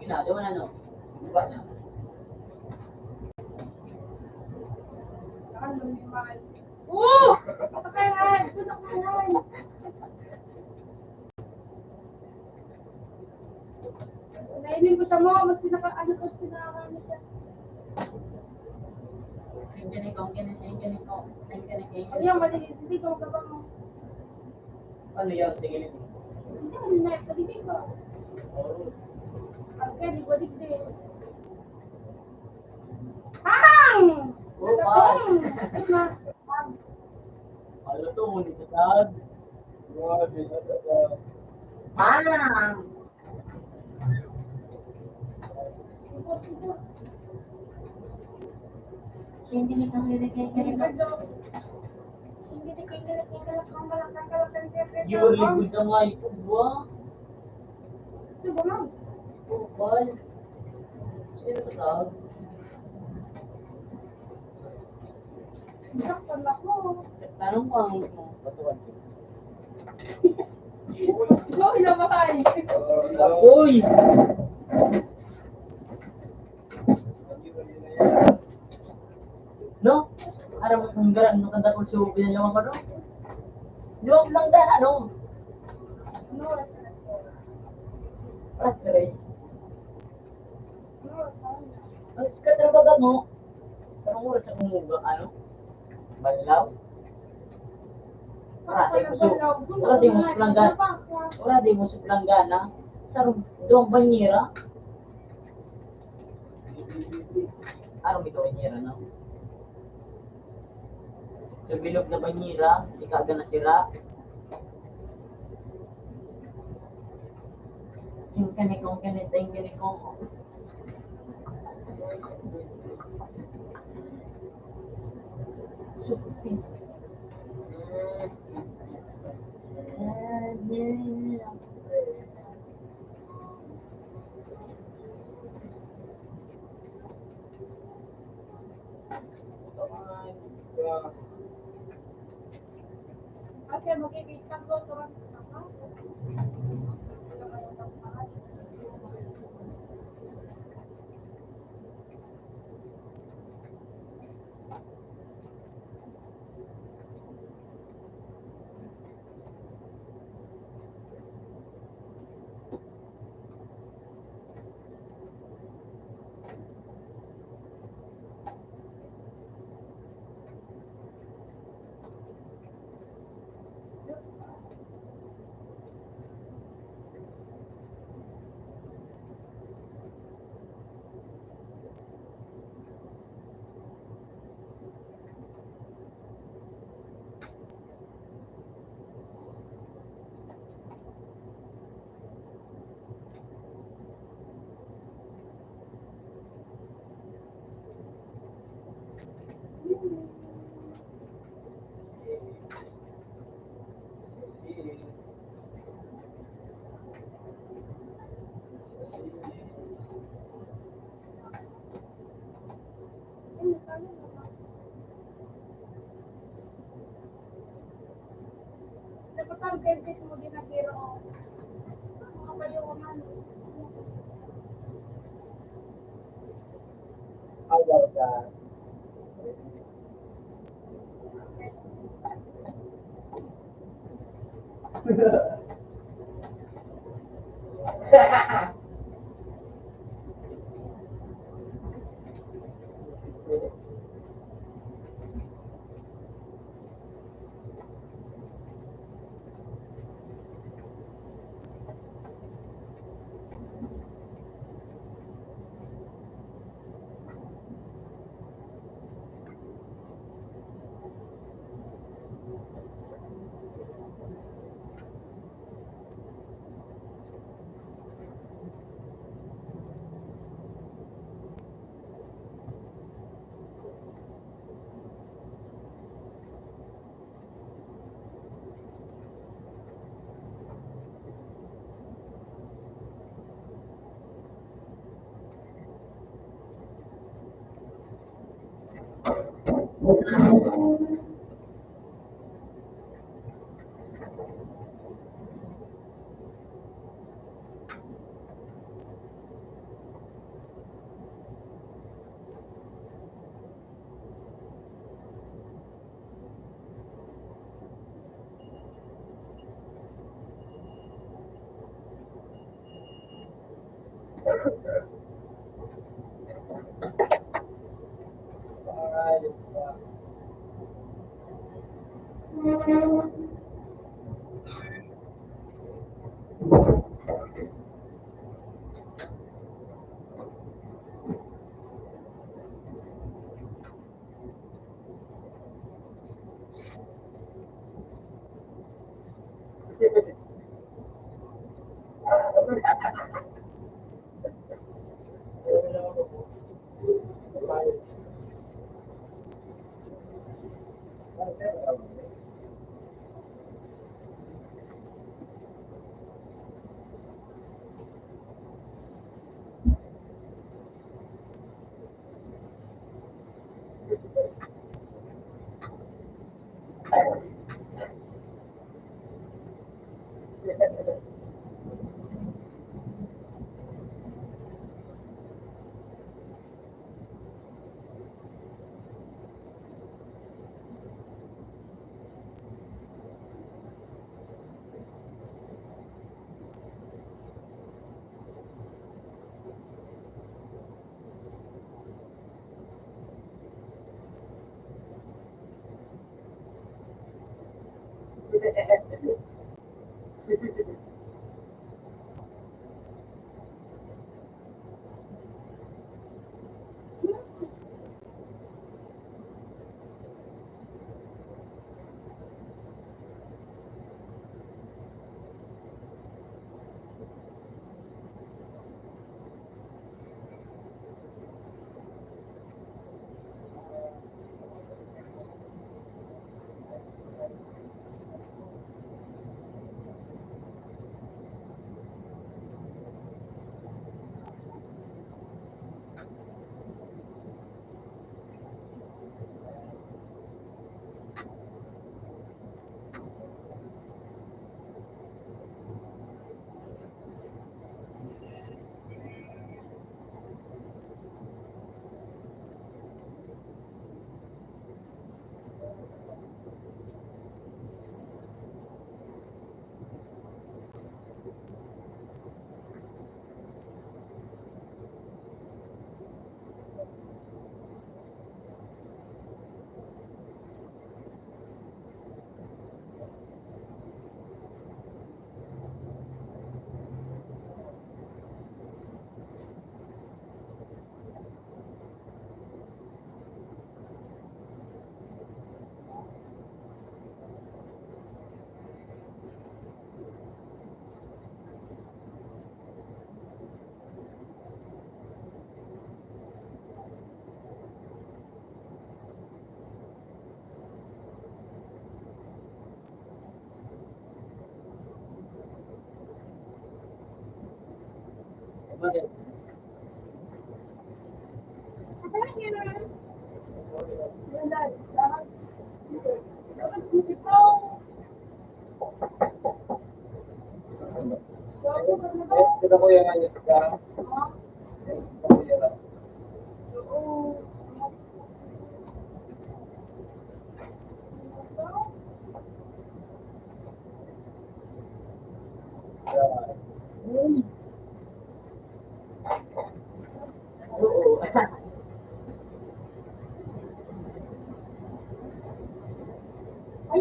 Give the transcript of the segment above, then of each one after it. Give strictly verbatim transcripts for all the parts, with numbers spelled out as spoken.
Ginagawa na, no? Iba na. Oh! Patay na! Ito na po yan! Nainin ko siya mo, mas pinaka, ano, mas pinaka, ano siya. Ang ganito, ang ganito, ang ganito, ang ganito. Ayun, mali, hindi ko gabang mo. Ano yan? Sige, nito. Hindi, ano na, pwede ko. Ang ganito, pwede ko. Pang! Oh, pang! Ano to, ngunit sa tag? Grabe, ano ba? Pang! Hindi ni kang nilagay ka rin. Hindi ni kang nilagay ka rin. Yun, likod na nga ito, buwa. Sige, ma'am. Oh, boy. Sino ka tawag? Nasaktan ako. Tanong ko ang batuan. Uy, namatay. Uy! No? Aram mo kung garan mo kanda kung subo na yawan ko, no? Yawan lang gana, no? Ano oras na? Alas tres. Ano oras na? Alas ka trabaho mo. Anong oras sa kumuha, ano? Banlaw? Wala, di mo su-, wala, di mo su planggana. Wala, di mo su planggana. Sa ru-, doon banyera. Ano may gawin niya, ano? Sa bilog na banyera, ikaga na sira. Tingkanikong, kinitingkanikong. Sukutin. Ayaw ka. Ay,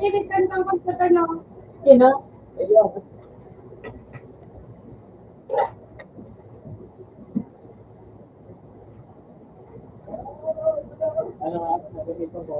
ilis ka ng pagkatanaw. Sino? Ayun. Ano nga, nagamitan ko.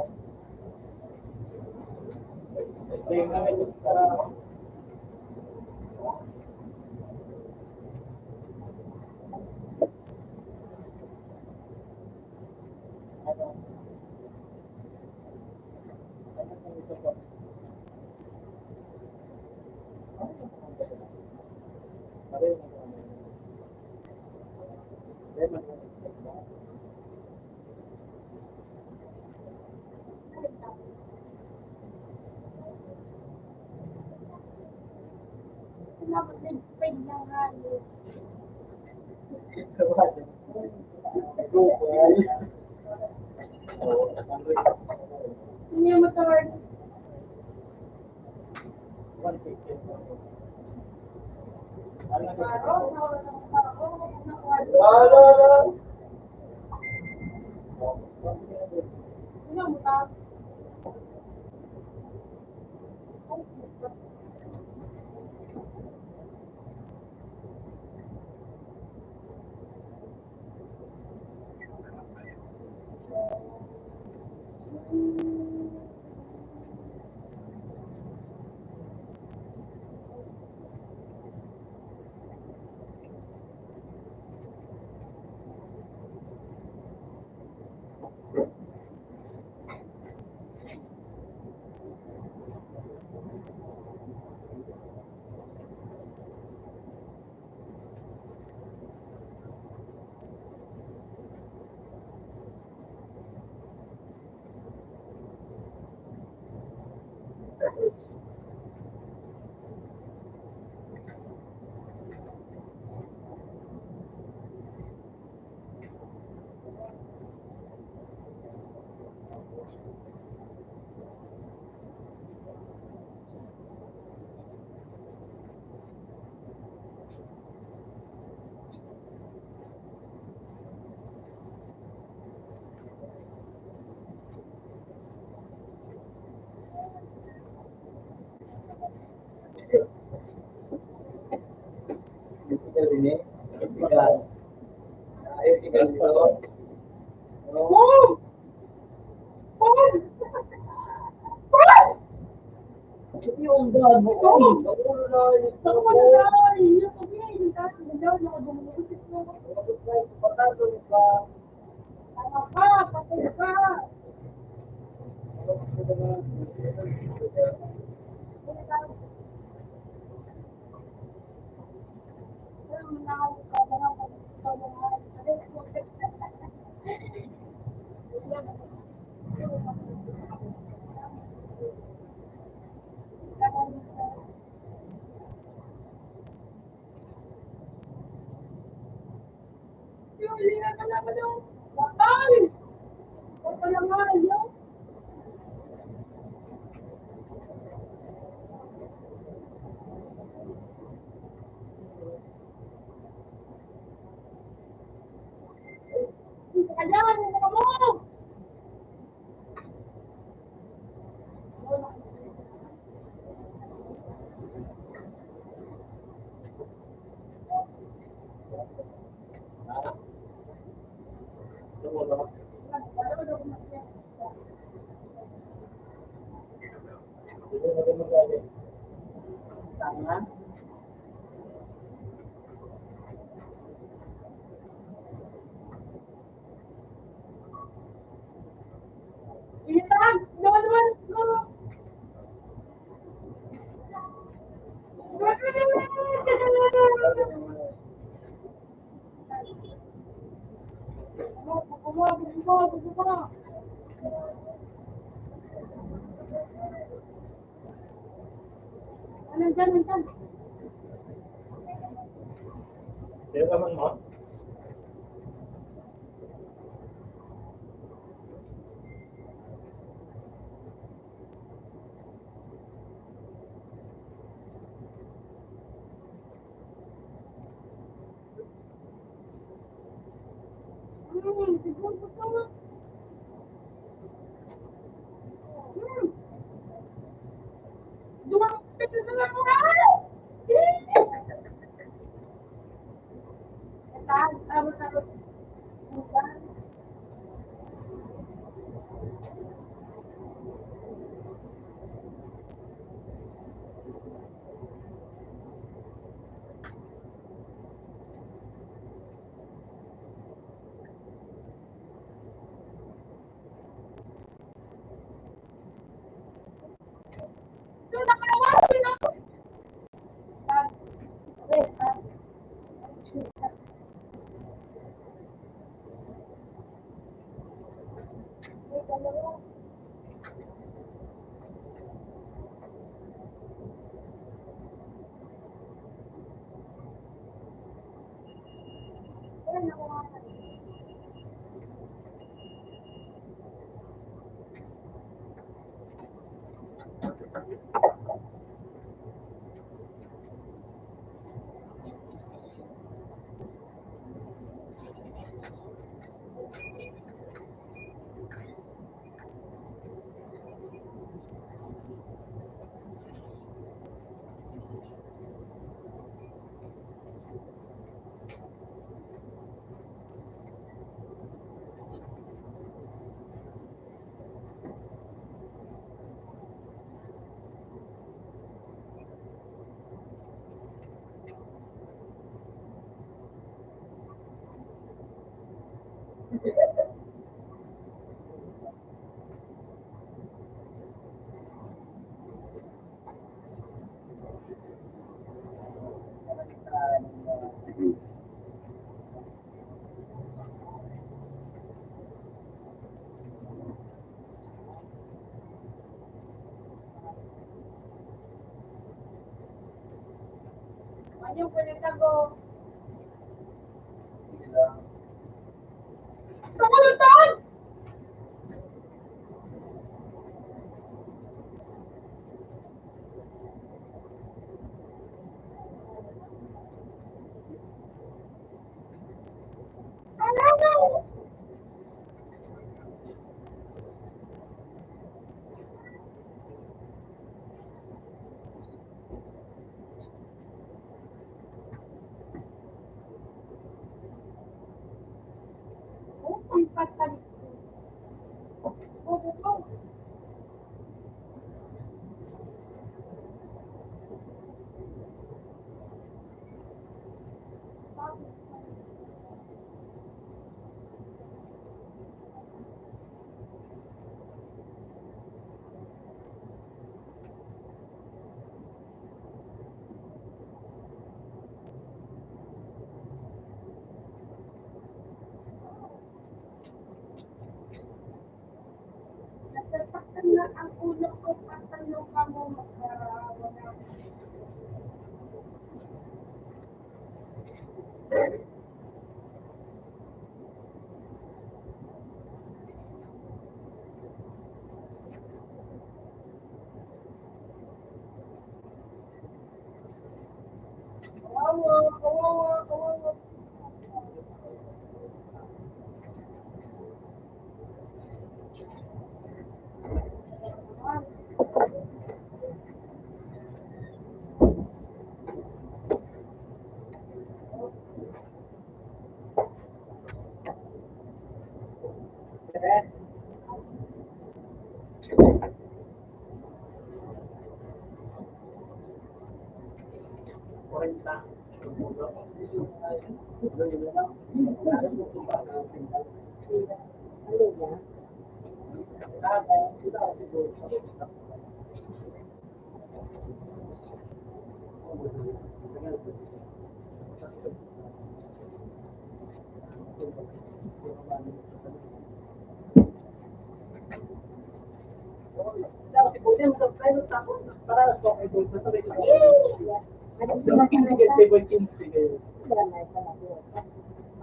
Nasasaktan na ang ulo ko, pag tanong ka mo, magkarawa na. Kawawa, kawawa, kawawa.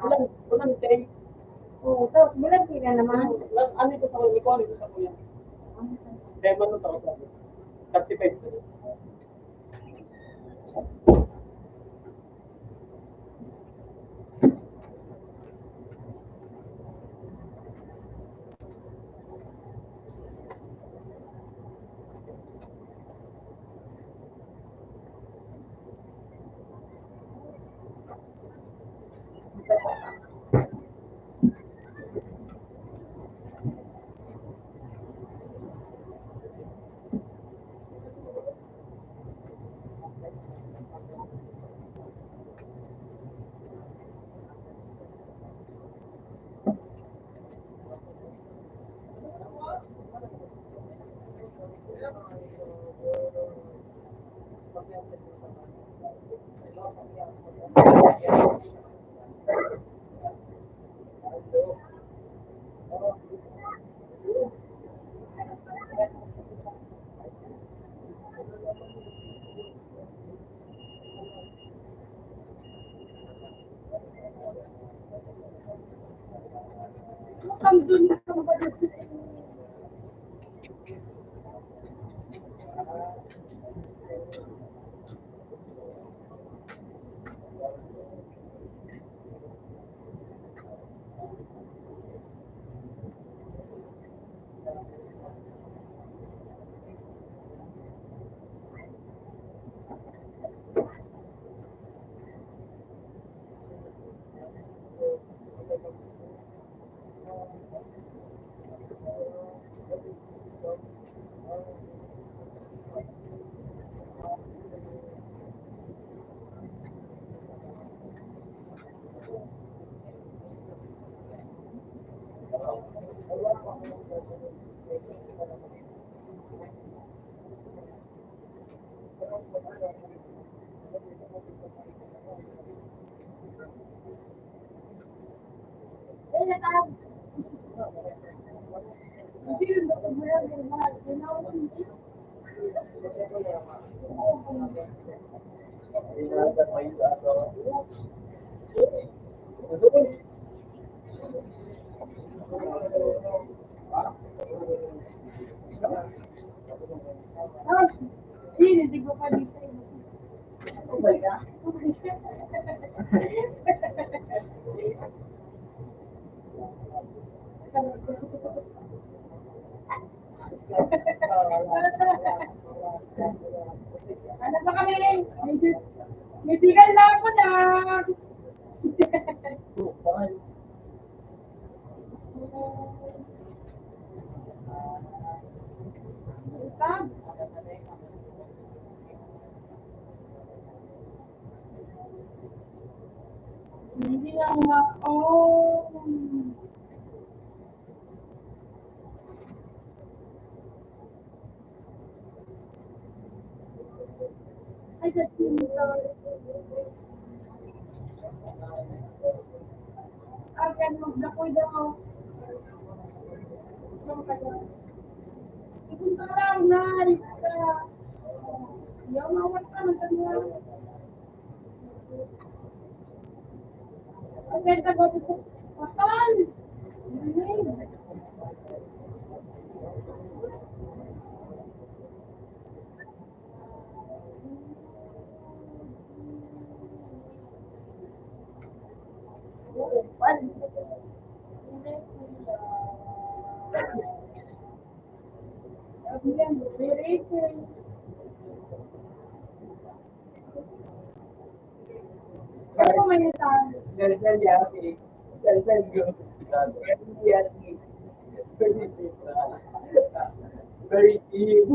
Ulan, ulan, te. Oo, tapos ulan, di na naman. Ano ito sa kuya? Ano ito sa kuya? Kaya man ang tawag sa akin. Thirty-five. Ano pa kami? May, may bigal na ako na. Hindi lang ako. Ay, sa Tinder. Akan magdakoy daw. Ipunta lang na, ika. Yaw, mawat ka, magdadya. Ano po, may utang? Salsal yapi. Salsal go. Yapi. Very deep.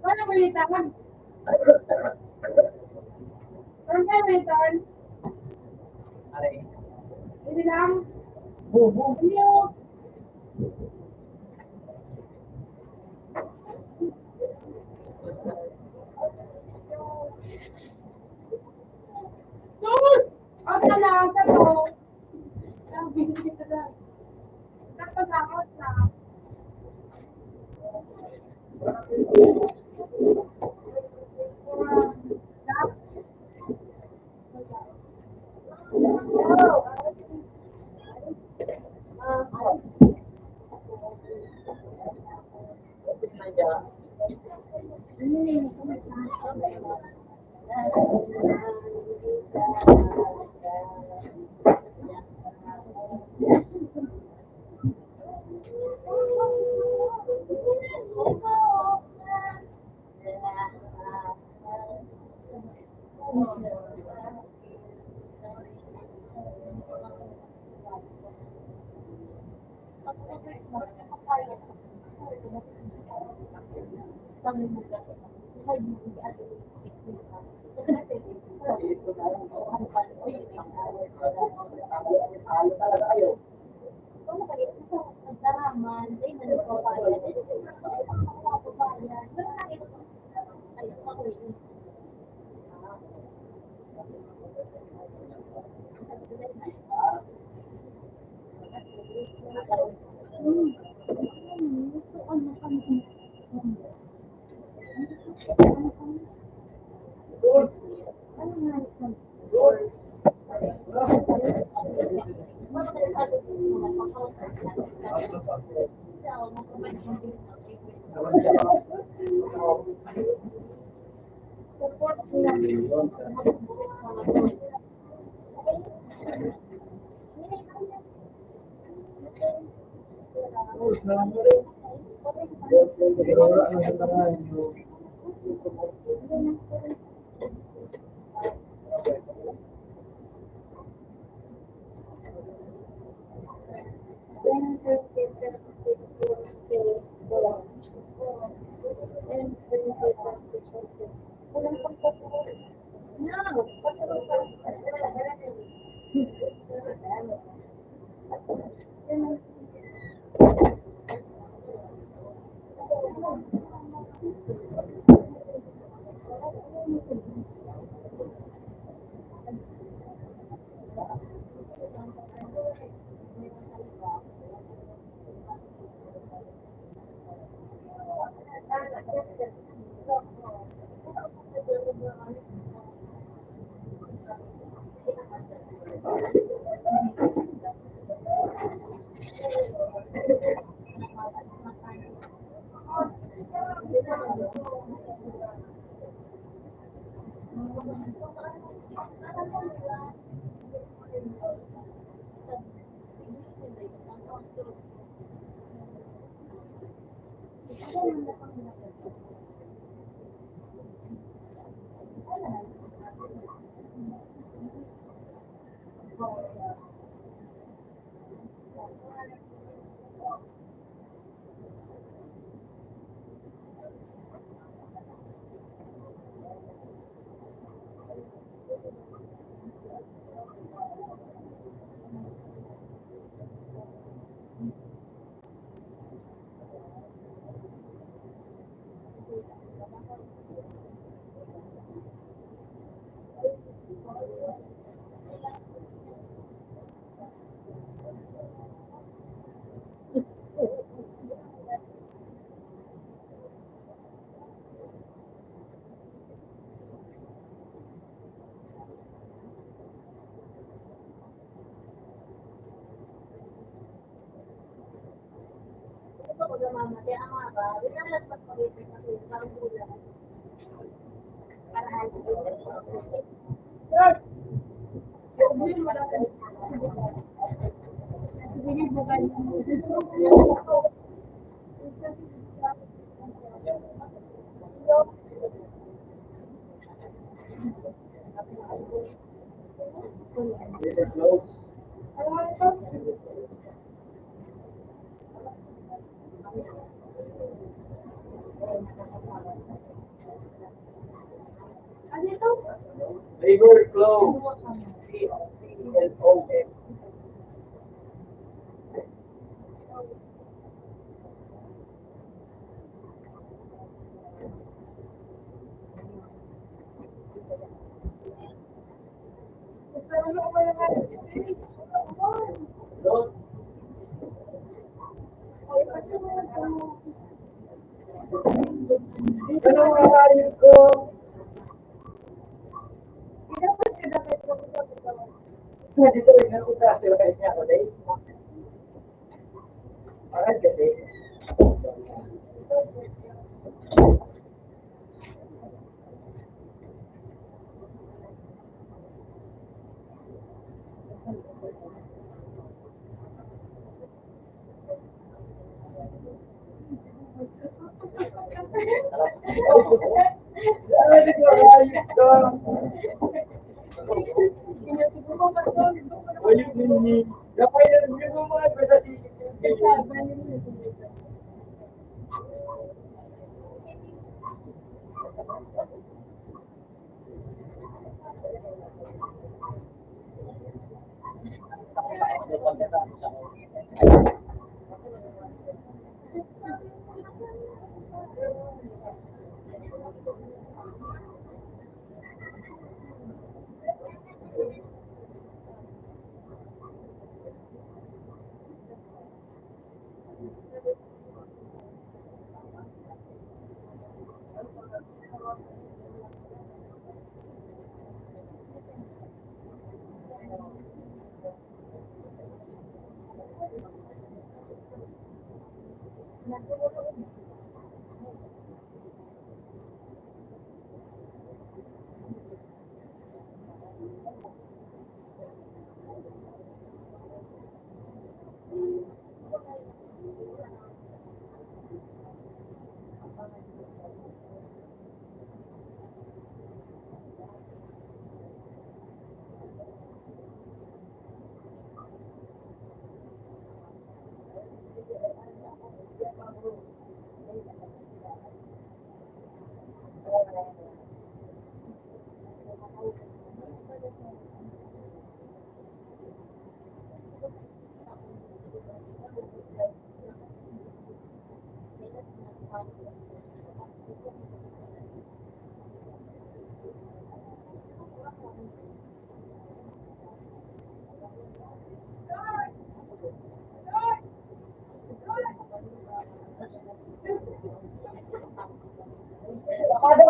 Paano may utang? Parang kaya may utang? Aray. Hindi lang. Bubo. Hindi, oh. Sus! Ang kalasa ko. Ang binigyan ko na. Sa pagkakot na. Labor clothes. C O T L O S. Ano nga ko? Pwede ko rin ang utas, pero kahit nga ako, dahil. Alright, kasi.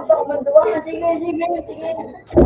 Sige, sige, sige.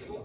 Wala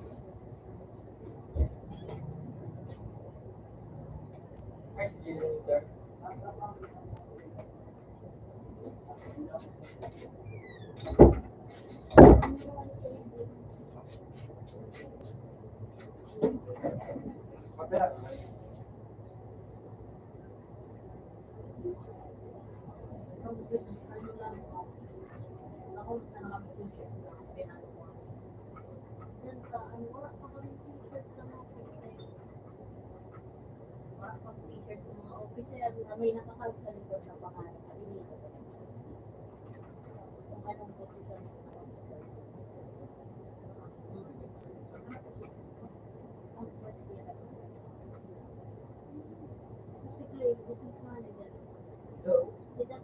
pang t-shirt sa mga officer na may nakakag sa likod na pangalan. Sabi nila, kung anong posisyon ng mga officer. Ang first year, si Clay, business manager. Ito, ito,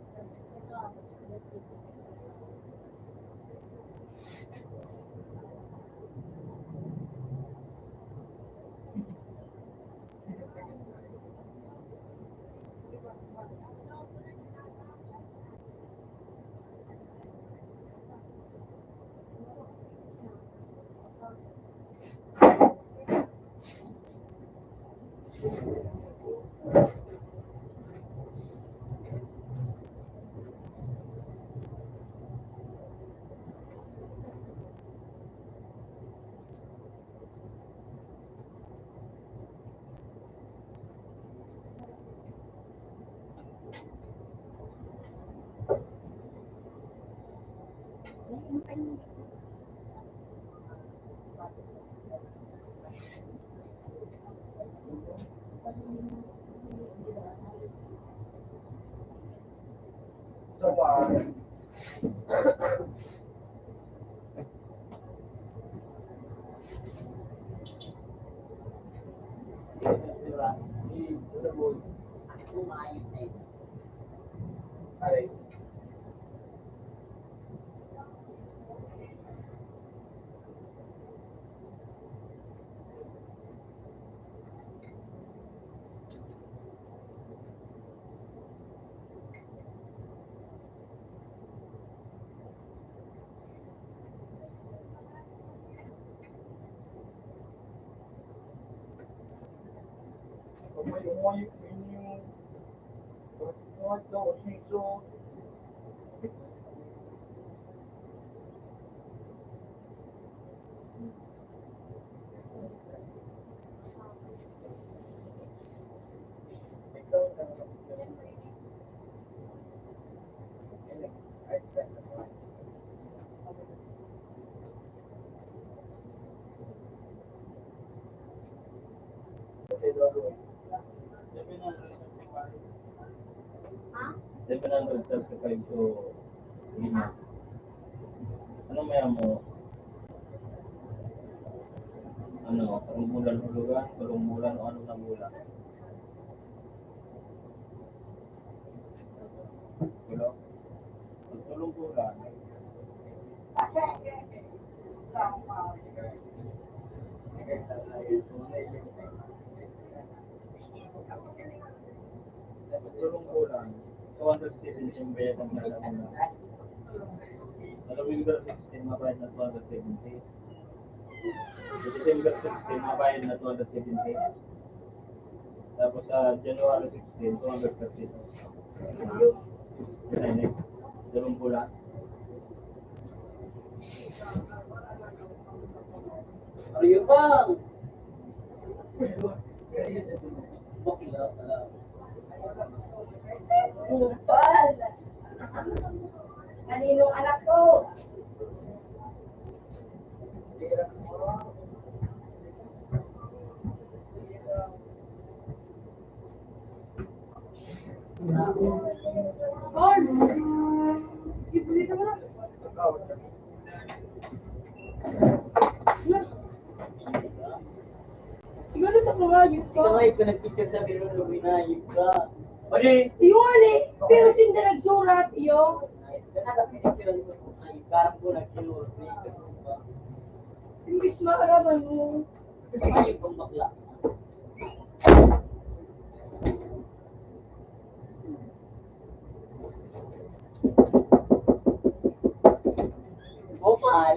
Ha? Seven hundred thirty-five to lima. Ano may amo? Ano, sarong bulan hulugan, sarong bulan o ano na bulan? Hello? Tulong ko lang. Tulong ko lang. Two hundred seventy ang bayad ng dalawa na. Sa November sixteen, mabayad na two hundred seventy. Sa December sixteen, mabayad na two hundred seventy. Tapos sa January sixteen, two hundred thirty. Yan, eh. Dalawang pula. Ariyo pa! Bakla pala. Kupal! Kaninong anak ko? Siguro sa mga hayop ka. Ikaw nga, ikaw nagpicture sa mirror, luminayip ka. Pwede. Iyo nga ni, pero sinda nagsurat, iyo. Ay, kanada picture ang mga hayop. Karang ko nagsurat, may ikaw pa. Imbis maaraman mo. Hayop ang bakla. Opal.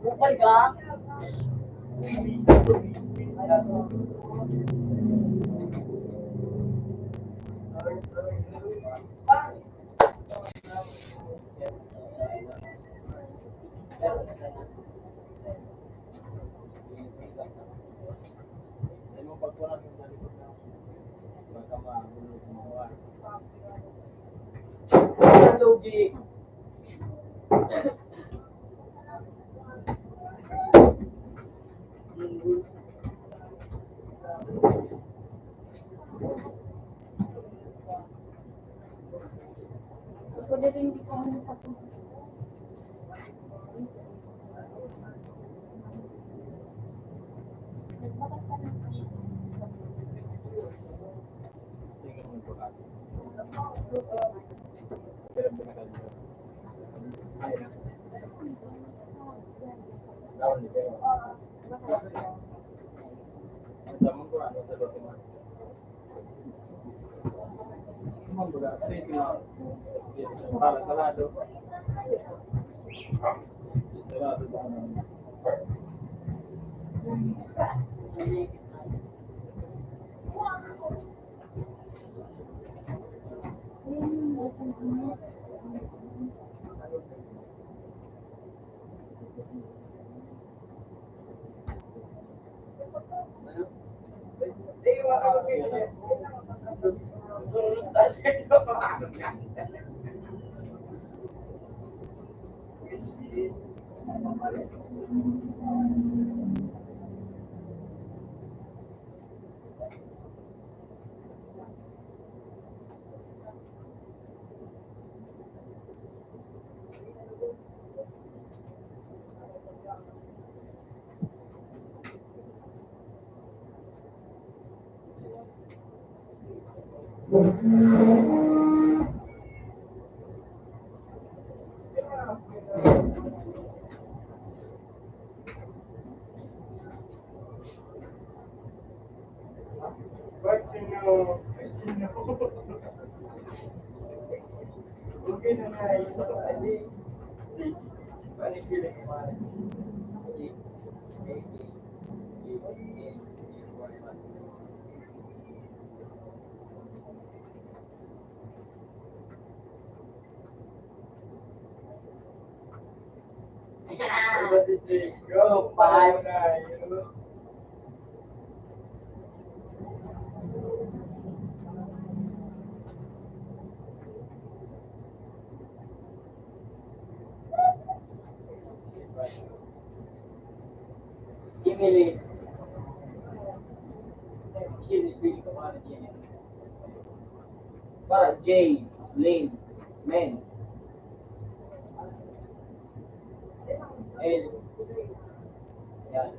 Upay ka? Lugi. Emily. Para Jay, Lynn, Men. El. Yan.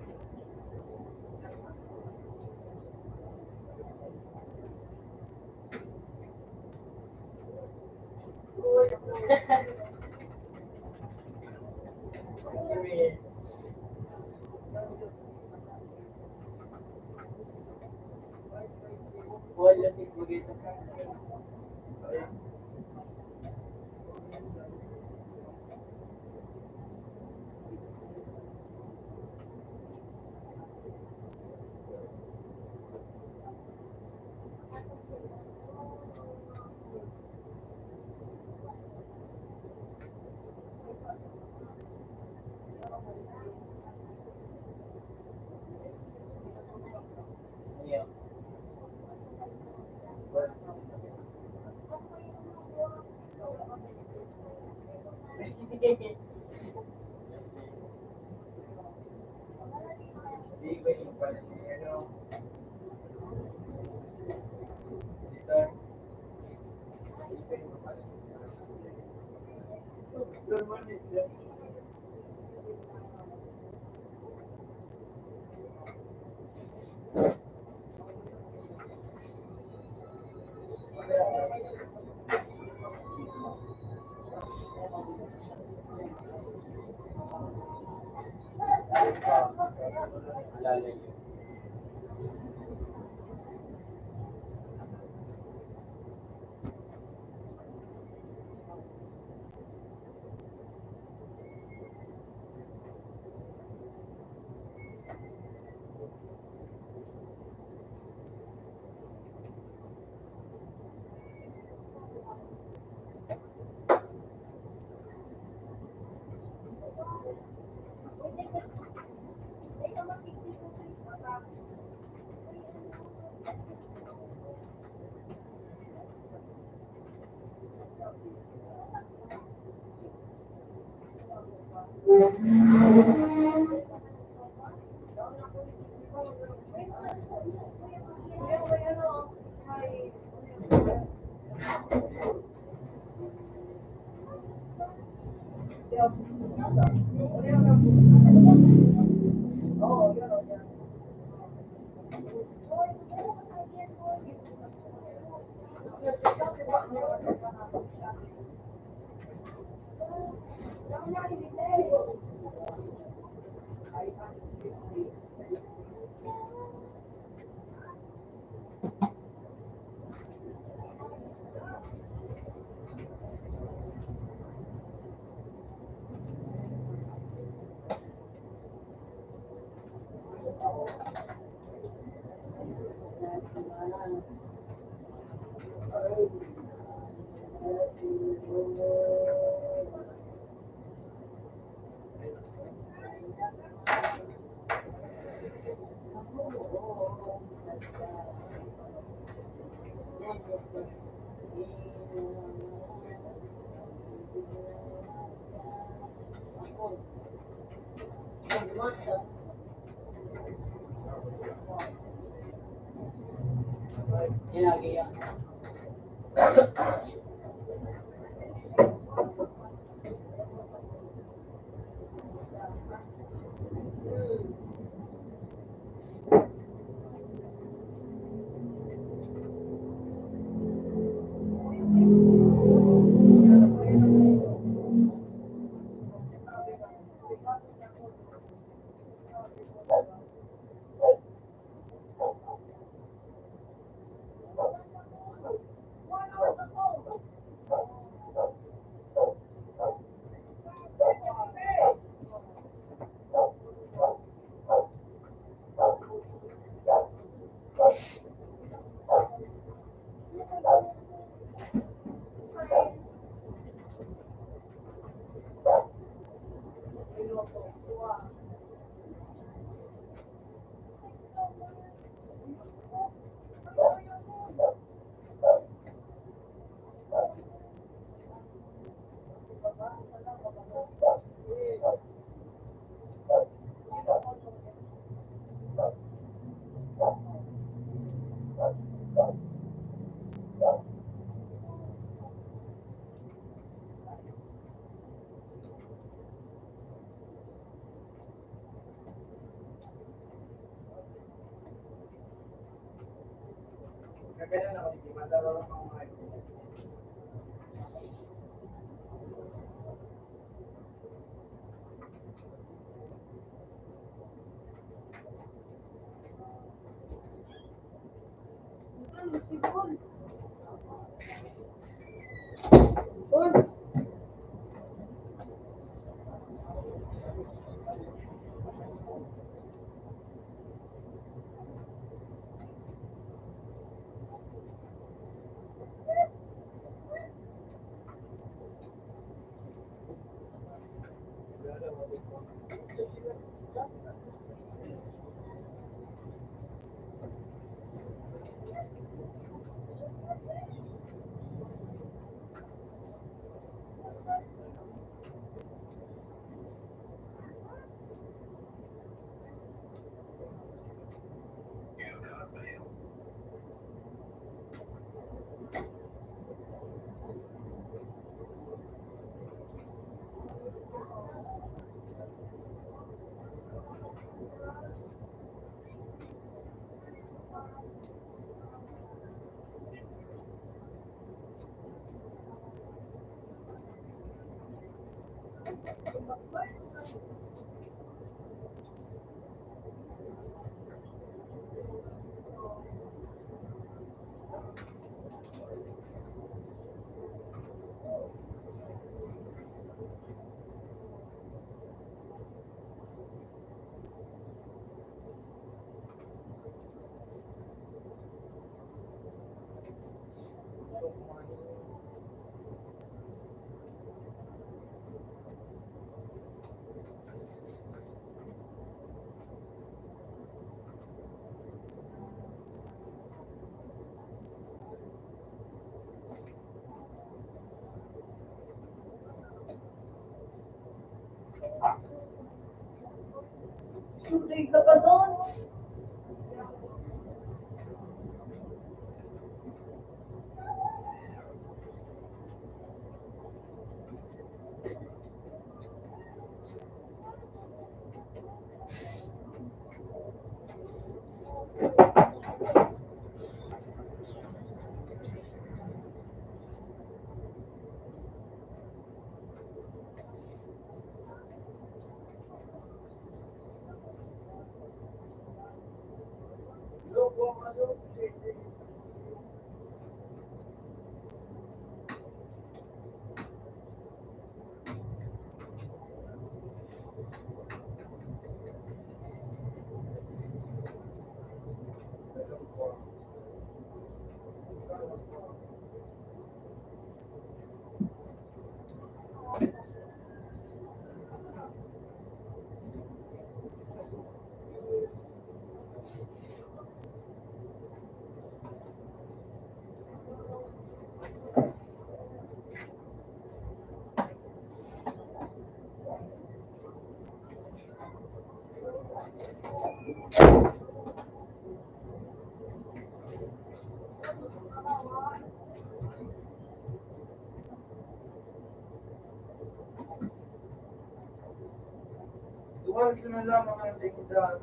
Duwal ko na lamang ang tingda.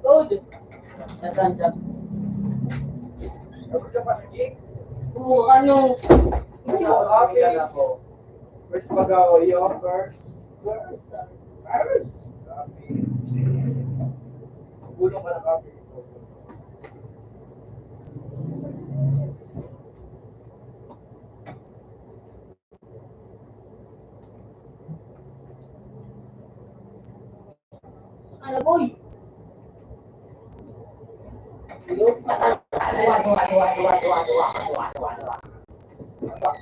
Likod. Natanda. Oo, ano? Ito. First pag-away, yung first. First. First. Bulong ka na, kape. Ano, boy?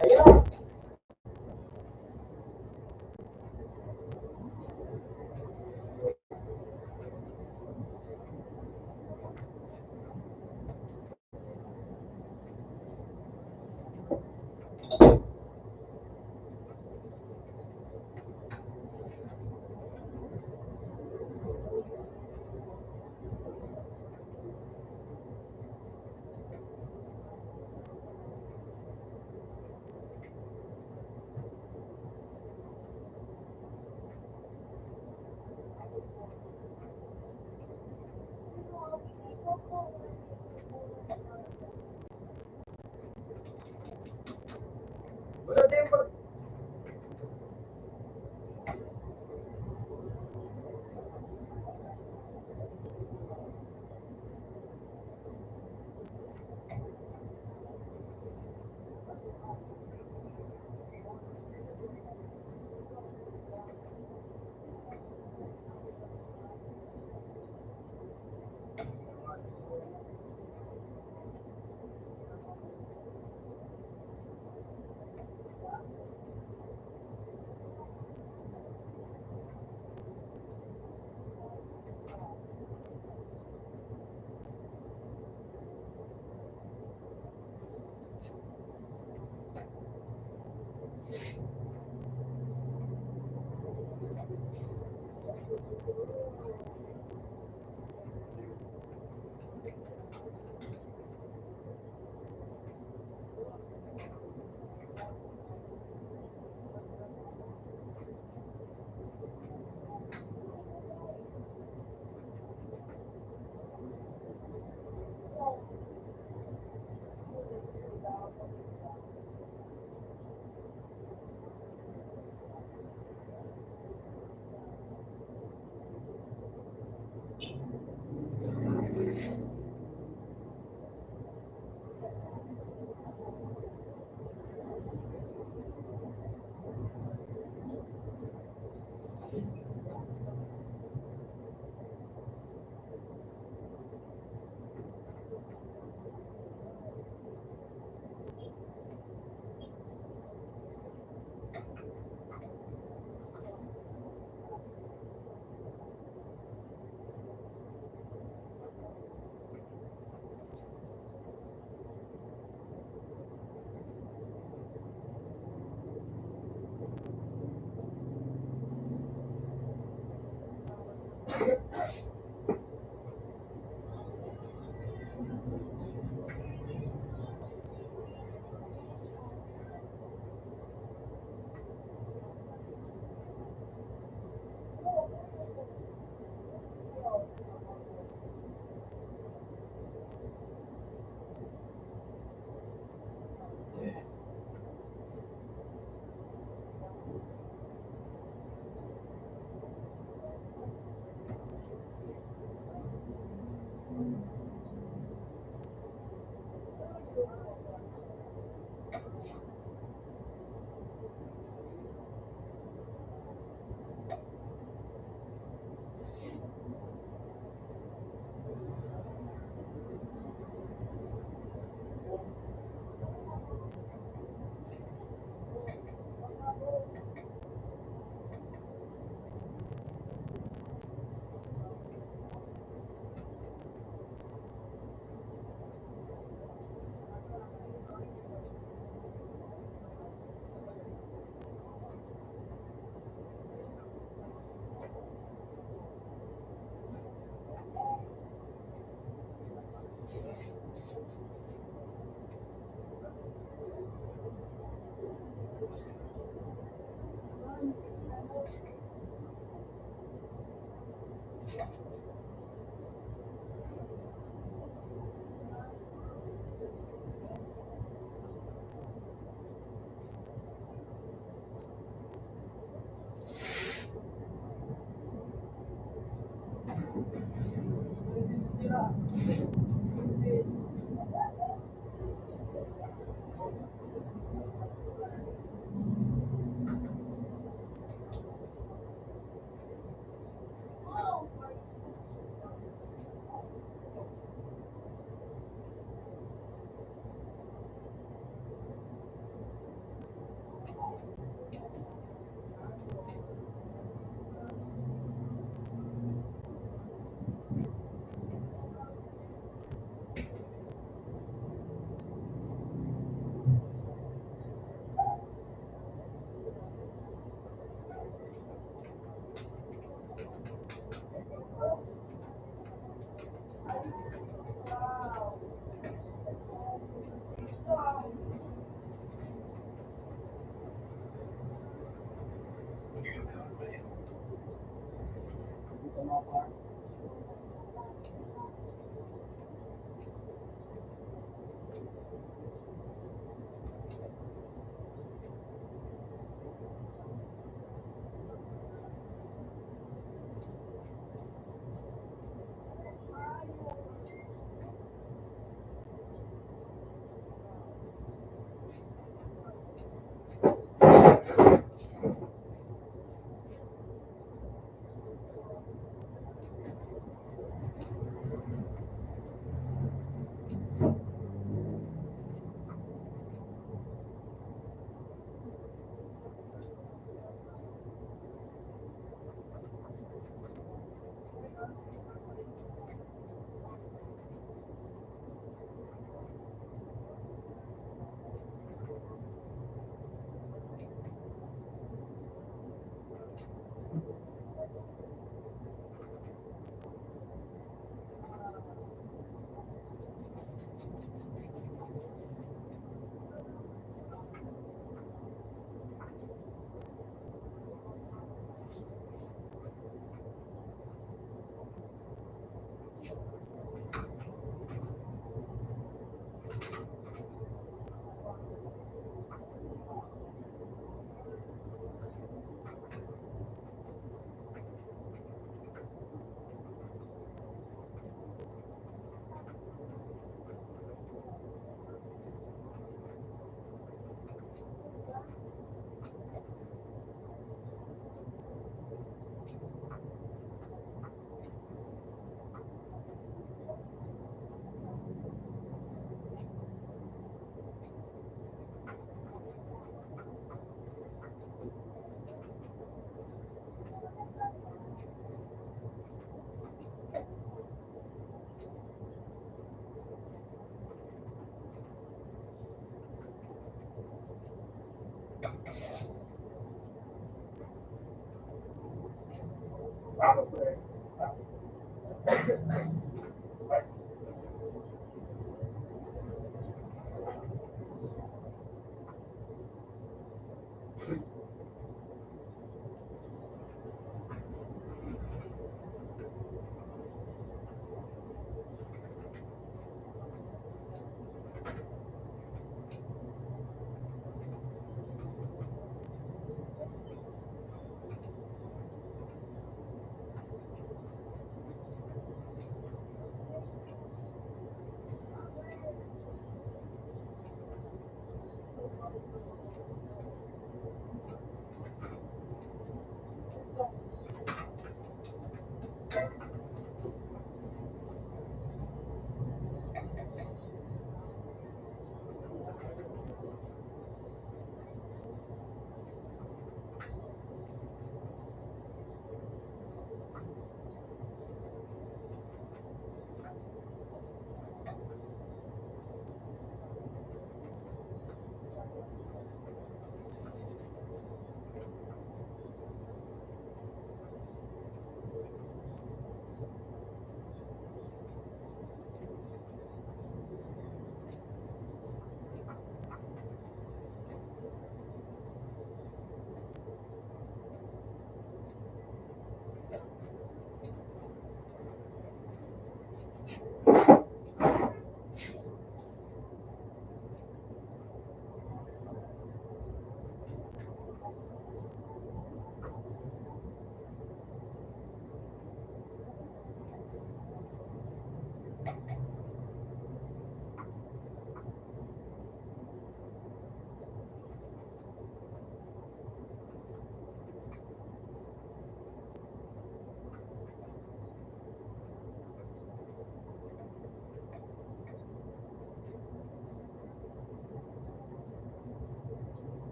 Ayun.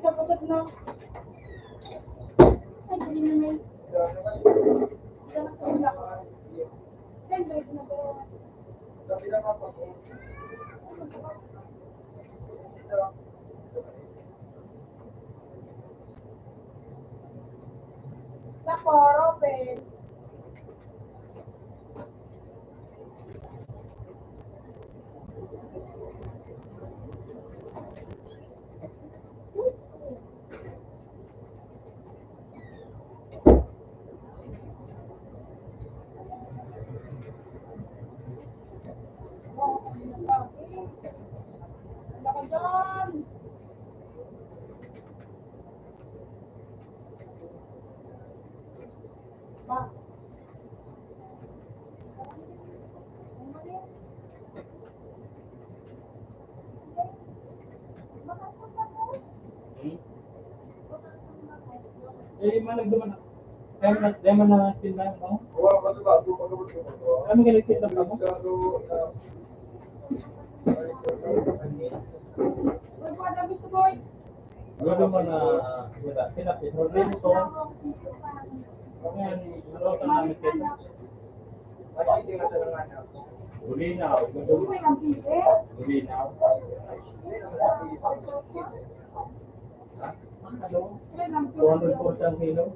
Sa pagod na. Ay, hindi naman. Diyan sa una. Ten days na to. Sa four, open. Hmm? Eh, managduman na. Kaya man, kaya man na tindahan, no? Kami ka nagtinda mo? Gusto mo na, wala, sila, Pedro Rinto. Ngayon, ano ka namin sila? Bulinaw. Bulinaw. Ha? Two hundred forty ang kilo.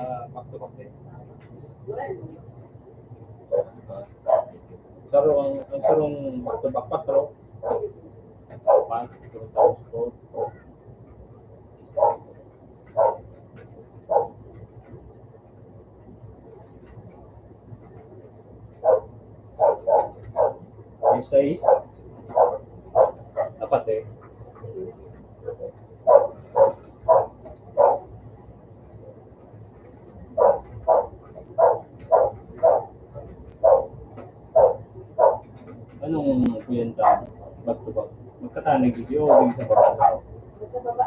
Ah, back to back din. Pero ang, ang sarong back to back, patro. One, two, three, four. Ay, say, apat eh. Anong kwenta? Back to back. Magkatanig video o sa baba? Sa baba.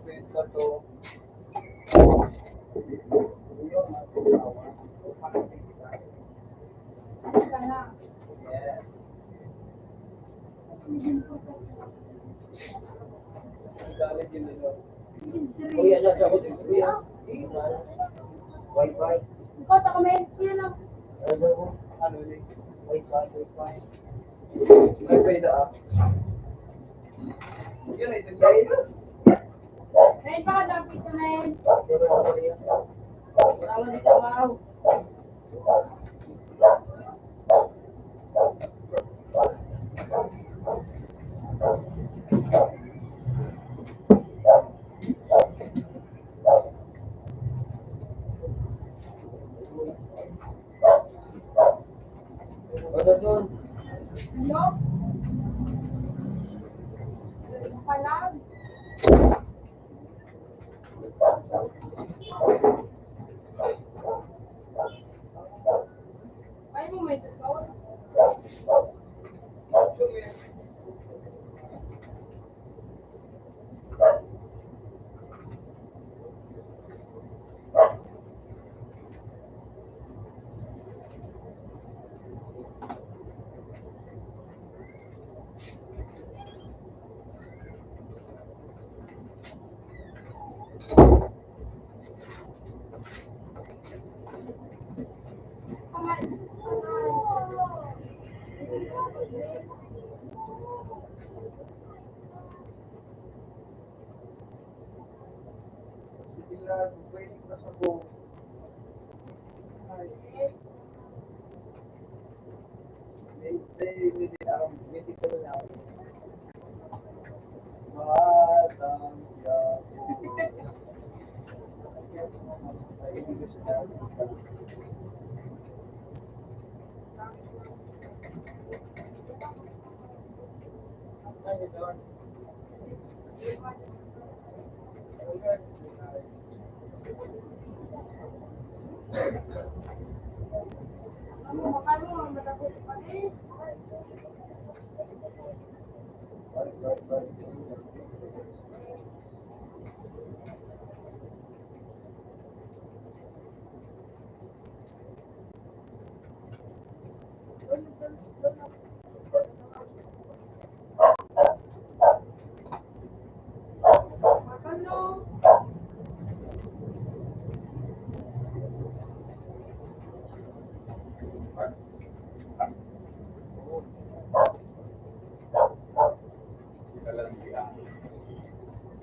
Sa to. Uy, ano, sa ako, kuya? Wi-Fi. Ikaw, taka may, yun lang. Ano, ano, ano, Wi-Fi, Wi-Fi. Wi-Fi na, ah. Yun, ito, guys. Ngayon pa, dami sa ngayon. Pero, ano, yun? Wala man dito, wow. Ano to? Ano? Palag? Ay, mo may tasawal.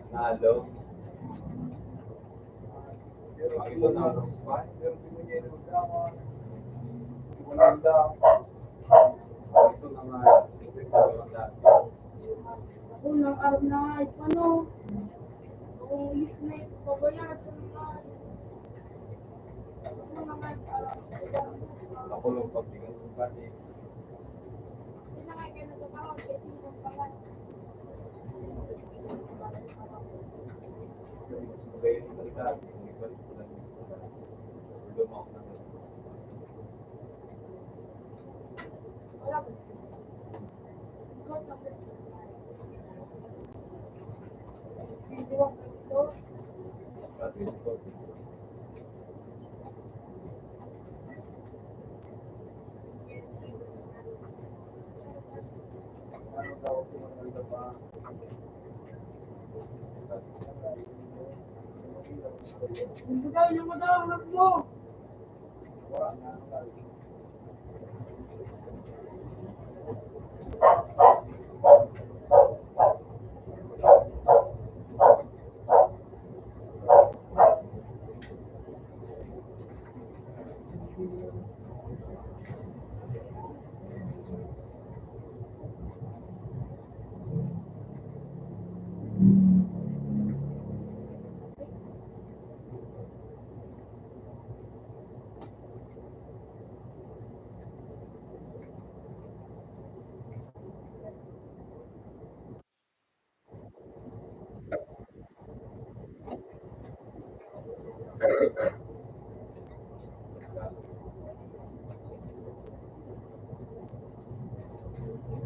Nalo. Unang araw na nga, ano? Kung ilis na ito, pabayaan ko na nga. Unang araw. Ako lang pagtingin ko pati.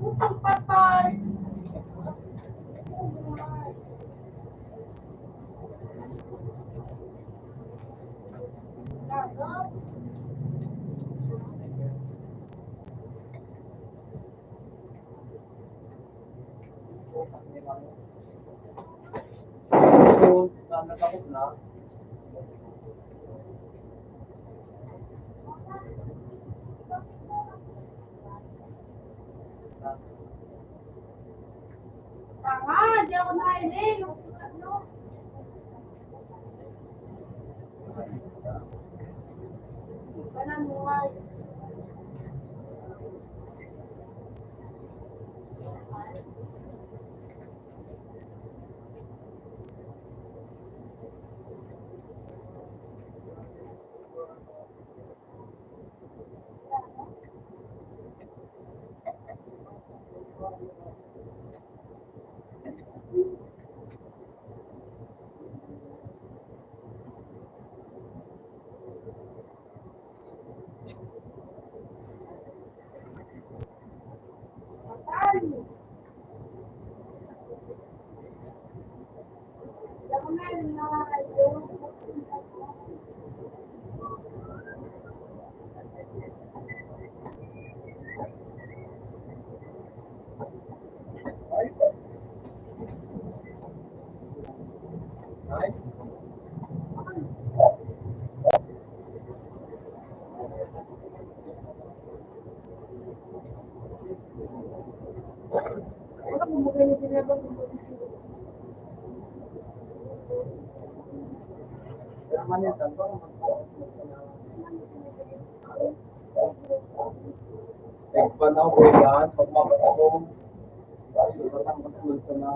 Putang patay! Tanga, di ako nailing. Nagpanaw ko yan, pag mapatapos, ibatang ko sa na.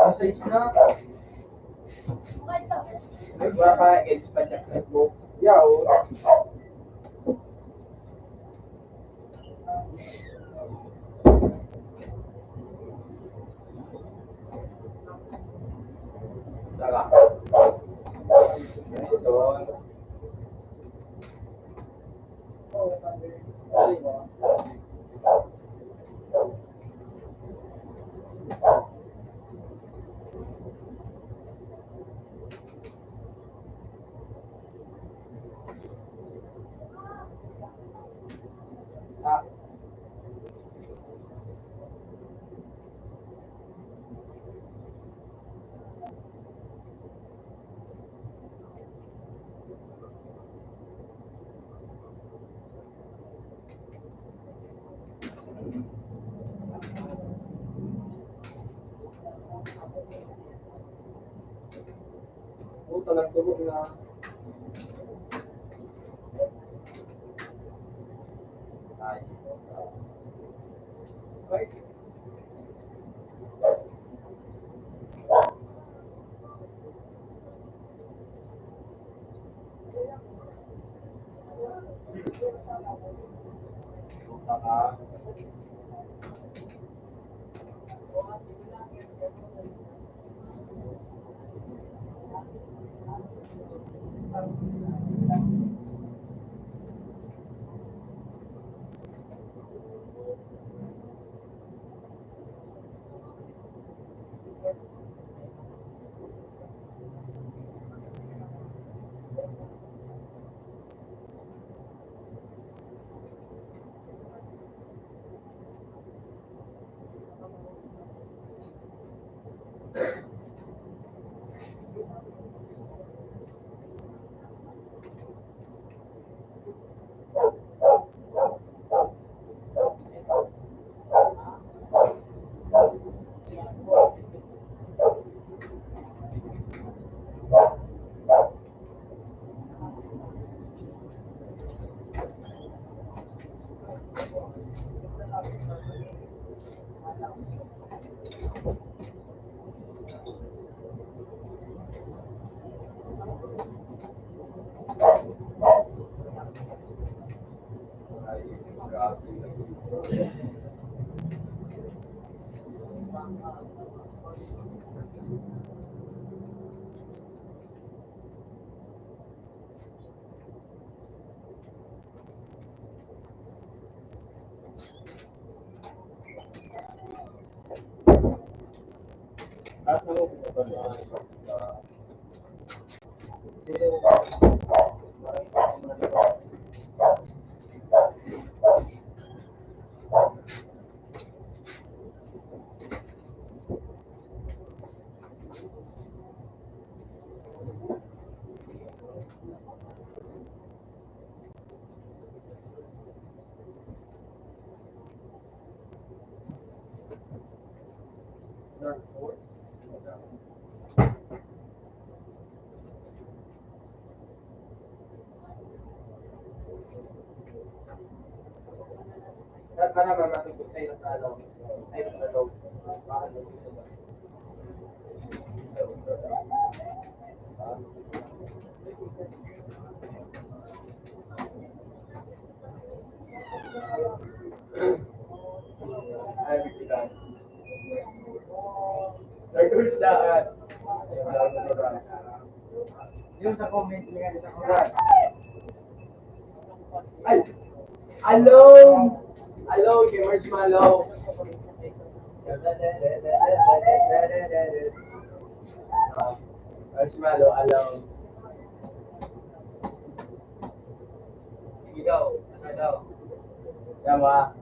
Ang size na. Ay, baka expand na Facebook. Yeah, oh. Saka. Ito. Nagtubod na. Ay. Yung sa comment niya, sa comment. Ay! Alone! Alone kay Marshmallow. Ah, Marshmallow, alone. Ikaw, ano daw? Tama.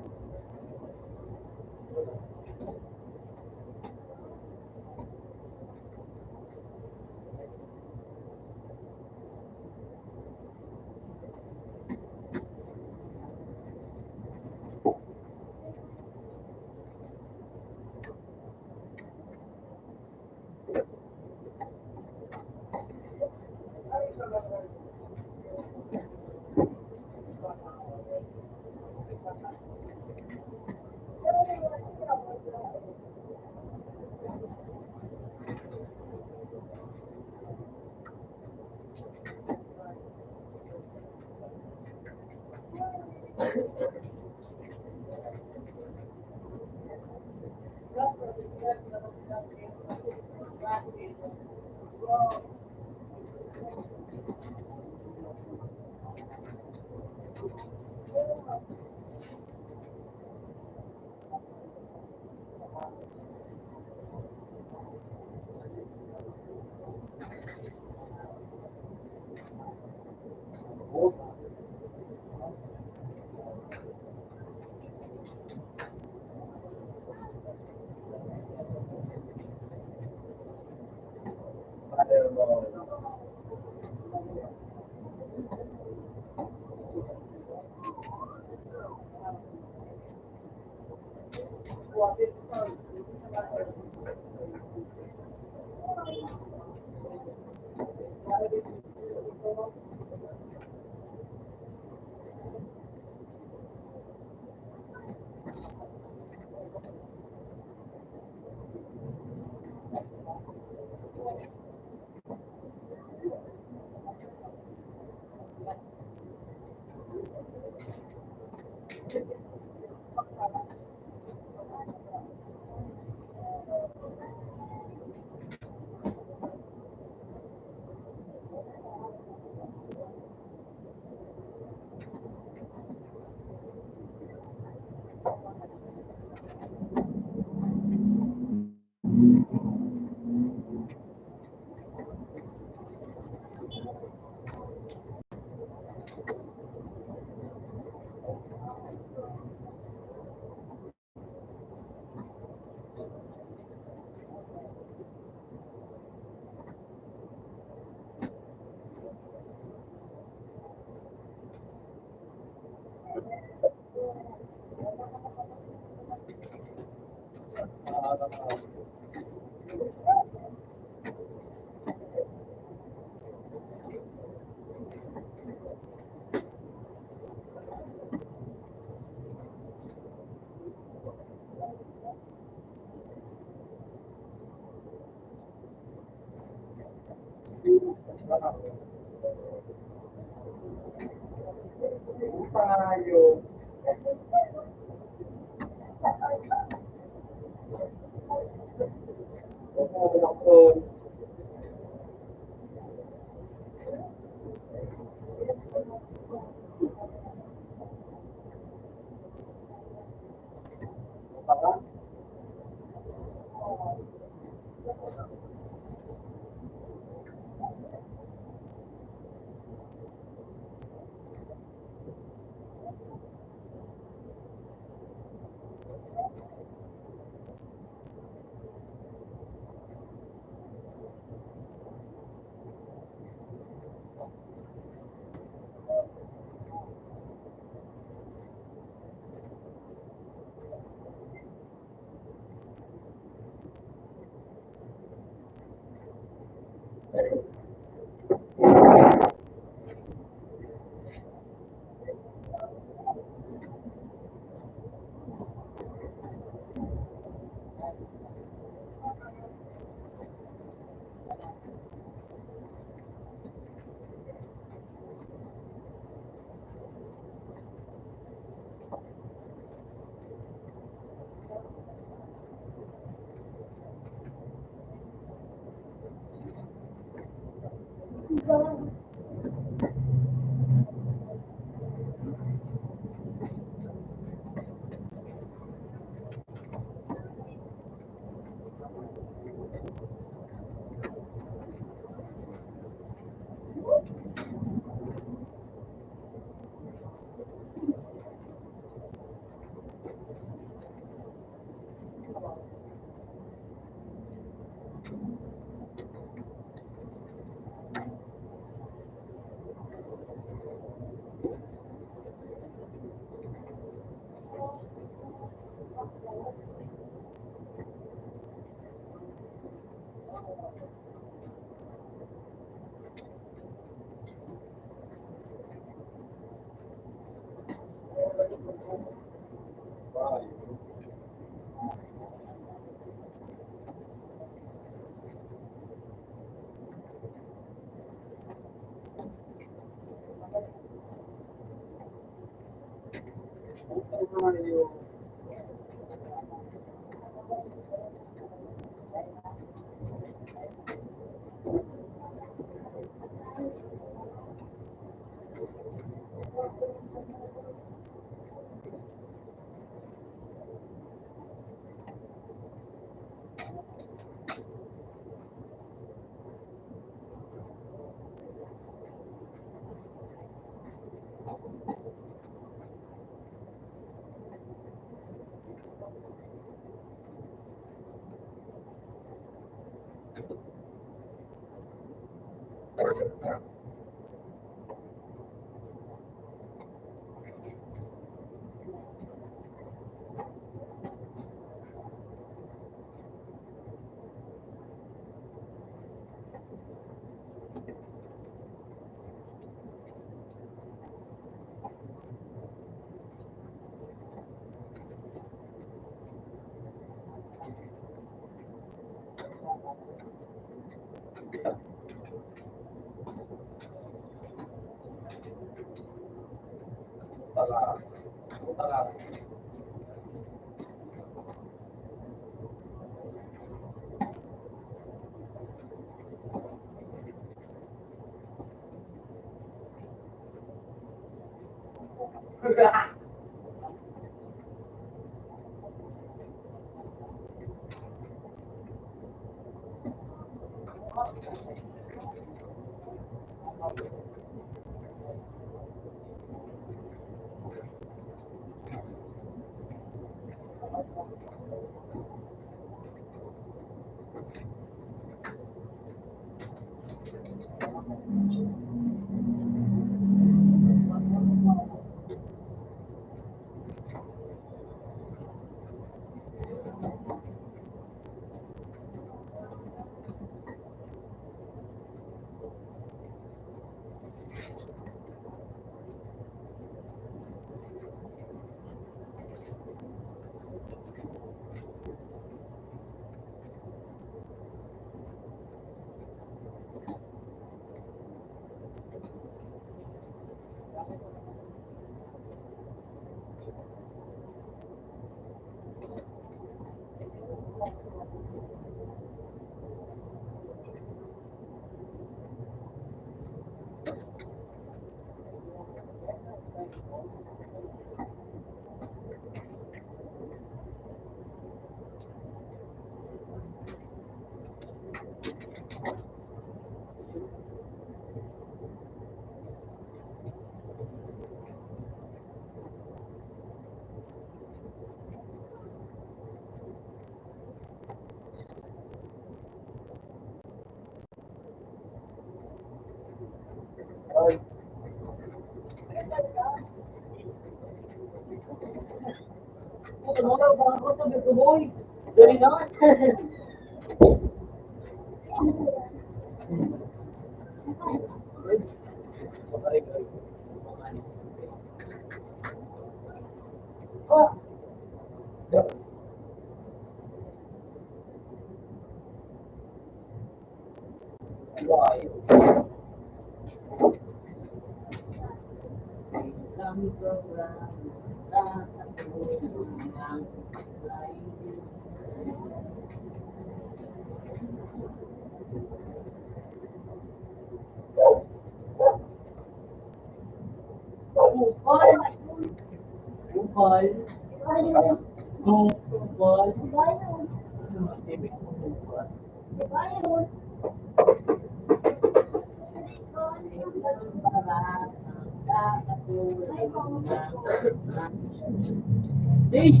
Hey!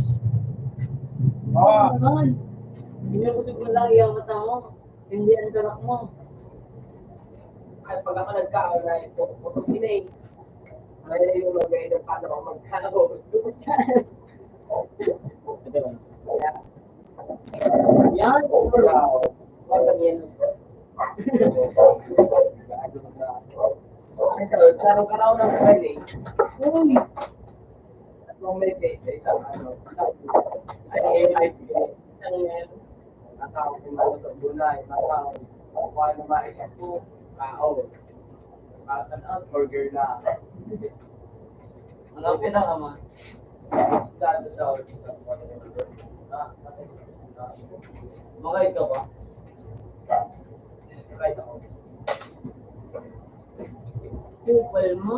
Ah. Ano? Hindi ko siguro lang yung mata mo. Hindi ang tarak mo. Ay, pag ako nagkaon na ito, hindi na eh. Ay, yung mga ganyan, paano ako magkaon? Yan. Wow. Yan. Ito, sa araw-araw ng Friday. Uy! Tatlong message sa isang, ano, isang, isang A I, isang, nakakapag-, sa bunay, nakakapag-, kuha na maisip ko, tao. Nakakapag-, burger na. Ang okay na naman. Mga ikaw ba? Mga ikaw. Kupal mo.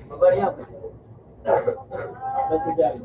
Mabarya ko. Ba't ko dyan?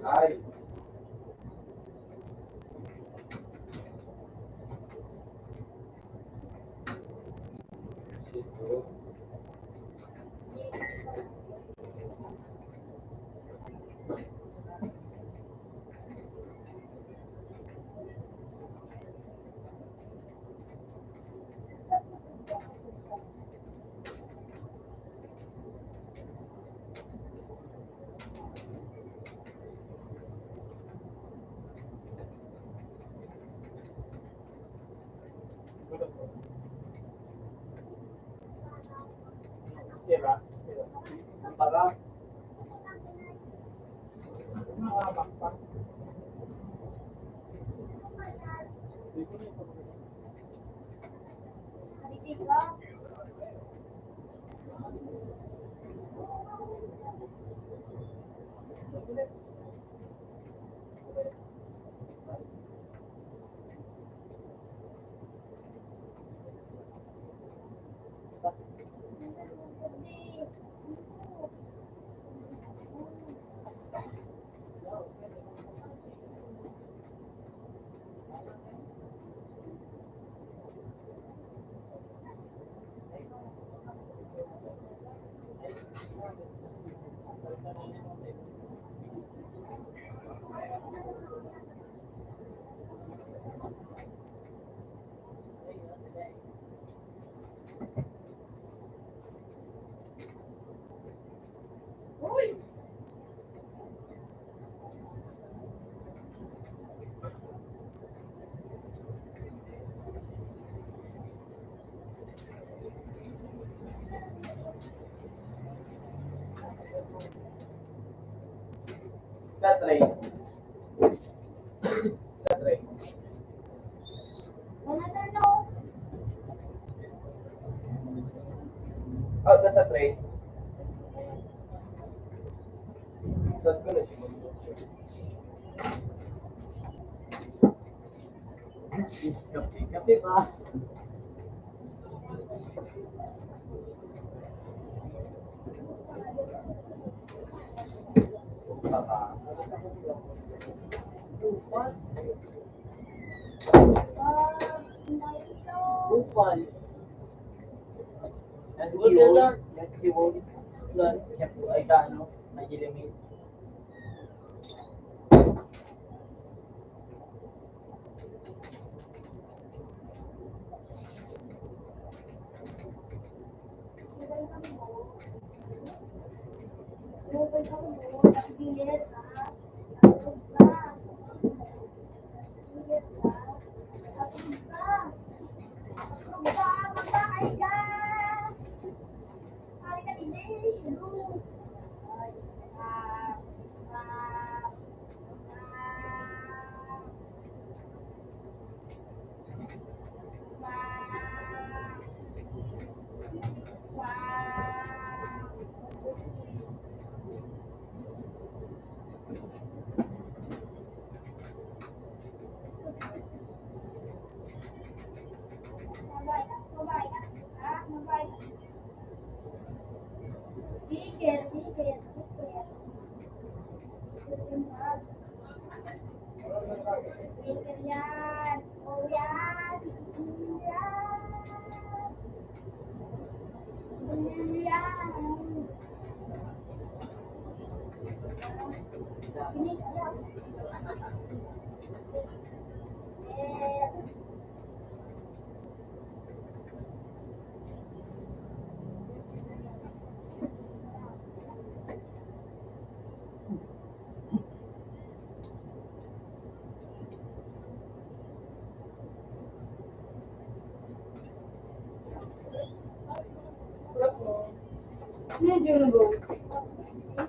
Ay. Diba? Ang baga. Sa train. Sa train. Kape, kape pa. Upal. Yan si Wall. Yan si Wall. Yan, siya po ay ano, nag-eliminate.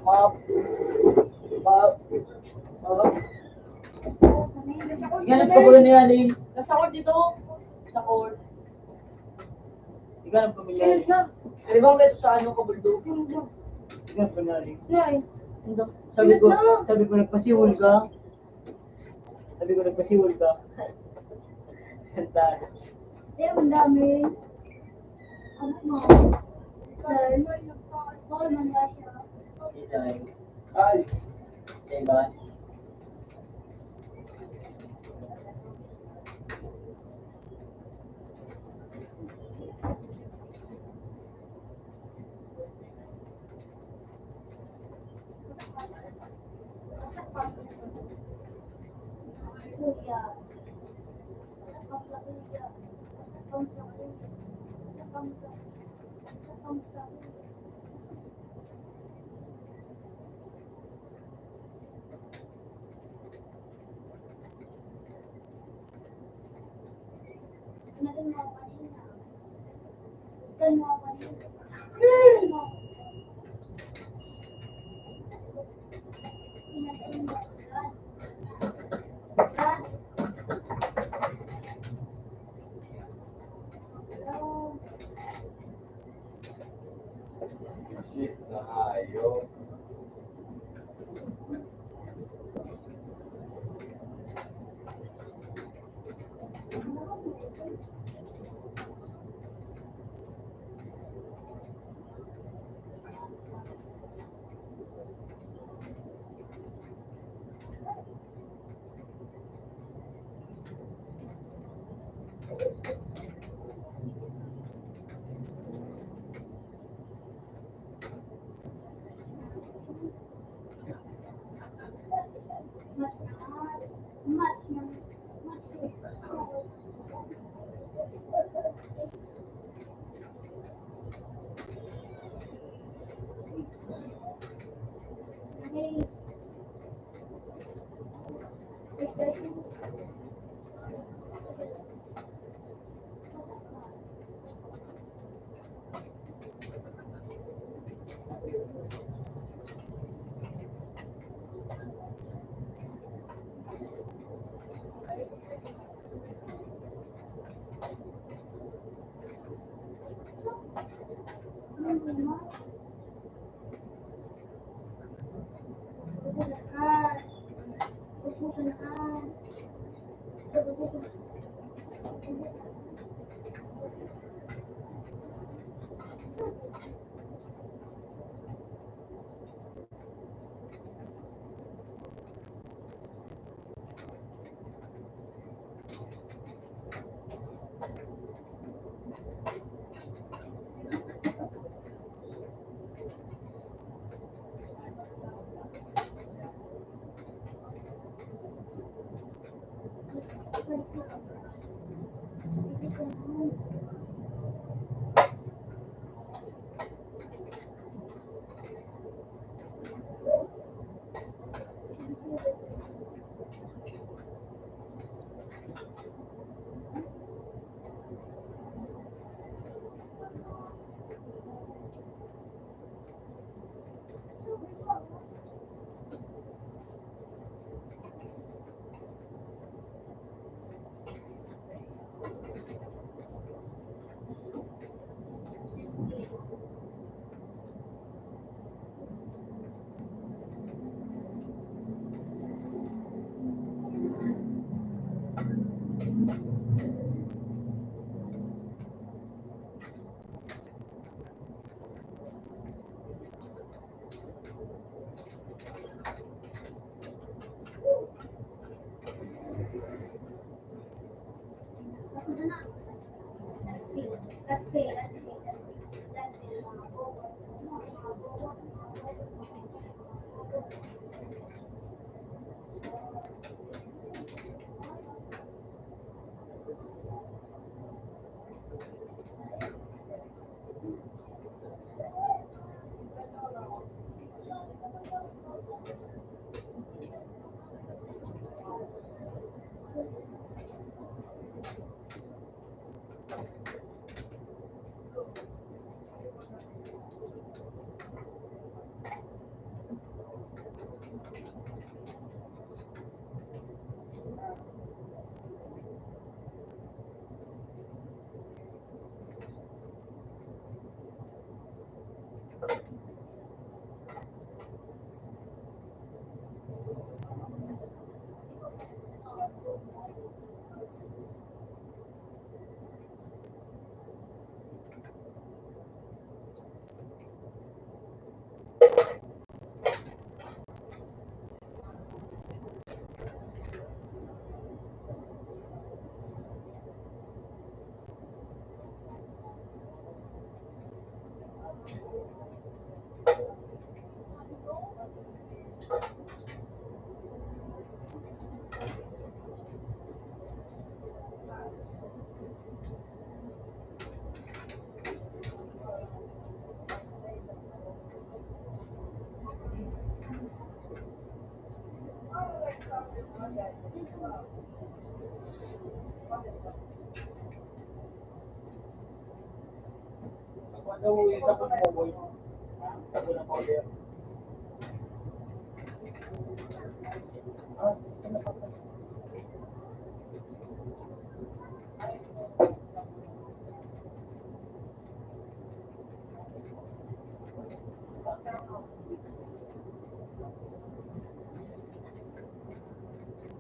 Map. Map. Map. Ganun ka ba niya, Ling? Nasa court dito. Sa court. Ikaw ang pamilya. Kaya na. Di ba ang beto sa ano, kabuldo? Ikaw ang pamilya. Nay. Sabi ko, sabi ko, nagpasiwol ka. Sabi ko, nagpasiwol ka. Ang dami. Ano mo? Sorry. Sorry, man ba siya? Isay. Ay. Isay ba?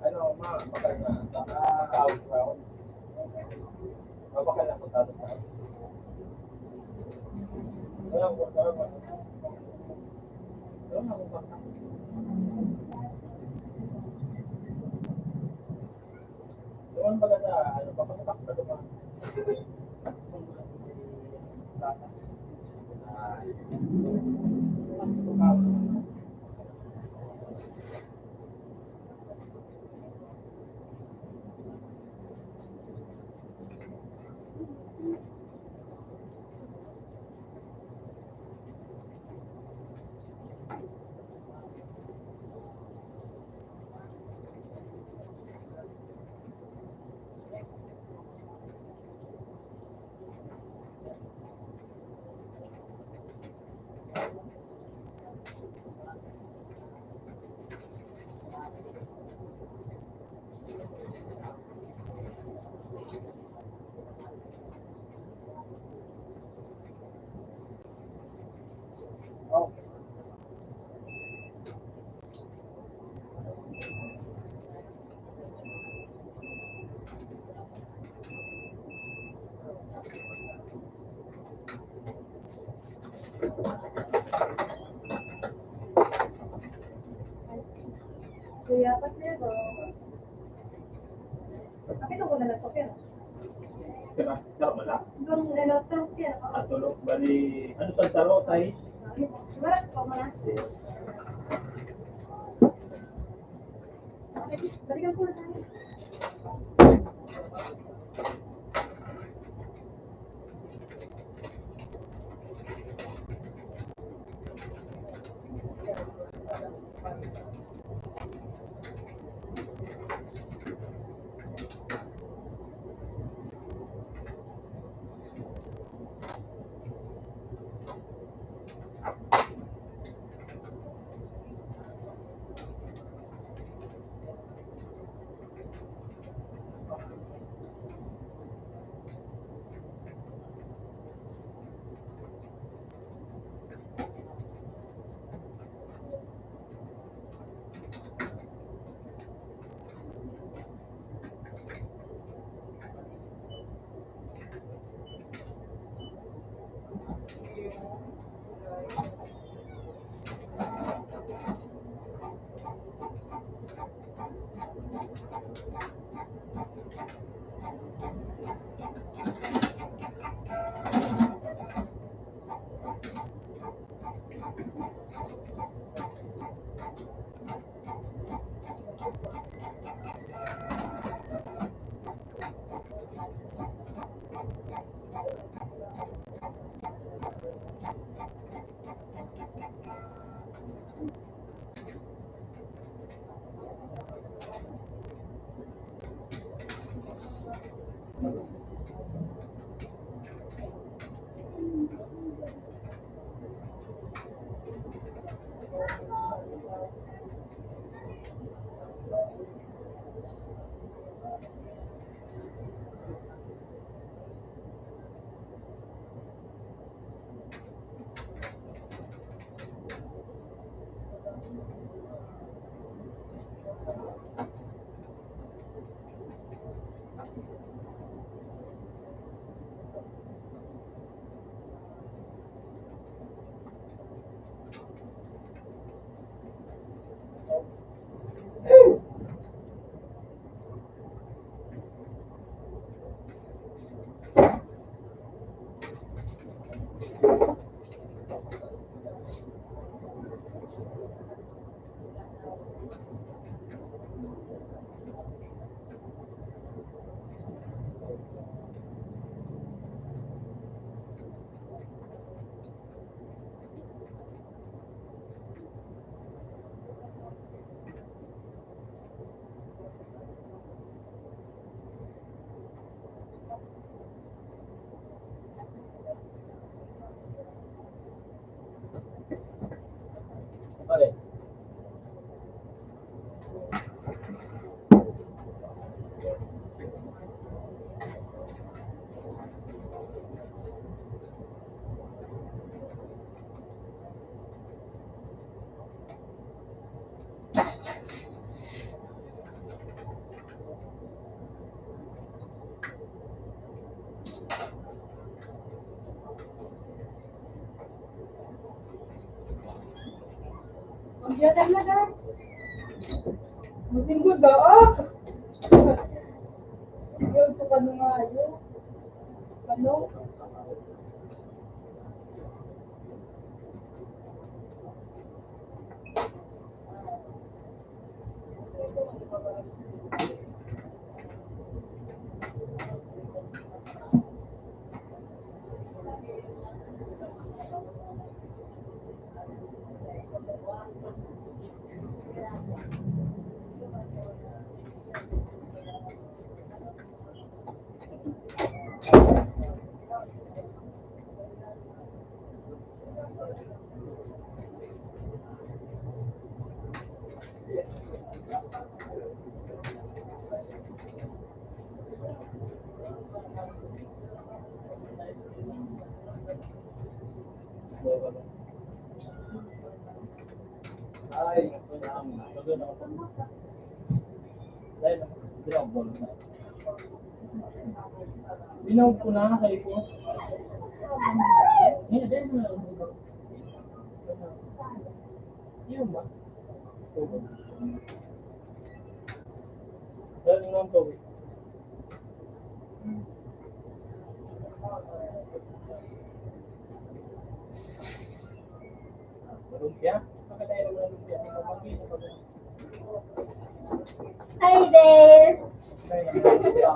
Ano, ma, bakal na. Baka tawag na ako. Mabakal na po, tapos na. Wala po, tawag na. Wala na akong bakal. Doon baga sa, ano, baka sa takpa doon. Ah. Kuya, pasaya ba? Bakit ako na nagpapira? Diba? Tama na? Itong, ano, tong pira. Ah, tulog. Bali, ano sa taro, tay? Wala pa man. Balikan ko na tayo. Computer na, guys. Masinggod, oh. Yun, sa kanungayo. Ano? Binaog ko na, sabi ko. Ngayon, dahil mo na lang. Yun ba? Tubig. Meron ng tubig. Lumpia? Maganda yung lumpia. Hi there! Ay, lumpia.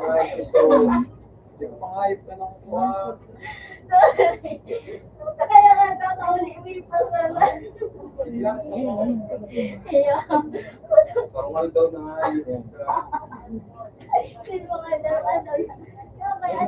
Hindi ko mangayop ka ng kuha. Kaya nga, kakauli-uli pa sana. Iya. Normal daw na nga yun. Sino nga daw, ano? Kaya ba yan?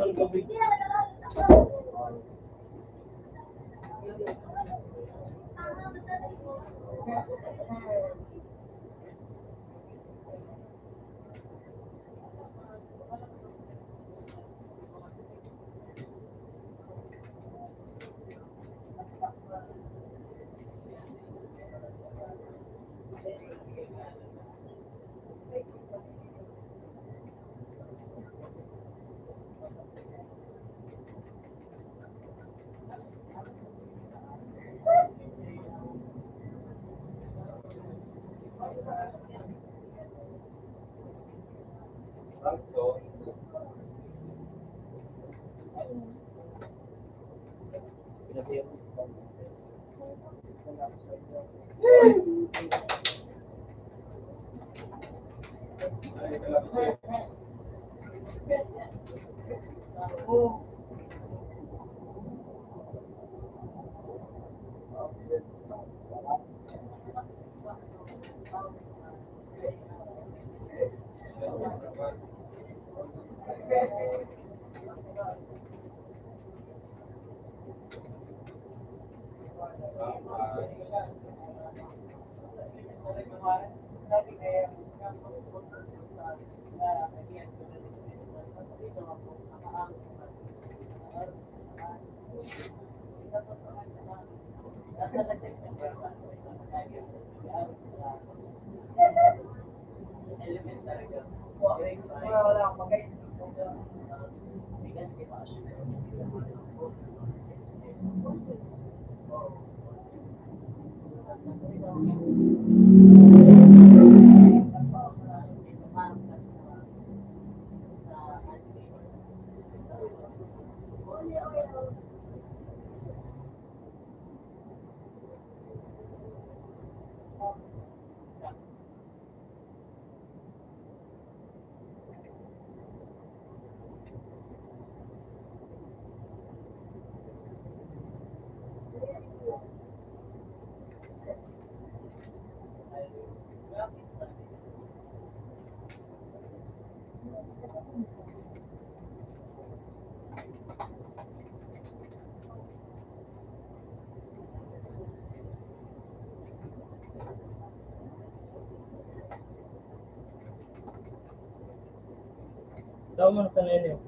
Daw man sa ngayon yun.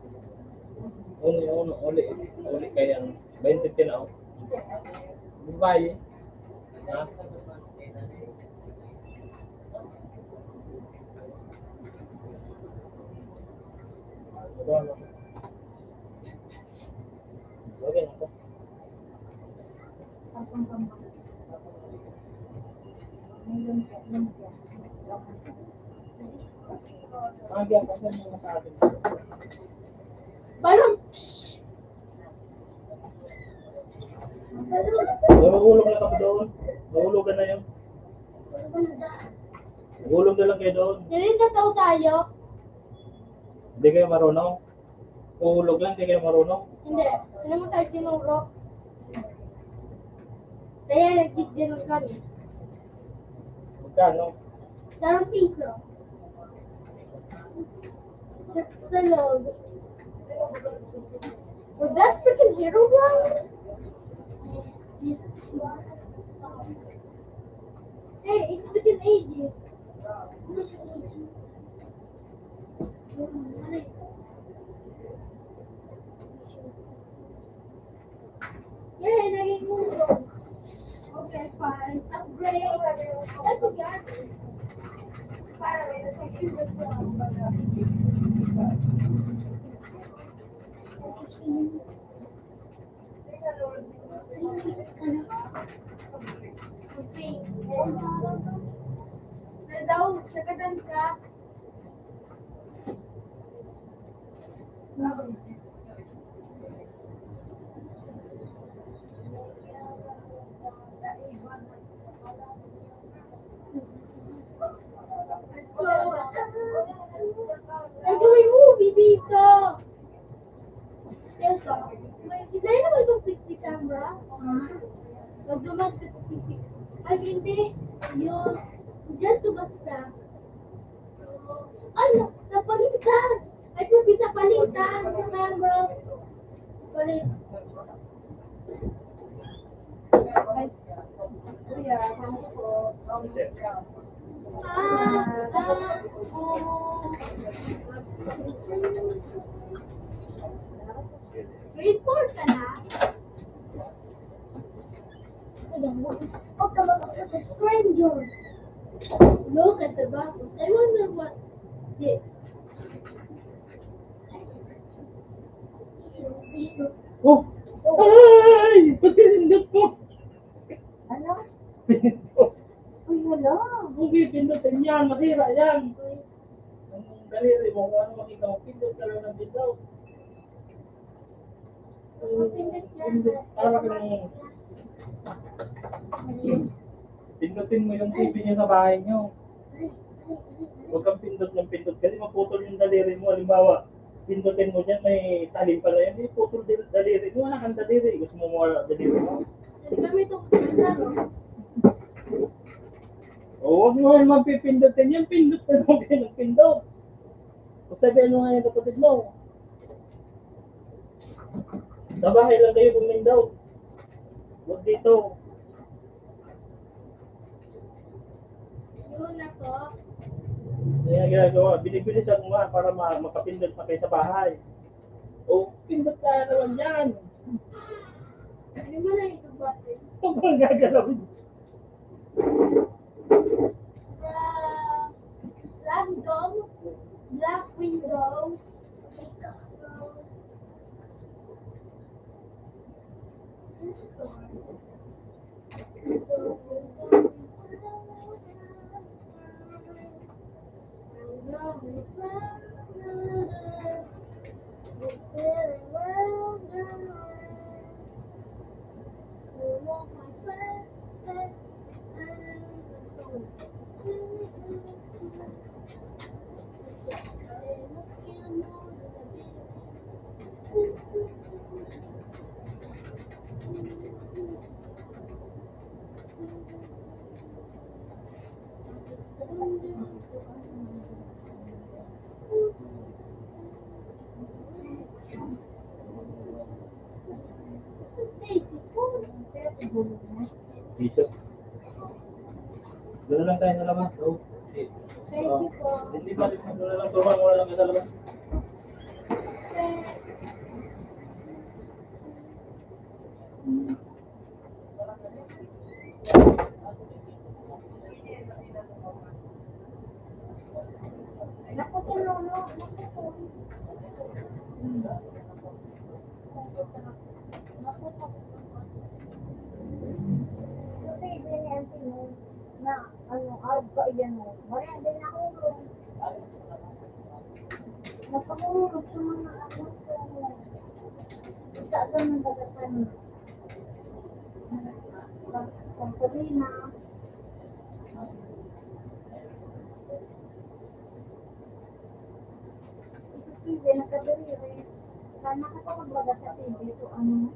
Uli, uli, uli, uli kaya ang twenty na ako. Babae. Ha? Okay na to. Parang, psst. Mahulog na kamo doon. Mahulog na yun. Mahulog na lang kayo doon. Hindi kayo marunong. Uhulog lang, di kayo marunong. Hindi. Alam mo tayo tinuro. Kaya nagtitinuro kami. Magkano? Dalawang piso. That's the log. Would that freaking hero one? Hey, it's freaking A G. Yay, naging ulo. Okay, fine. Upgrade. That's a gadget. Para rin sa computer. Okay. Ay, gawin mo, bibig ka. Yes, sir. May design naman itong sixty camera. Ah. Pag dumating sa sixty. Ay, hindi. Yun. Diyan to basta. Ay, napalitan. Ay, pinapalitan sa camera. Palit. Grade four ka na? Ayan mo. Huwag ka mag-ako sa stranger. Look at the bottom. I wonder what this. Oh! Ay! Pagpinindot ko! Ano? Pinindot. Uy, wala. Kung pipindutin yan, masira yan. Ang daliri mo, kung ano makita mo, pindot ka lang ng pindot. Pindot. Para ka ng pindutin mo yung T V niyo sa bahay niyo. Huwag kang pindot ng pindot kasi maputol yung daliri mo. Halimbawa, pindutin mo dyan, may talim pala yan. Hindi putol dil- daliri mo, wala kang daliri. Gusto mo mawala daliri mo? Hindi kami ito kumanta, no? O, huwag mo naman pipindutin yan. Pindot na lang kayo ng pindot. O, sabihan mo nga yung kapatid mo. Sa bahay lang kayo gumindaw. Huwag dito. Yun na po. Kaya ginagawa, binibilisan mo nga para ma- makapindot na kayo sa bahay. O, pindot ka na lang yan. Hindi mo na ito ba? Huwag mong gagalawin. From Black Dog, Black Window. Dito. Doon na lang tayo sa labas. Oh. Okay. Oh. Hindi pa, doon na lang, doon na lang sa labas. Kasi din yung auntie mo na, ano, arog pa iyan mo. Maria, din ako, bro. Napangurog sa mga anak ko. Isa agad ng dagatan. Pag-, pagpalina. Isa T V, nagkadiri rin. Sana ka pa magbaga sa T V, so ano?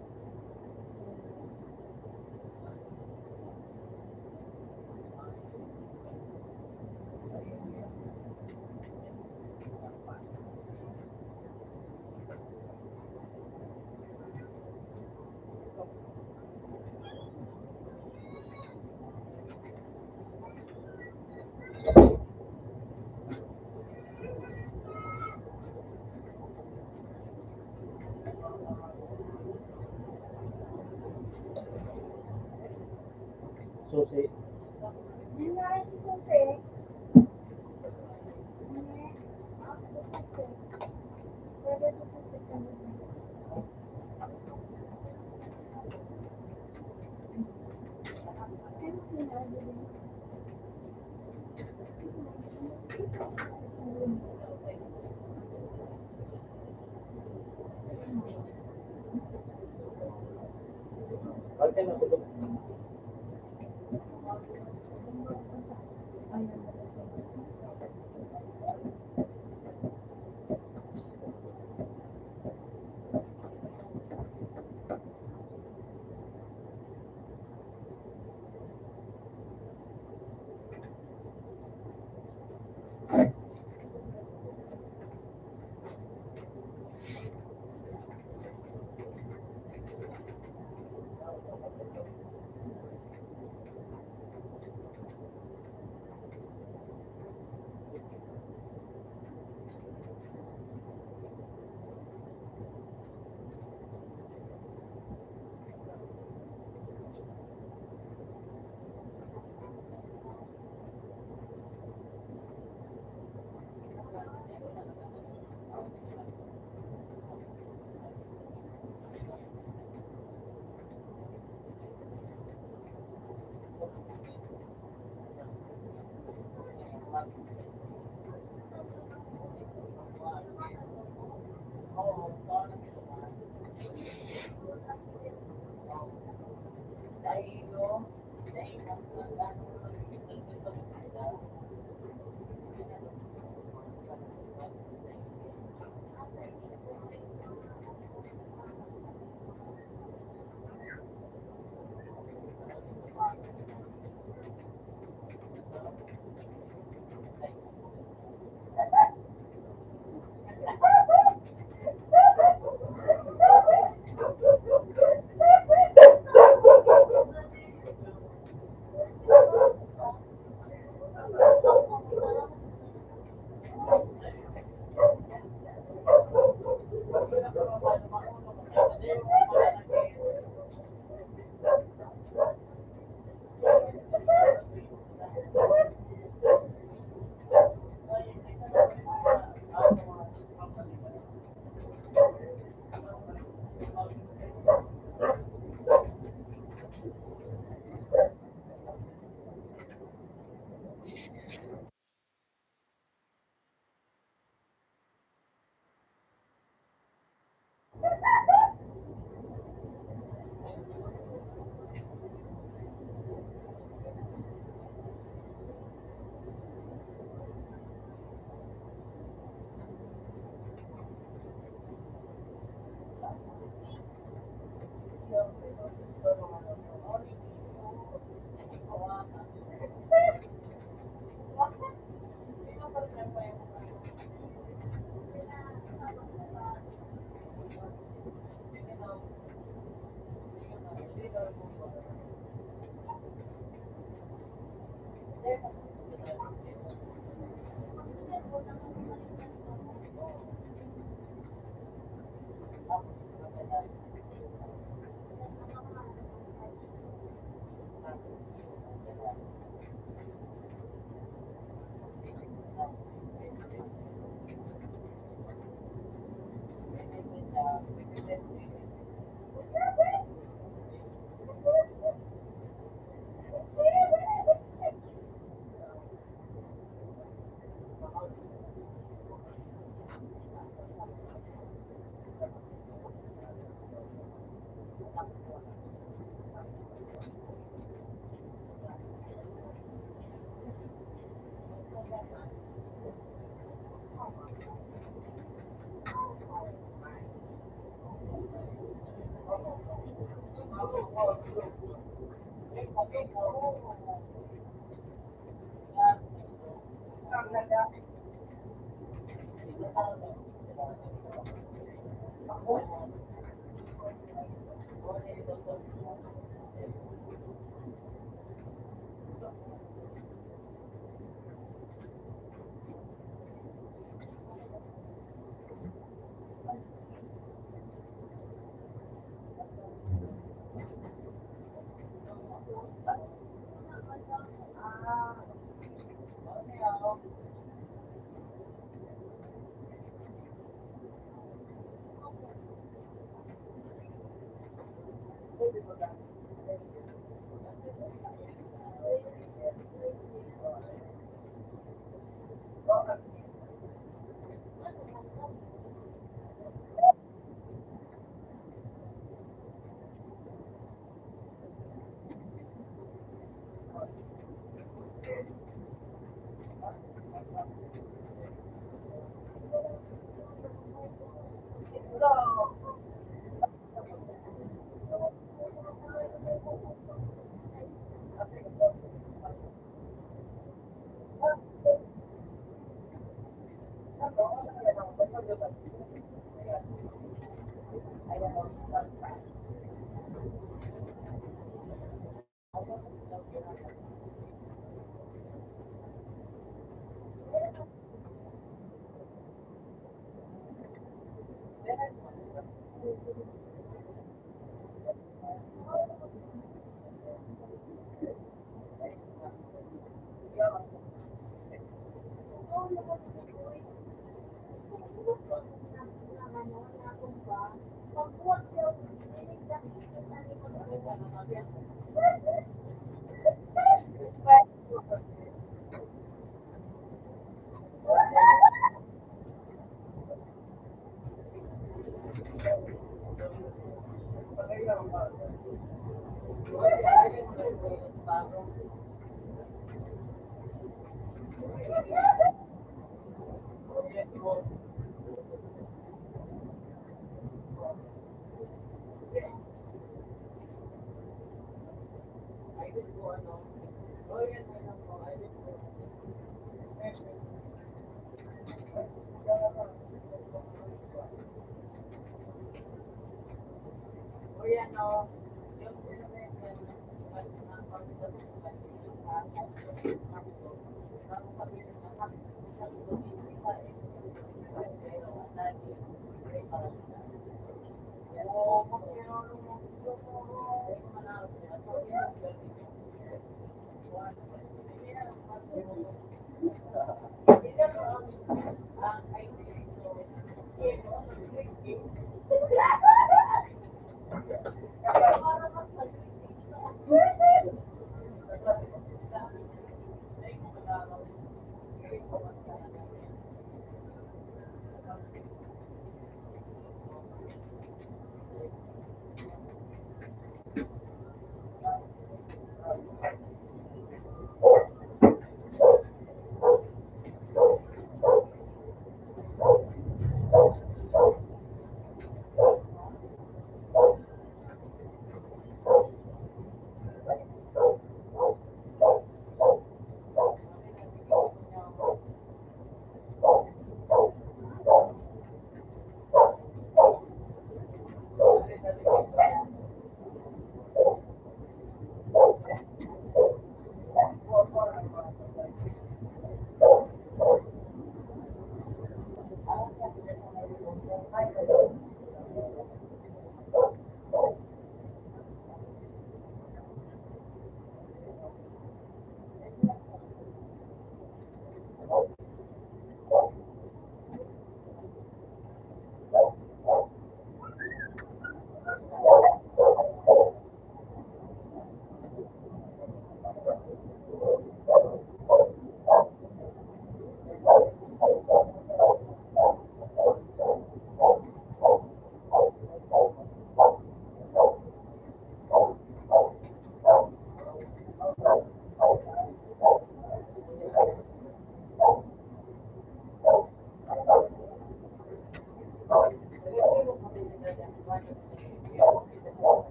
Susi.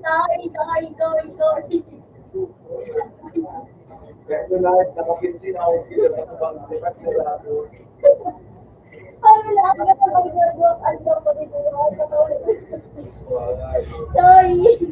Sorry, sorry, sorry, sorry. Sorry.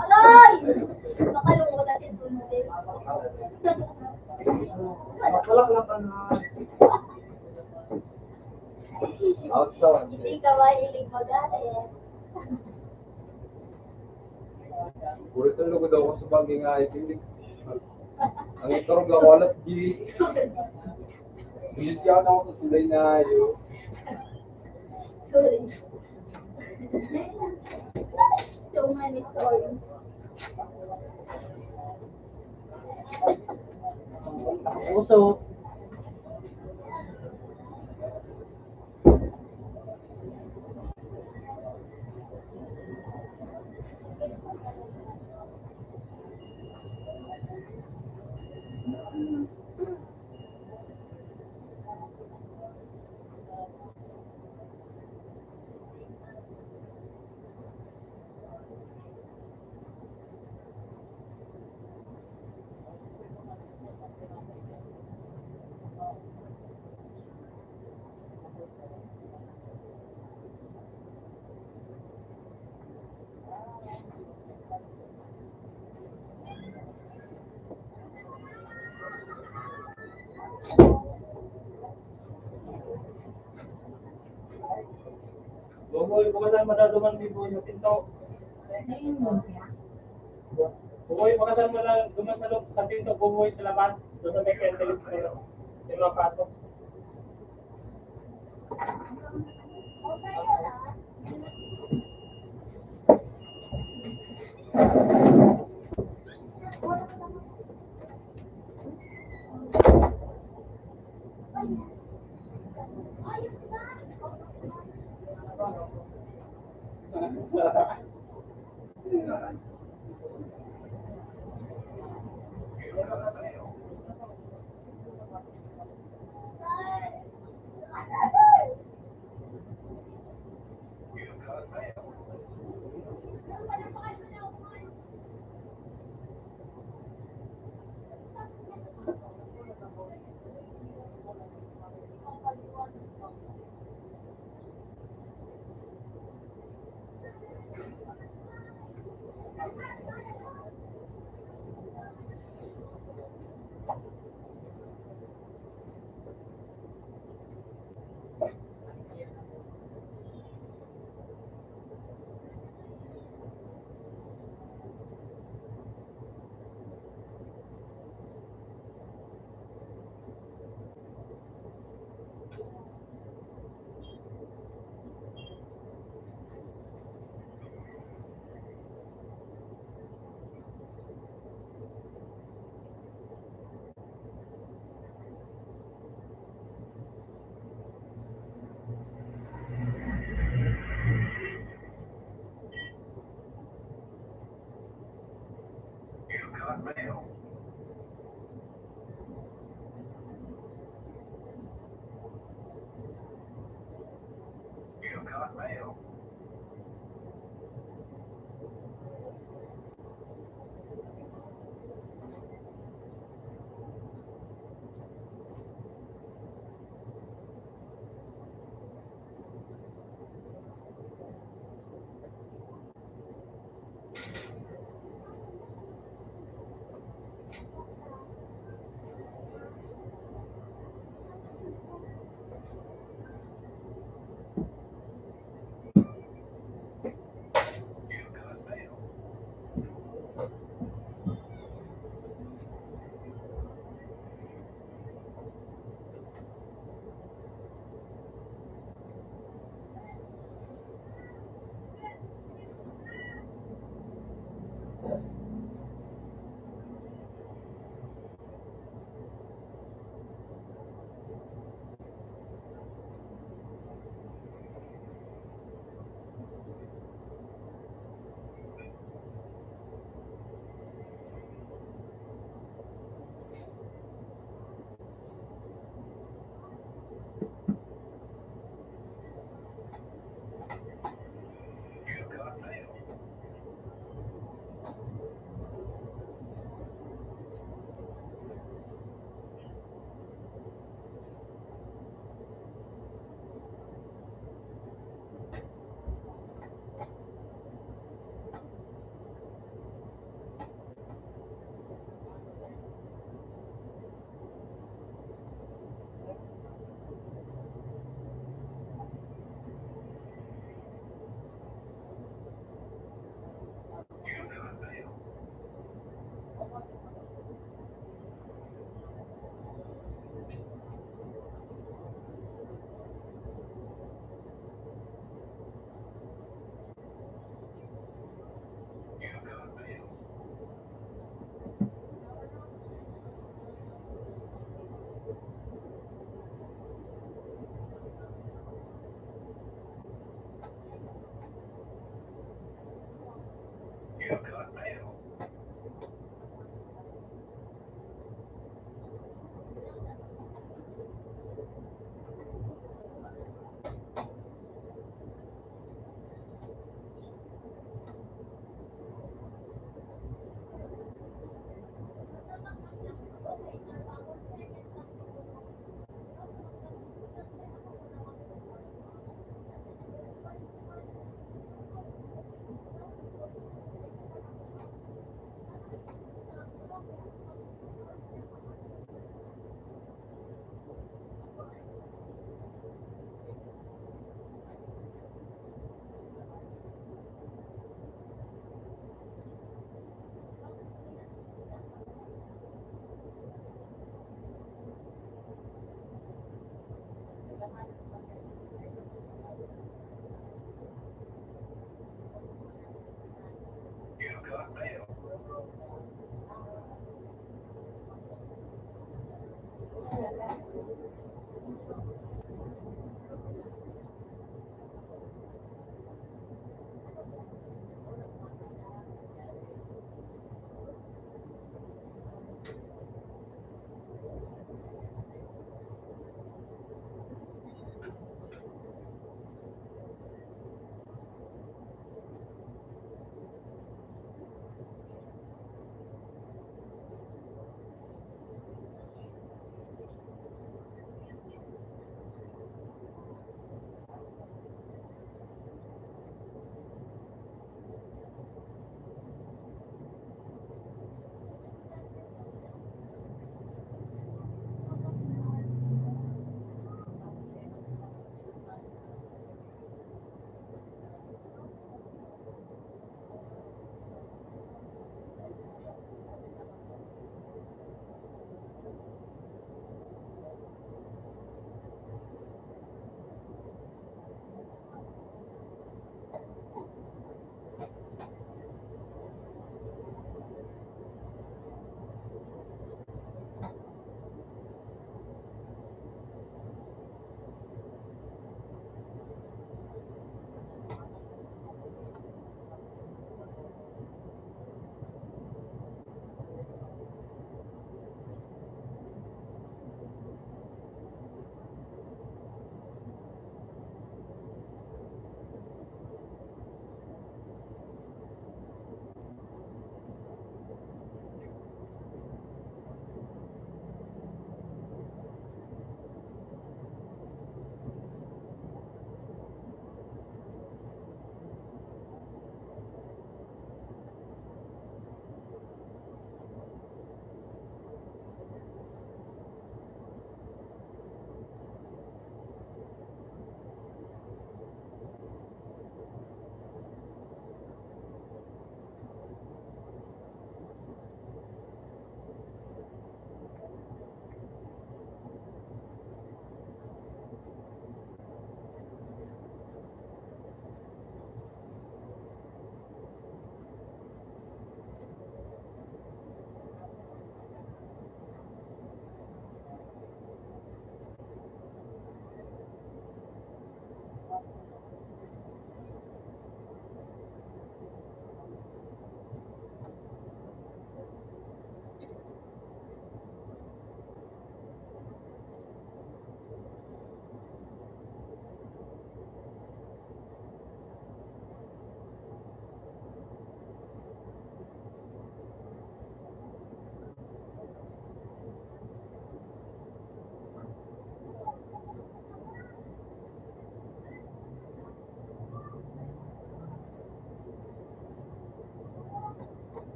Aray! Makalungkot na si Tunde. Makalak na ka na. Outside. Hindi ka mahilig magalit. Puro tulog daw ako sa bagay nga, imbis ang iturog ako alas diyes. Imbis yan ako sa sulay na yun. Sorry. So many sorry. Puso. Buboy, bukasan mo daw duman, Biboy, yung pinto. Buboy, bukasan mo daw duman sa loob, sa pinto, Buboy, sa labas. Doon sa may candle, yung mga pato.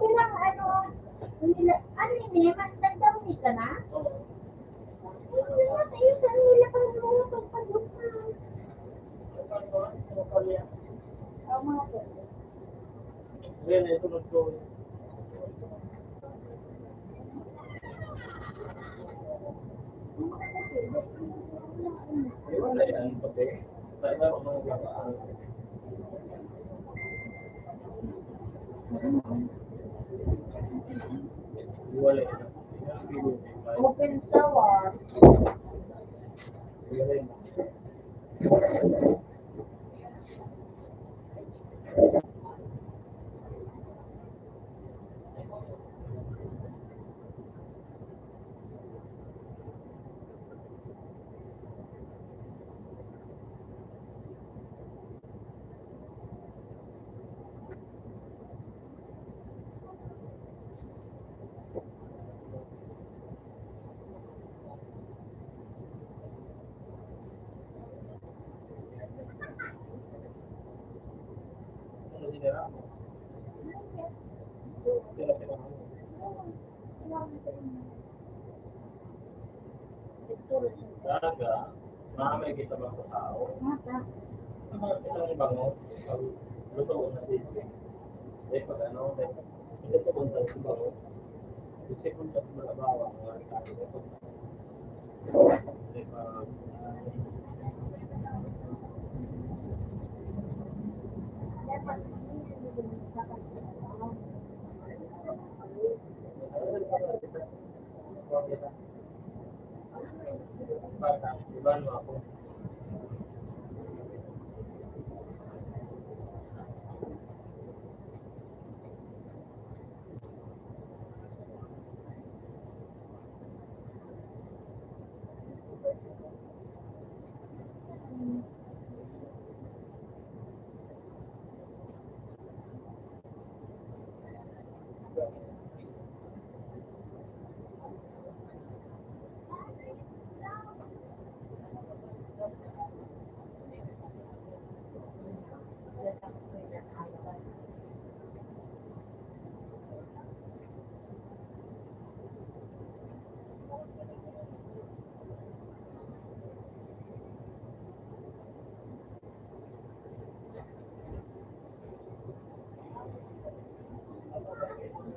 Ilang ano, nila, ano ini, nagdamit ka na? Ano na tayo sa nila pag mga pagpalupa? Tama po. Ayan, ito na po. Open sour. Talaga, maamay kita bang sa tao? Ang mga kitang bango, pag luto na dito. Eh, pag ano, eh, hindi ko kung saan sa bango. Kasi kung saan sa mga bawa, mga rekado, eh, pag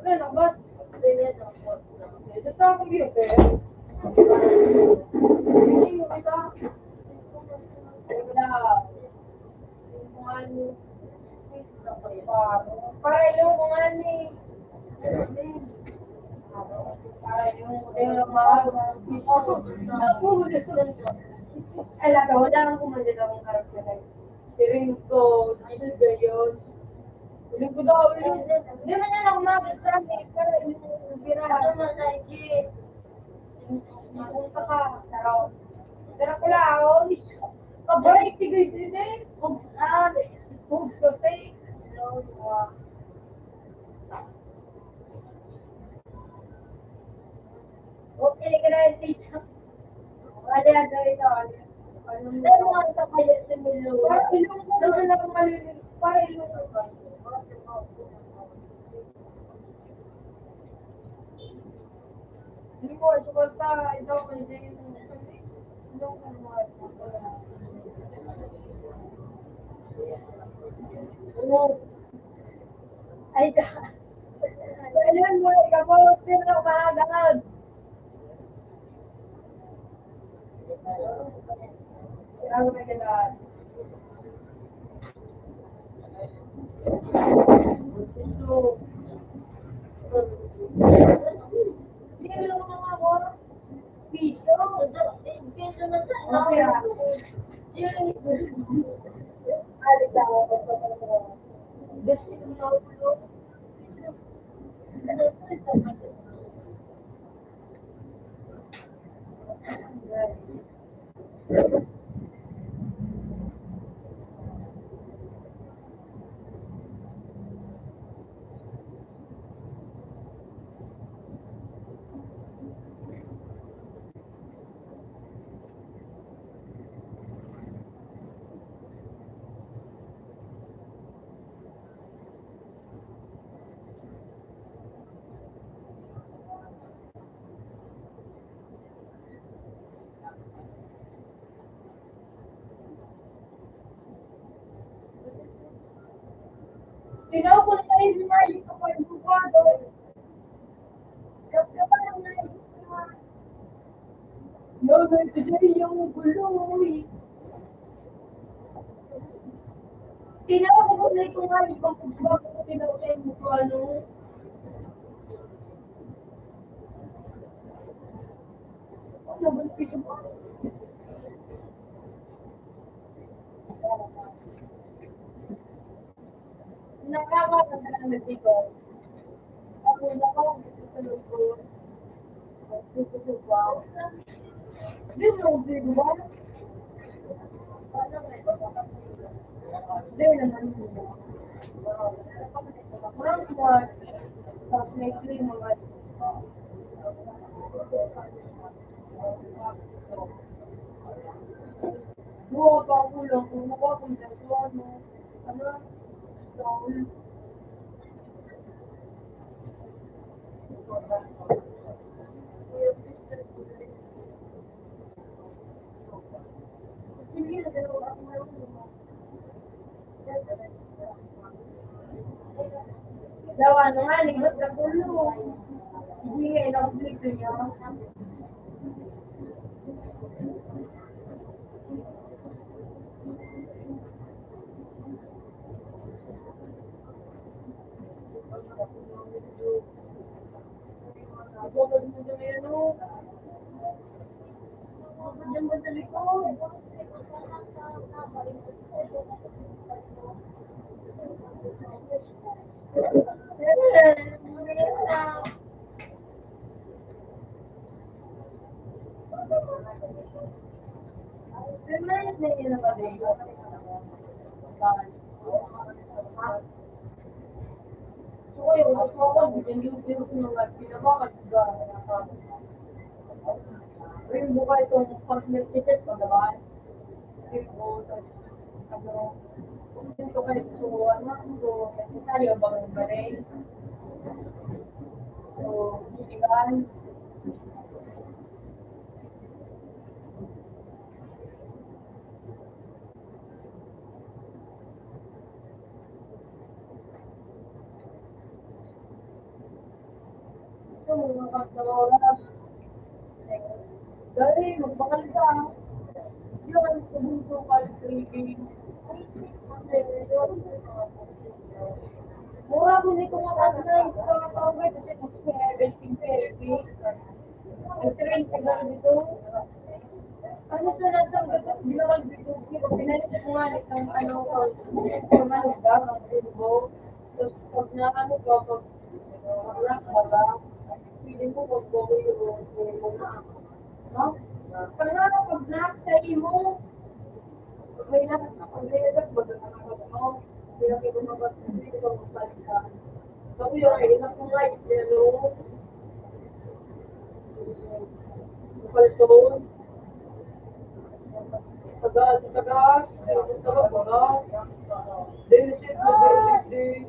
Ano ba? Gusto akong beauty. Hindi mo kita. Wala. Para yung mga ni, para yung mga, ala ka, wala kang kumanda ng character. Piring ko, Jesus, Diyos. Piling ko daw, piling, hindi man yan ako mag-prank eh, pero yung pira. Ano na, Nigel? Mapunta ka, taraw. Pero kulaon, paborit, tigay din eh. Hugs, ah, hugs ka, fake. Hello, mga. Okay ka na, teacher. Wala, ano ito, ano? Ano mo? Ano ang kapayat sa mulo? Para ilong ko, para ilong ko. Para ilong ko. Hindi ko, sukat pa, ito, kung hindi, ilong ko, mga. Ano? Ay, ka. Ayun mo, ikaw po, sino ang mahagahag? Ang maganda. Hindi, ilong mo nga po. Piso? Piso na sa. Okay, ah. Yun. Alis ako. Gusto ko na ulo. Tinaw ko na tayo ni Mayo kapag bukado. Kapkapan na ito. Yun, ito siya yung guloy. Tinaw ko na ito nga, ipang pagbago ko, tinaw ko yung mukha, no? Ano ba ito? Nakakatawa na dito. Ako, nakaw, dito sa loob ko. Dito sa loob ko. Dito sa loob ko. Dito naman. Parang, parang, parang, Buha pa ang ulo, kung mukha kong Joshua, no? Ano? Stone. Dawa na nga, ni mas kakulong. Hindi nga, inabulit niya. Rin buka itong pag-nagtitip, pag-abaan. Tipo, tas, ano, kung sino kayo gusto mo, ano, so, necessaryo bang galing? So, iligan. Ito, mga pagkawalan. Dali, magbakal ka. Yan, kung ito ka, trading. Mura ko nito mga pag-nine, sa mga tao, kasi gusto ko nga, waiting period. Ang trend ka ba dito? Ano to na sa gatos, ginawang bituki, pag pinanit ko nga, itong ano, pag, pag ano ba, pag ano ba, tapos pag na ano ka, pag, pag rock ba ba, feeling ko pag bago yung, yung, yung, no? Pag nga, pag rock sa imo, pag may na, pag may na, pag ano, pag ano, pag ano, pag ano, Kakuya, ay, naku nga, pero, palton. Taga, taga, taga, taga. Then, shit, di.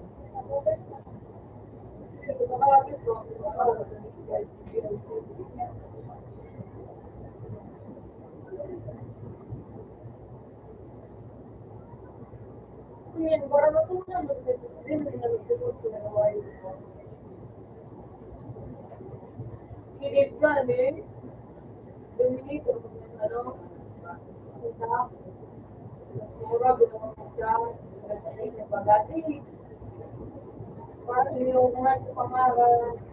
Yan, para matunan mo sa din na nagtutulog ko na nawayo. Si Dave nga, eh. Dominic, ano, kita. Mura, ginawa ko siya. Kasi, nagpagati. Parang, yung mga sa pangaral.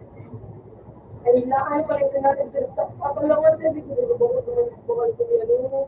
Ay, na, ano pala yung pinatagdag sa kapalangan na, di ko na ba ko, ano,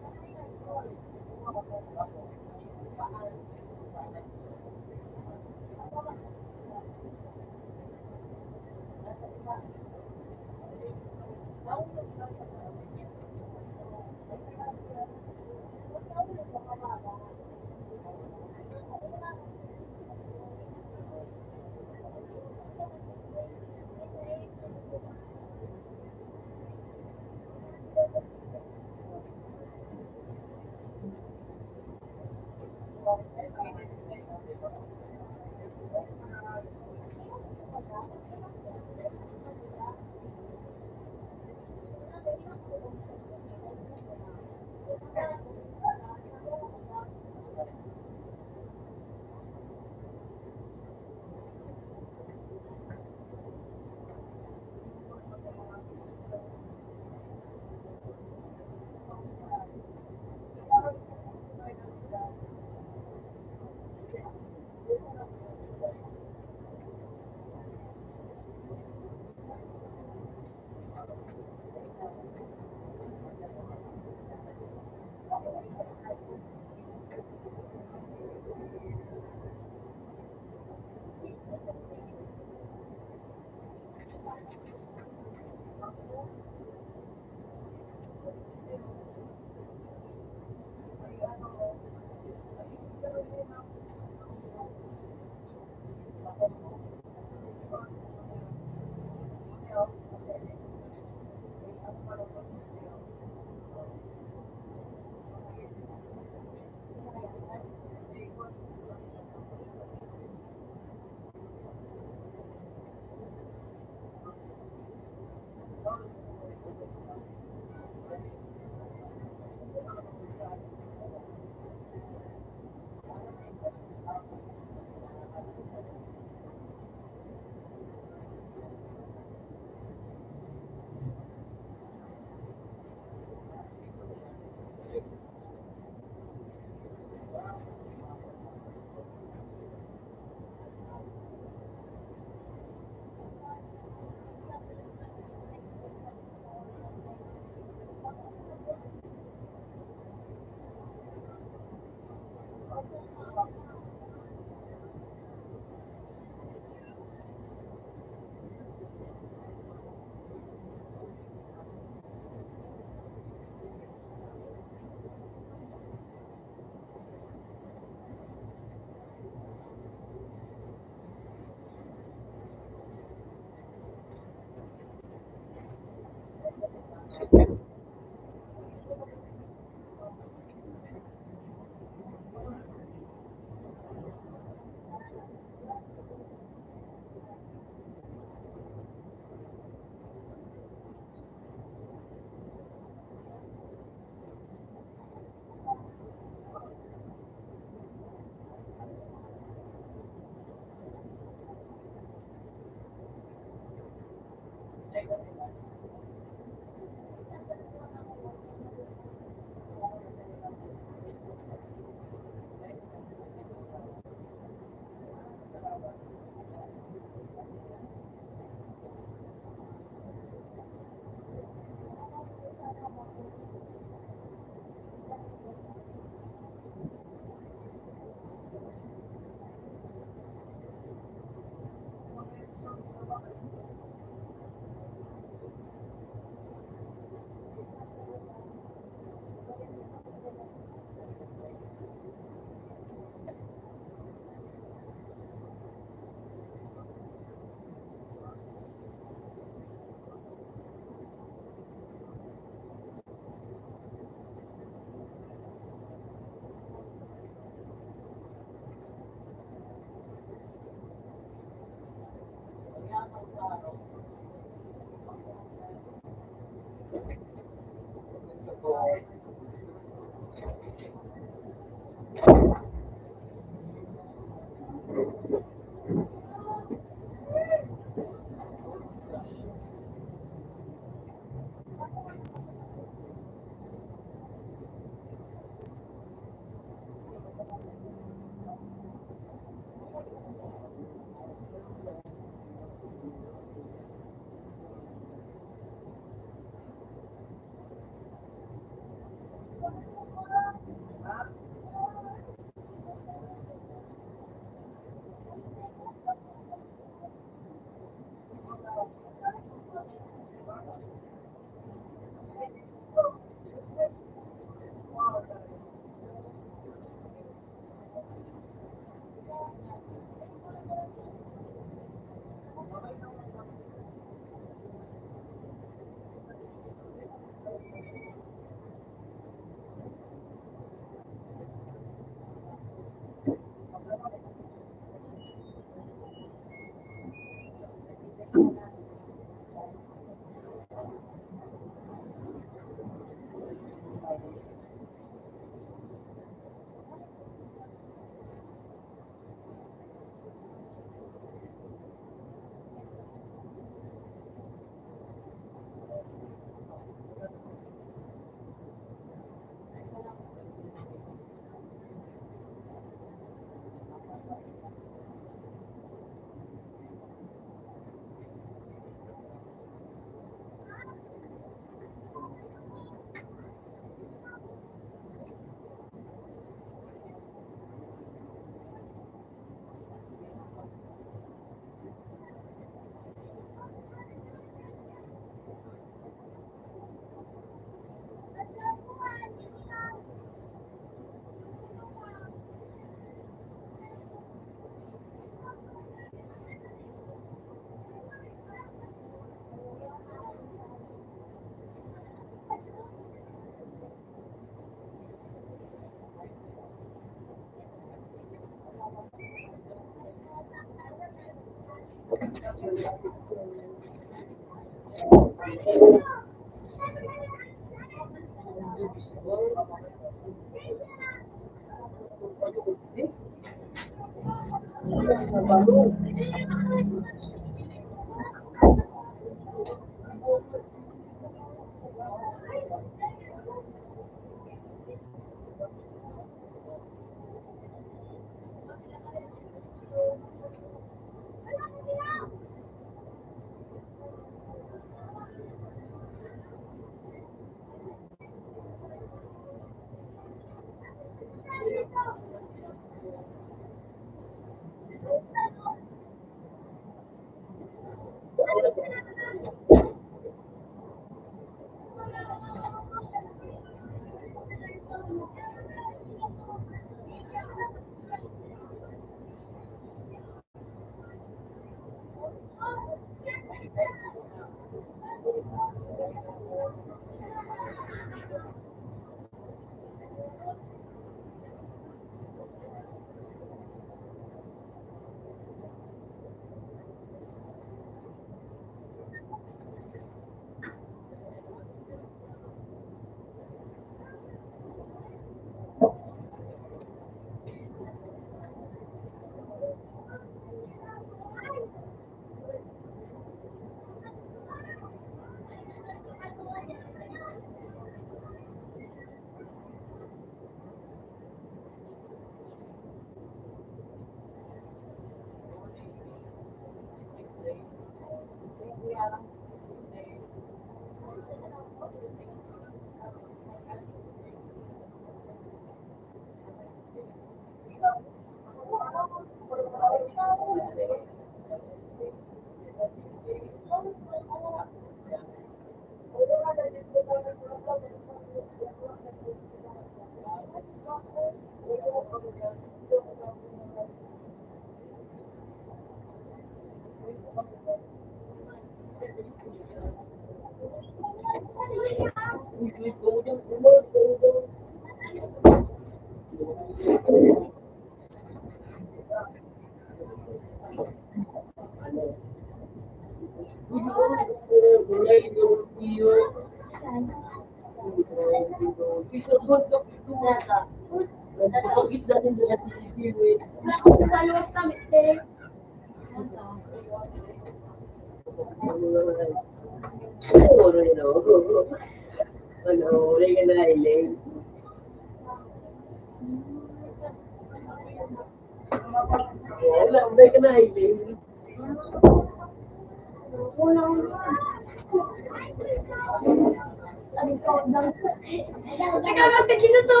Teka, bakit ito to?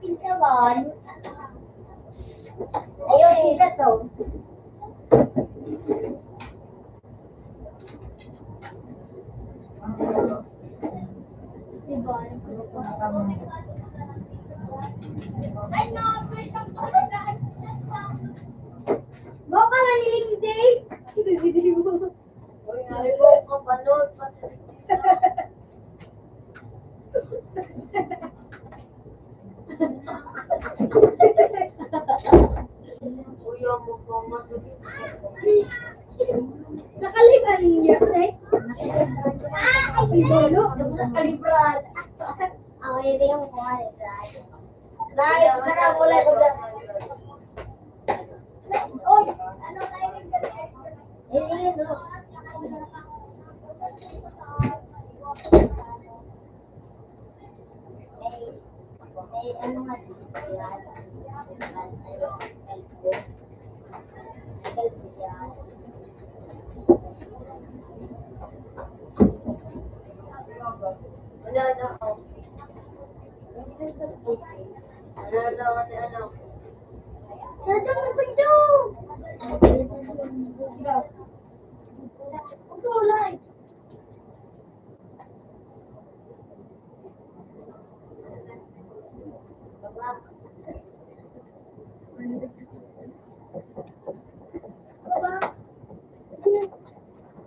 Pinsawan. Ayun, isa to. Baka maniling day. Uy, nga rin mo, kapanood, pati. Kuya mo pa man. Nakaliban niya, eh. Ah, ay, lolo. Nakaliban. Ako, hindi yung kuha ni Brad. Dahil para wala ko. Oy, ano tayo nagsabi? Hindi yun, no? Wala na ako. Wala na ako ni ano. Nasa mo pinto? Ito, light.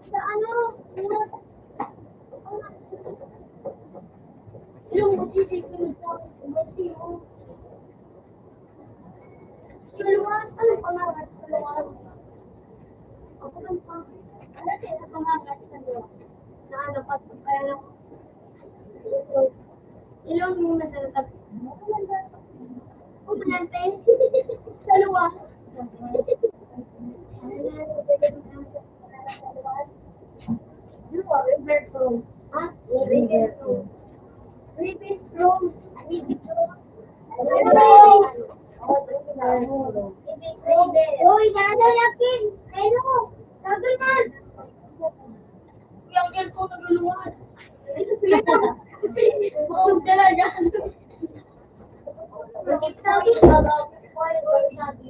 Sa ano? Yung magsisipin sa yung luwas, ano pangalan? Ako lang pa. Ano siya sa pangalan sa luwas? Na ano, pag kaya lang Ilong mo na talaga. Kumante. Sa luwas. River Rose. Ha? River Rose. River Rose. River Rose. Uy, dada yakin. Ayun mo. Tagol man. Yung girl ko nagluluwas. Huwag talaga. It's something about the point of the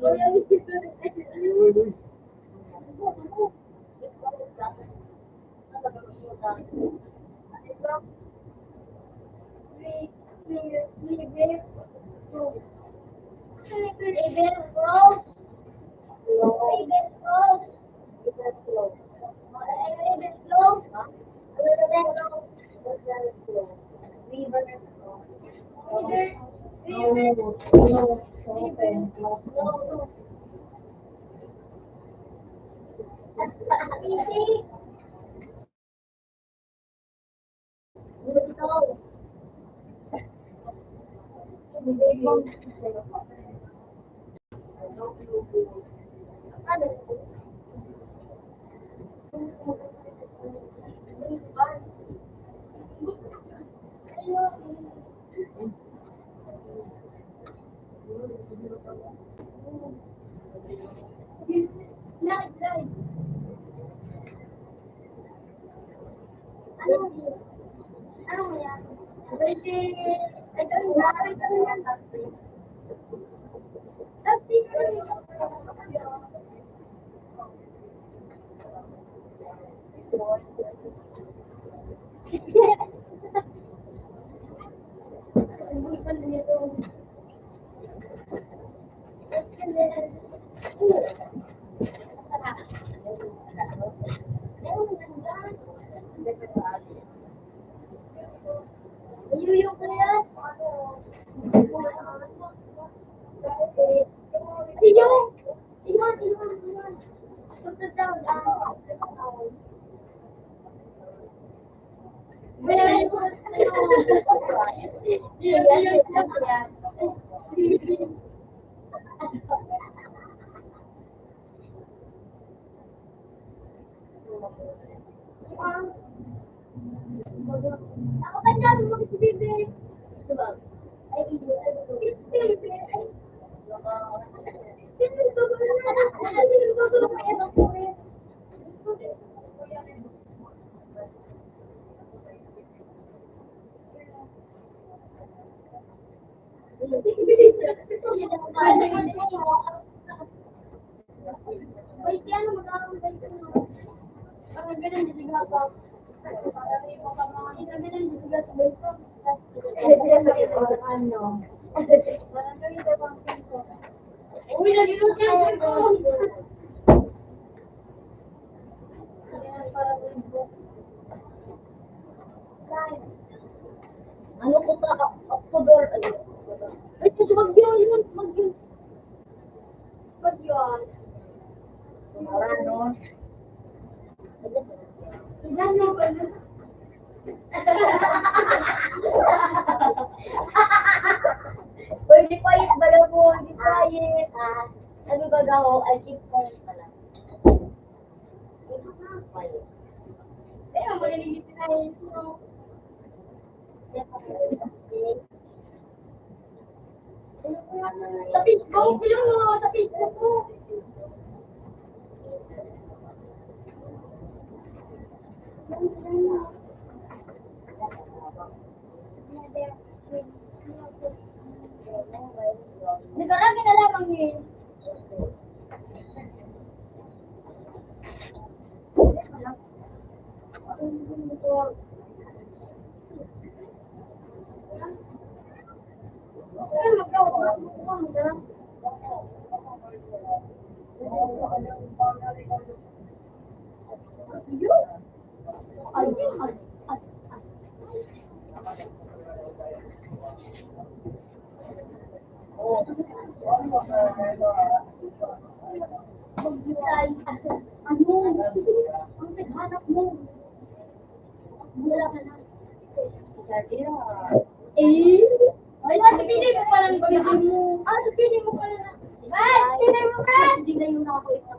Uy, nag-inom siya ng cellphone. Ano ko pa? October. Ay, October. Ay, ito, bagyo yun, bagyo. Bagyo. Ano? Ilan na ba na? Pwede pa yun, bala mo, hindi pa yun. Ah, ano ba daw? I keep quiet pala. Kaya mo nalilipin na yun. Sa Facebook, yun, sa Facebook ko. Nagkarami na lamang yun. Ano? Ang naghanap mo? Wala ka na. Eh? Ay, ah, sabihin mo pala ang bagay mo. Ah, sabihin mo pala na. Ay, tingnan mo ka. Hindi na yun ako ito.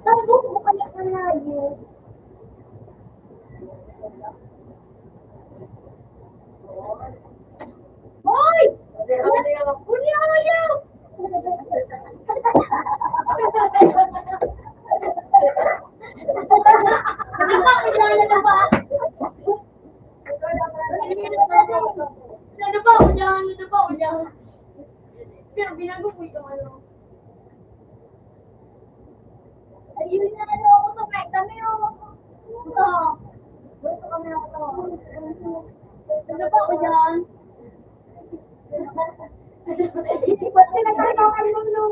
Tambok mo kaya kalayo. Hoy! Kuya, ayaw! Ano ba? Kuya, ano ba? Ano ba? Kuya, ano ba? Kuya. Pero binago ko itong ano. Ayun na, ano, ako to, kahit kami, oh. Ito. Gusto kami ako to. Ano ba ako dyan? Ba't pinagkakaroon mo, no?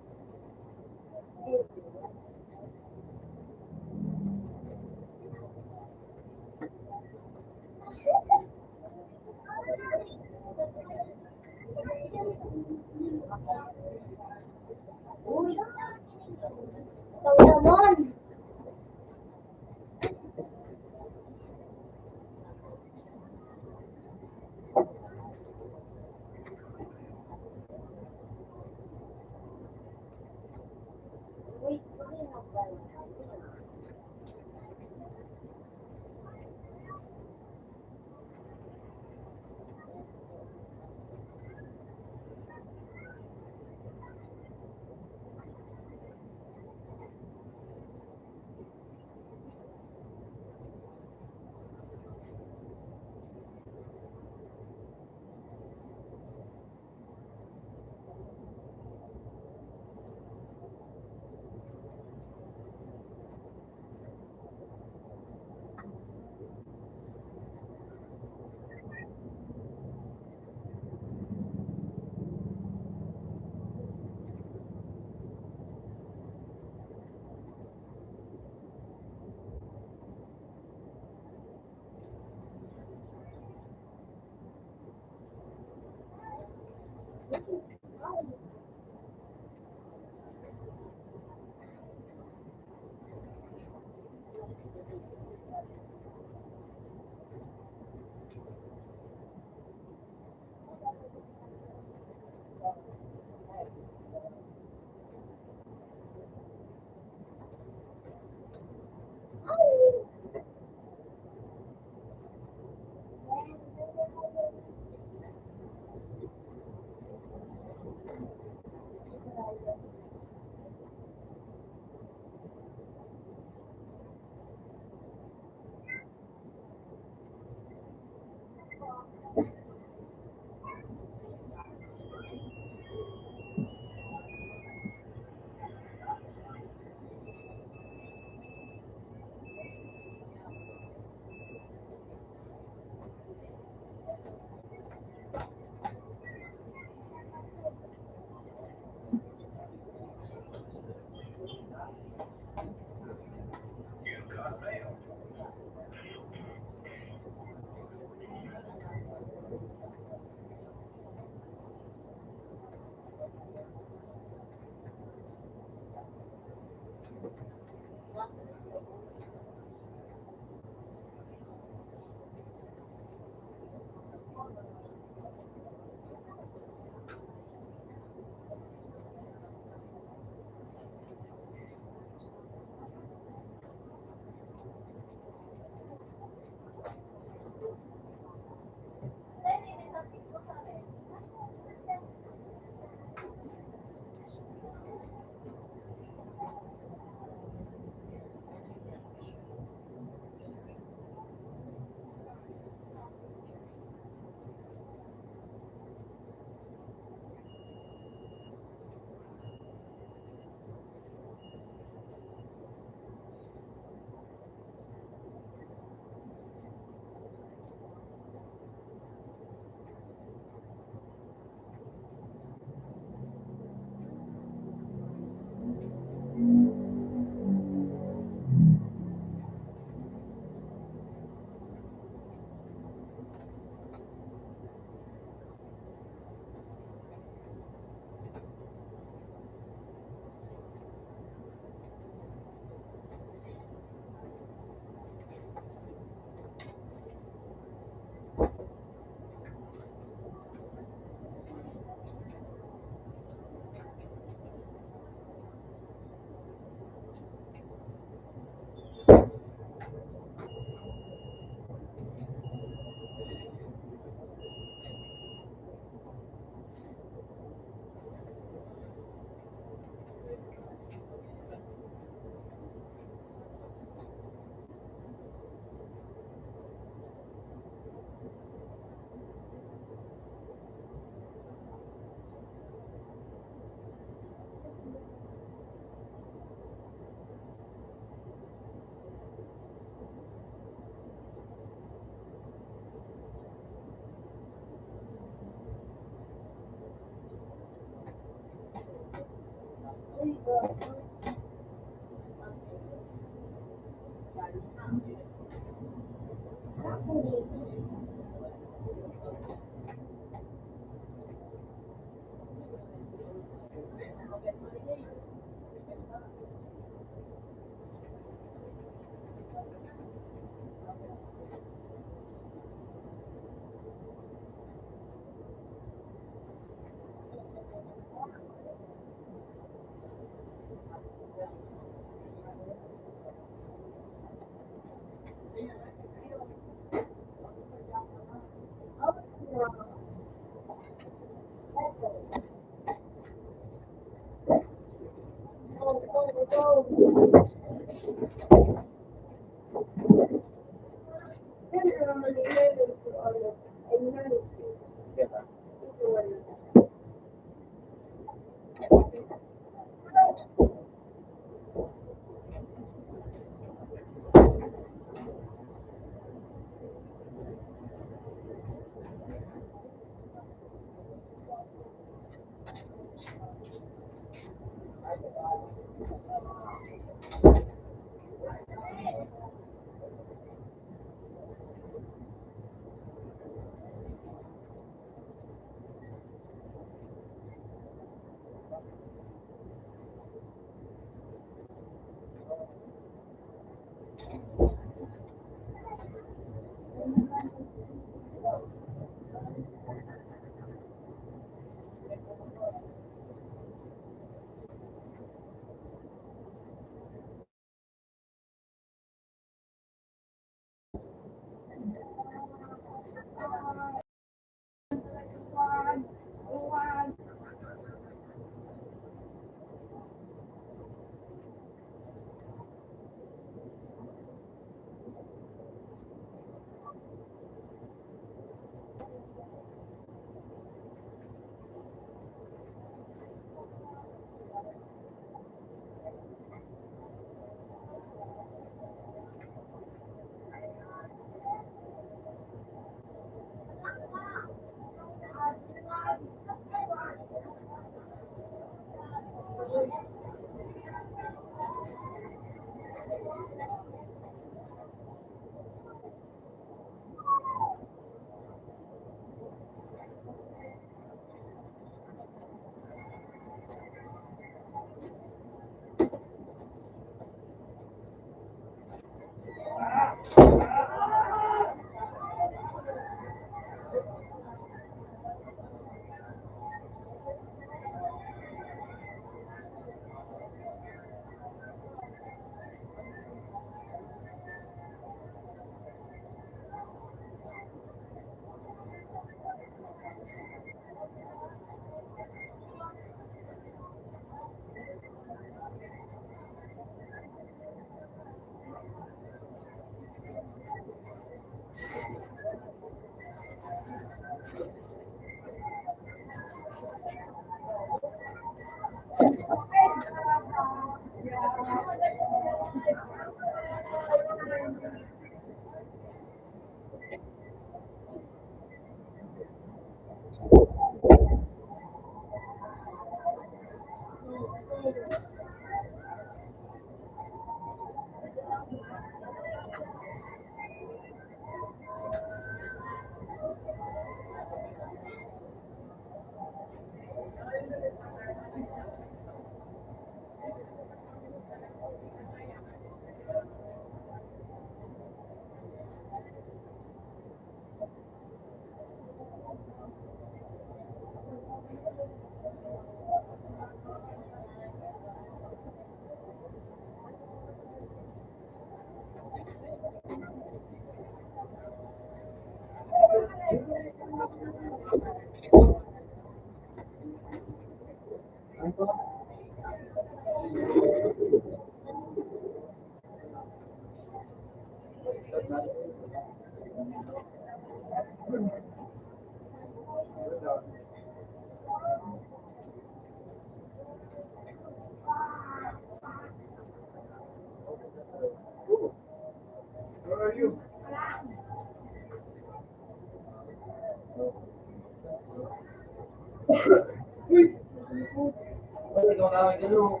Ikaw na, ano?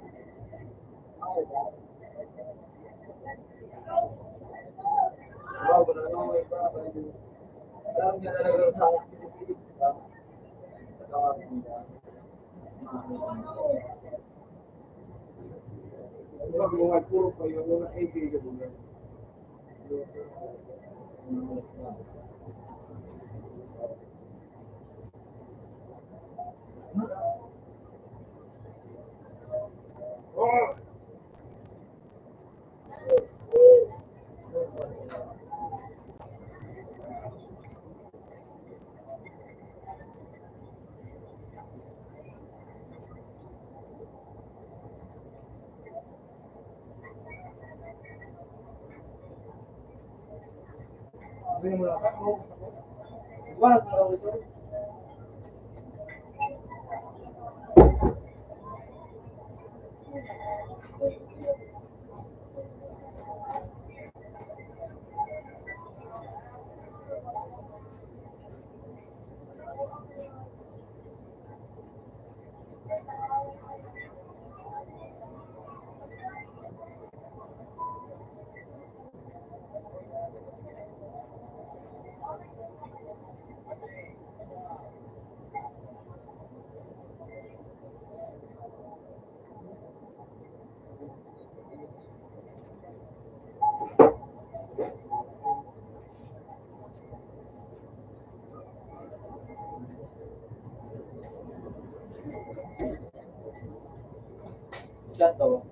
Siya to.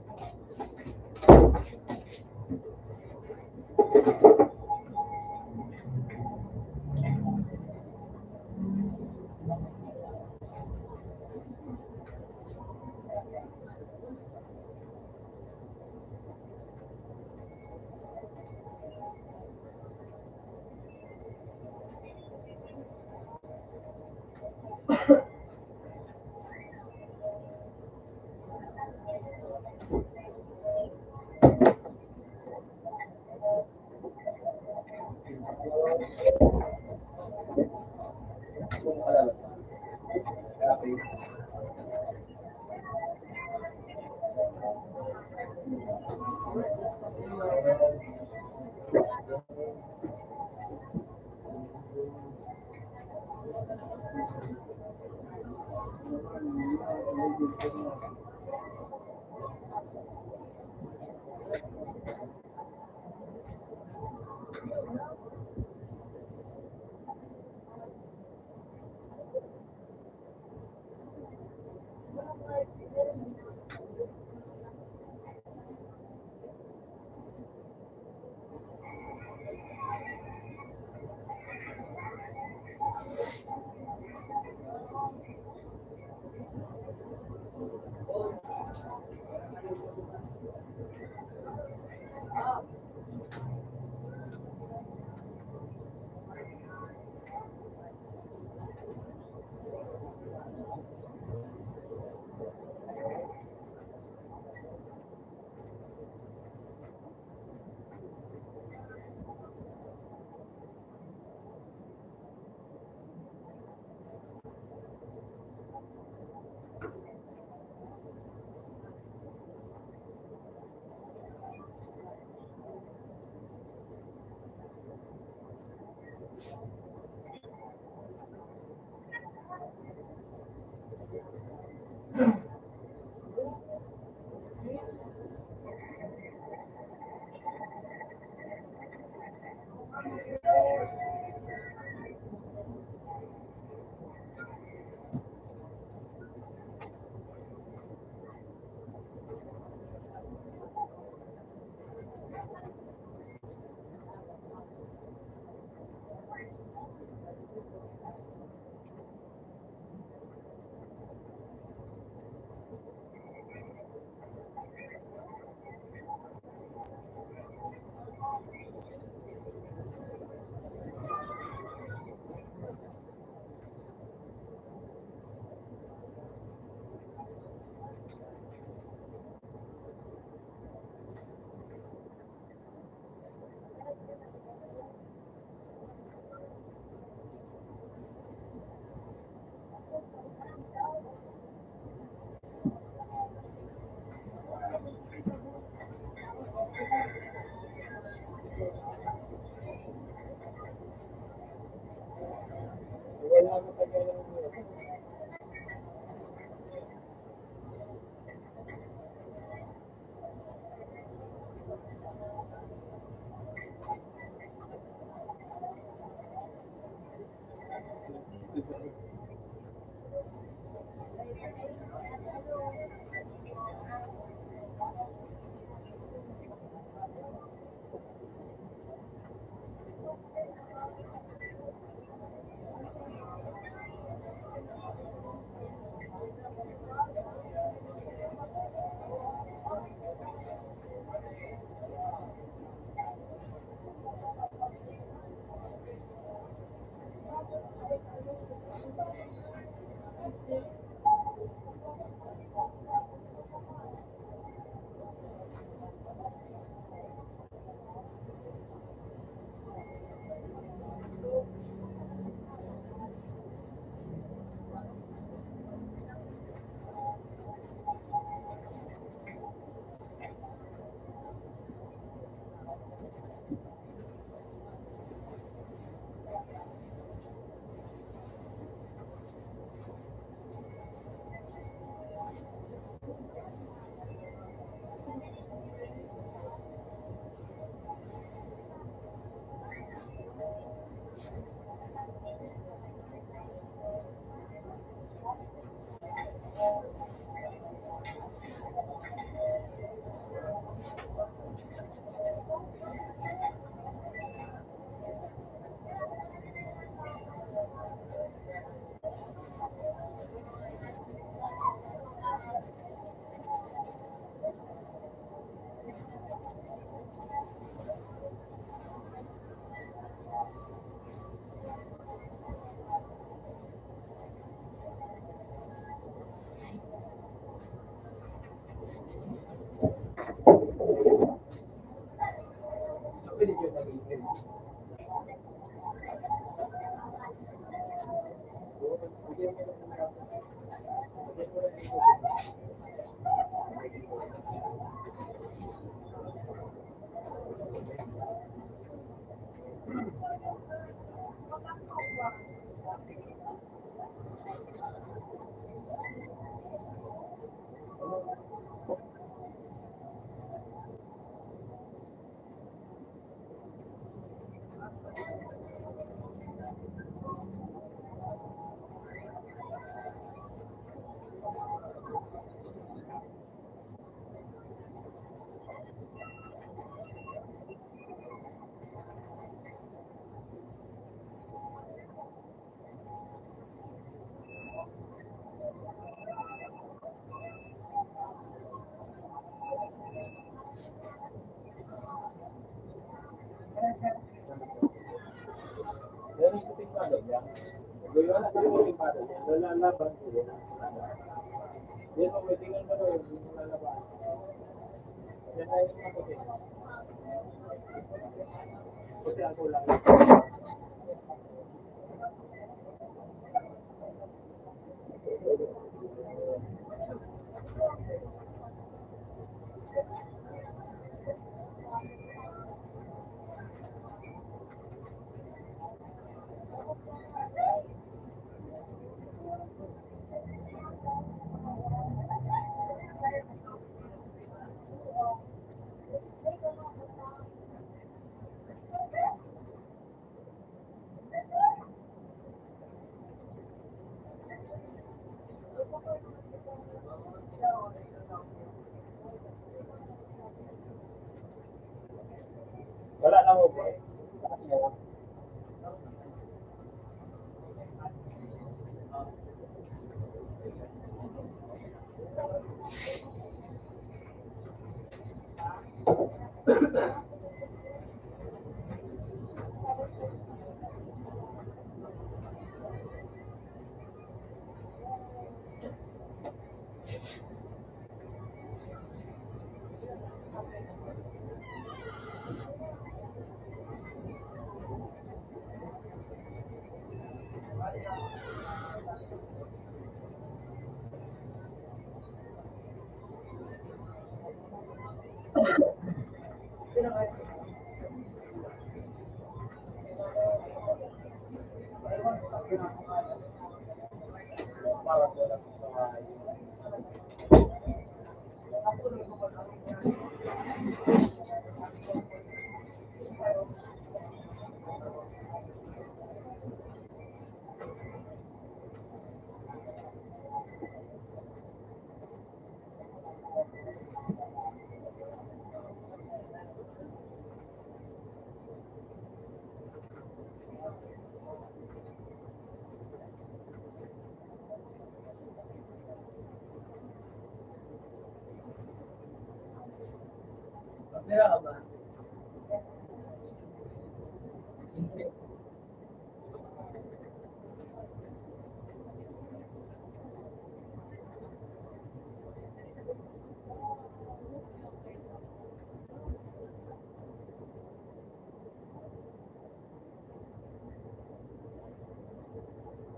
Wala na mo, boy.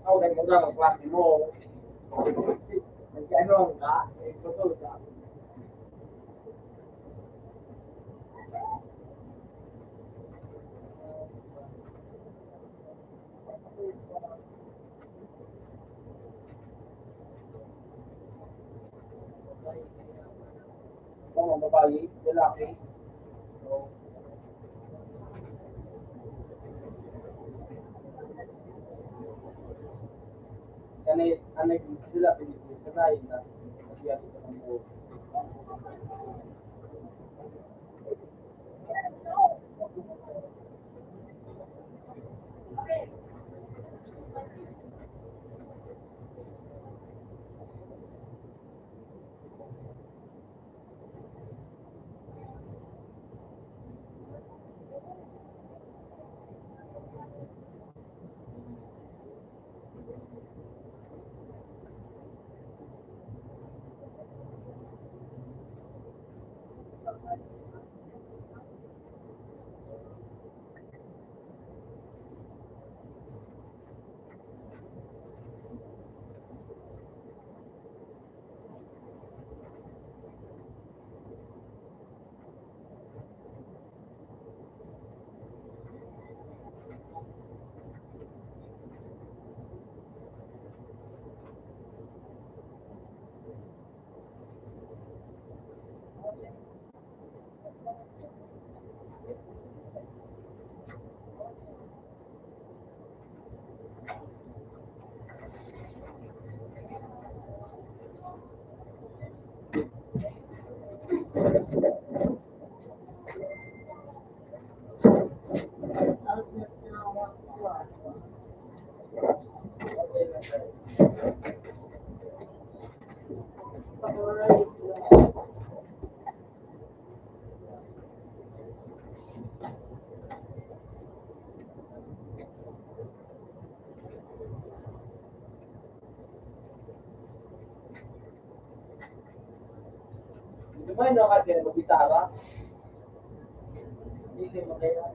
Ako, nagmura ang klase mo. Nag-ano ka? Eh, gusto ka. Oo, babae, lalaki. So, sanay, sanay sila, pinipili, sanay na, sanay na, Sino ka din? Gitara? Hindi mo kaya.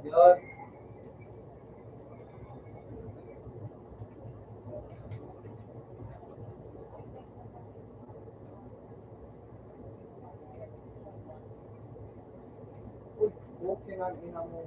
Yun. Uy, okay na ang ina mo.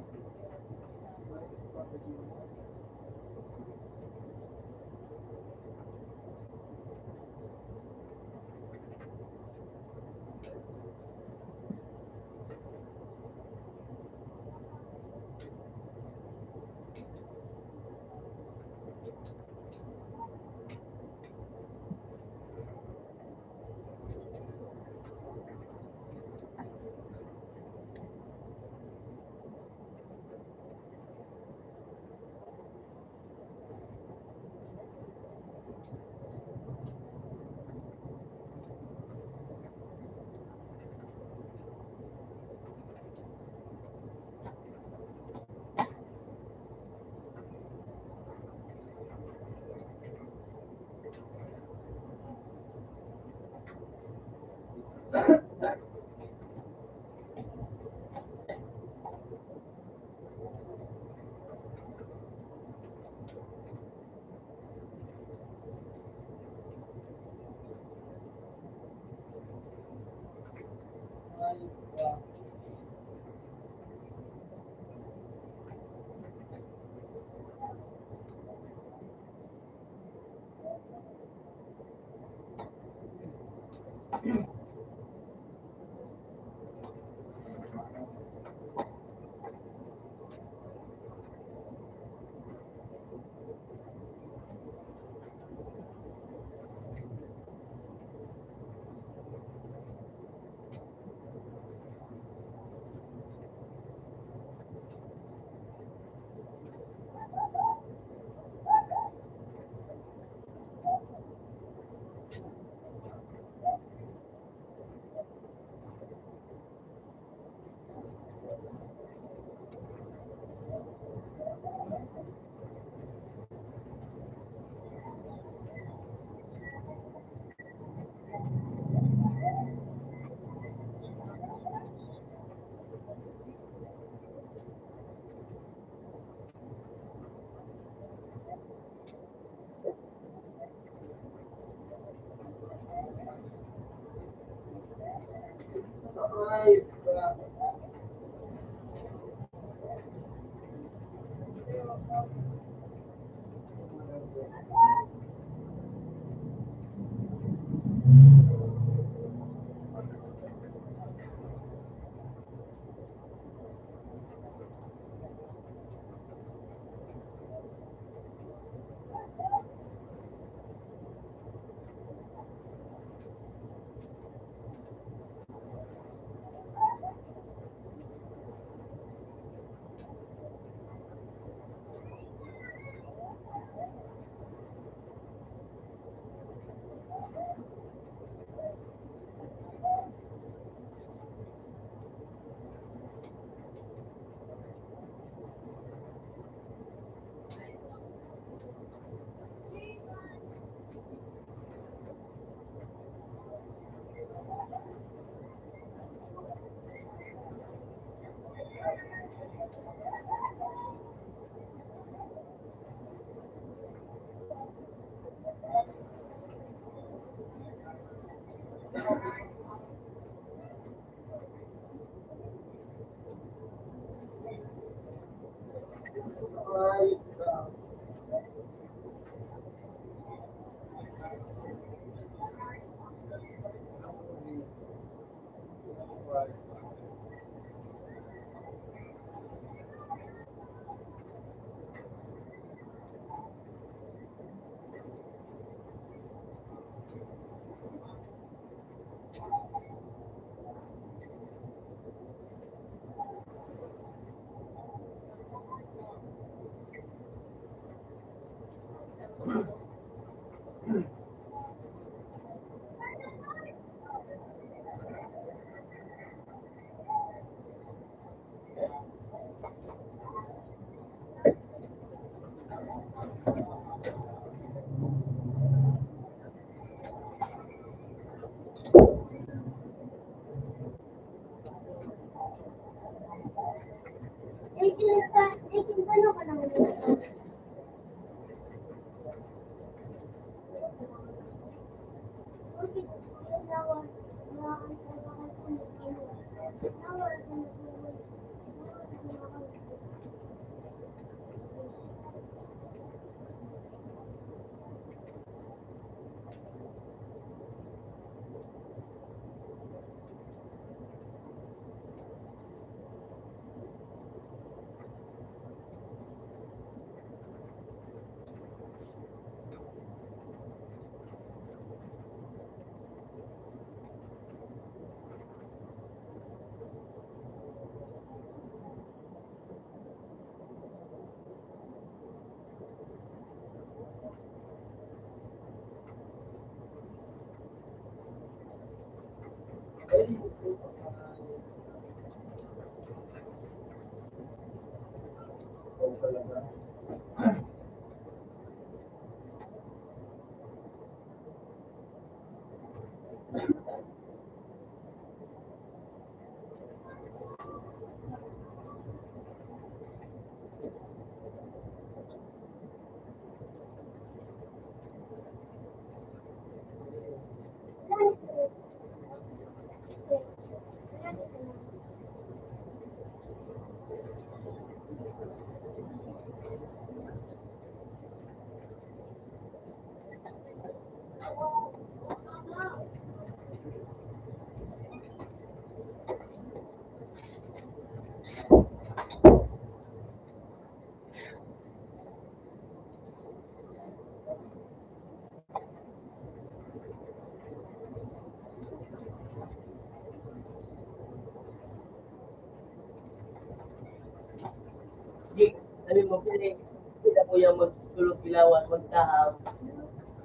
Di, sabi mo, pili, kita mo yung magkulog ilawan, magtaham.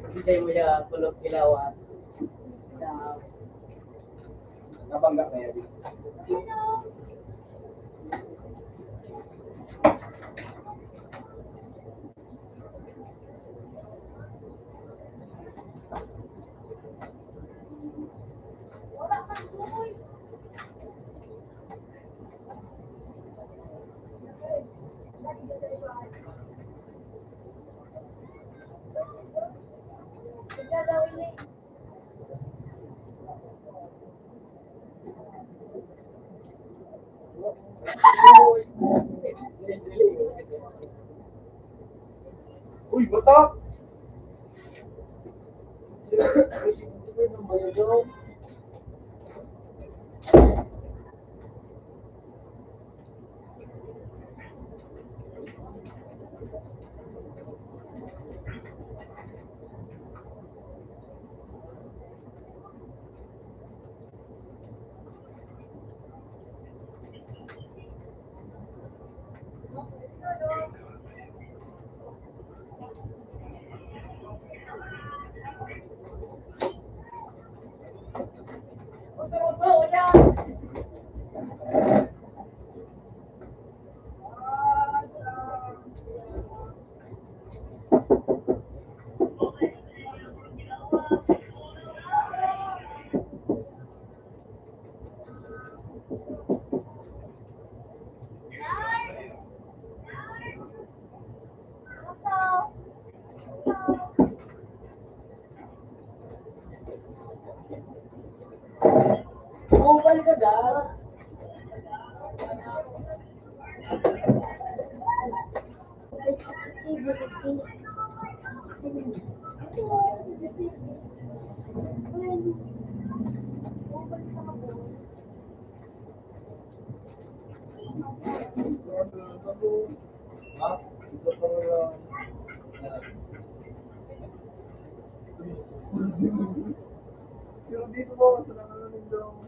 Hindi mo yung kulog ilawan. Taham. Nabangga na yan. Uy, bata! Mobile ka, da? Pero dito po, sa mga nandang,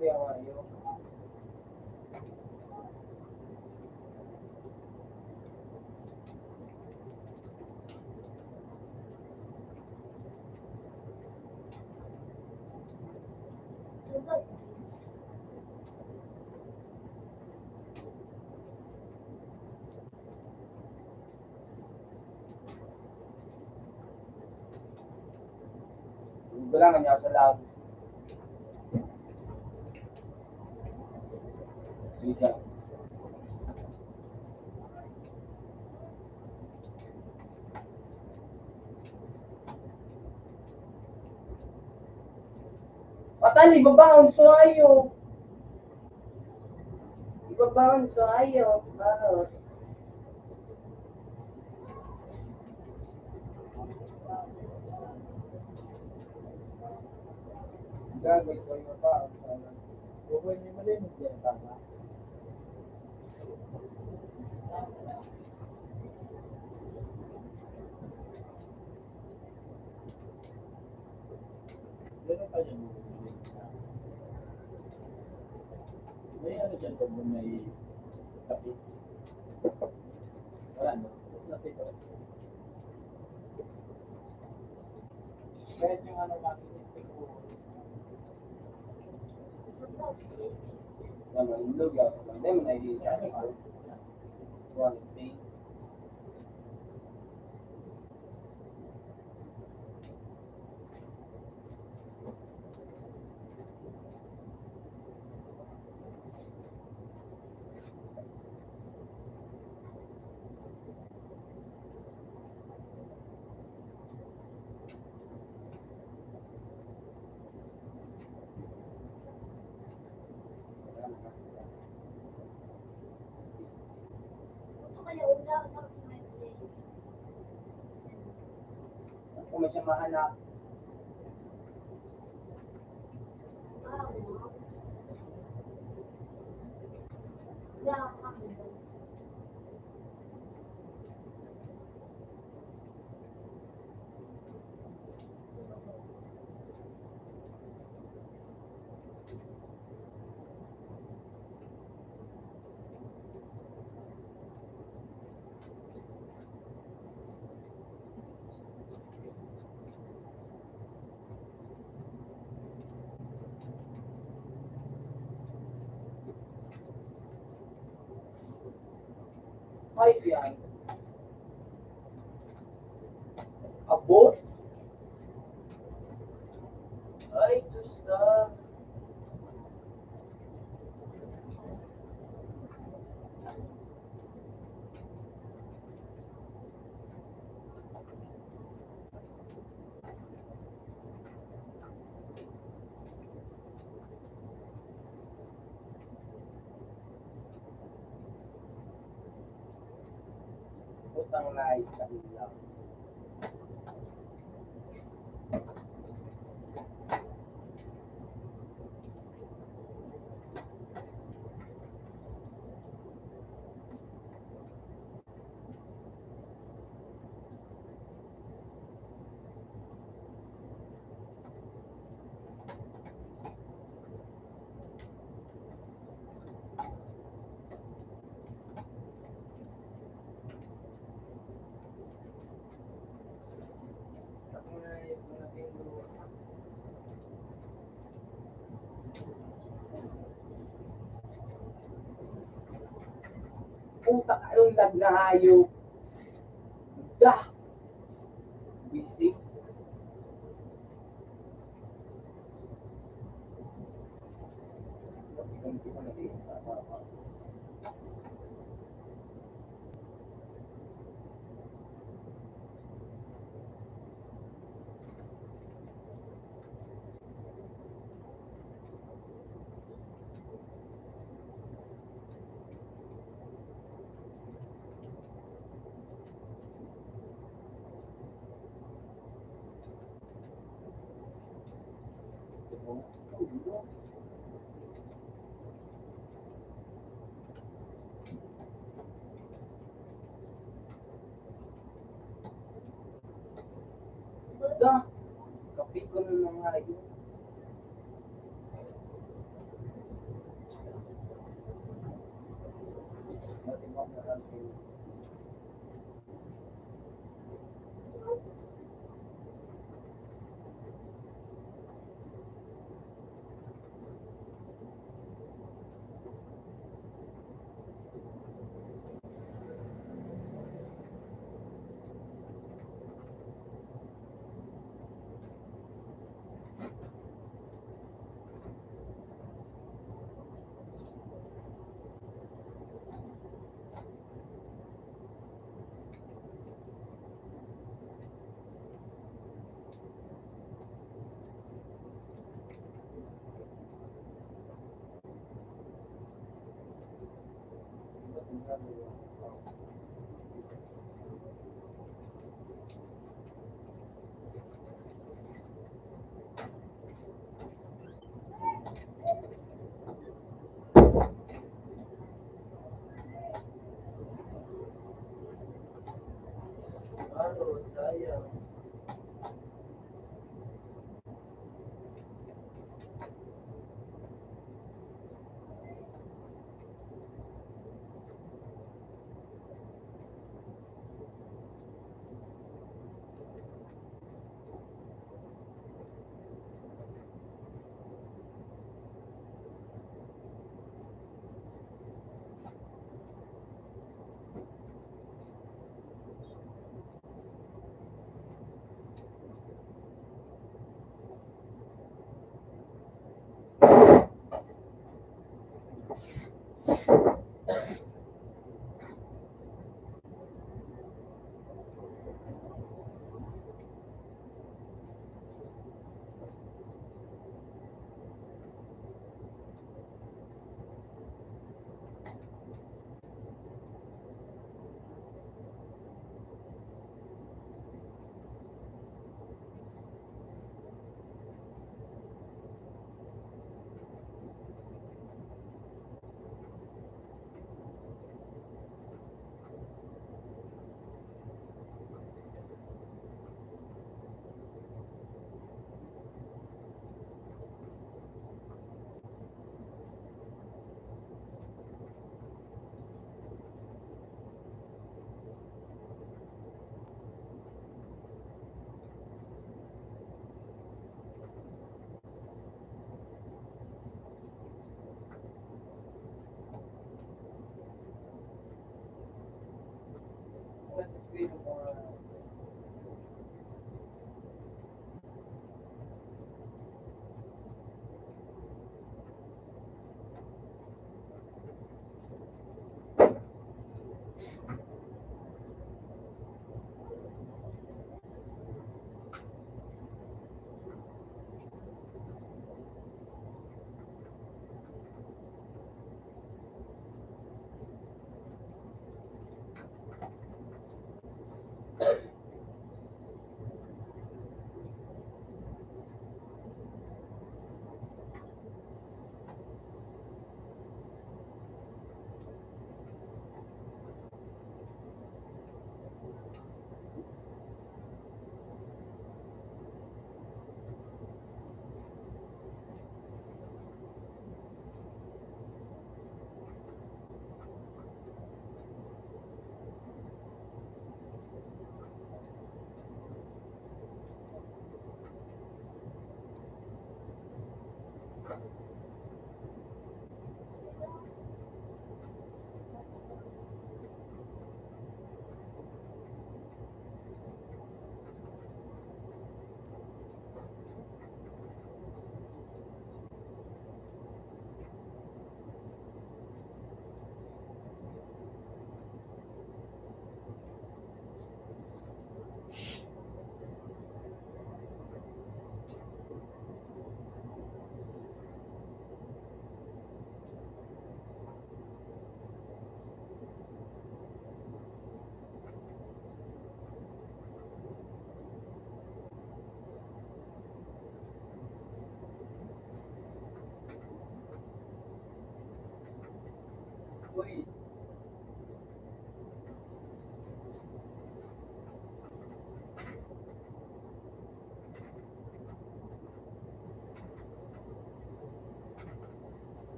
Wala man niya sa lab. Sige. Patan, ibabaon sa ayo. Ibabaon sa ayo. Bakit? Gagawin ko yung ibabaon sa ayo. Buhay niyo mali, magbiyan tama. Meron pa dyan, may ano dyan pag may kape? Wala, no? Wala pa ito. Kahit yung ano, makinig siguro. Wala, yung lugaw. Hindi mo naiintindihan. Wala, Kung may siya mahanap. Five yan. Abot? Ay, Diyos na. Utang na sa ilang. Puta, anong lag na hayop? Da! Bisik. Da, kape ko na lang ngayon.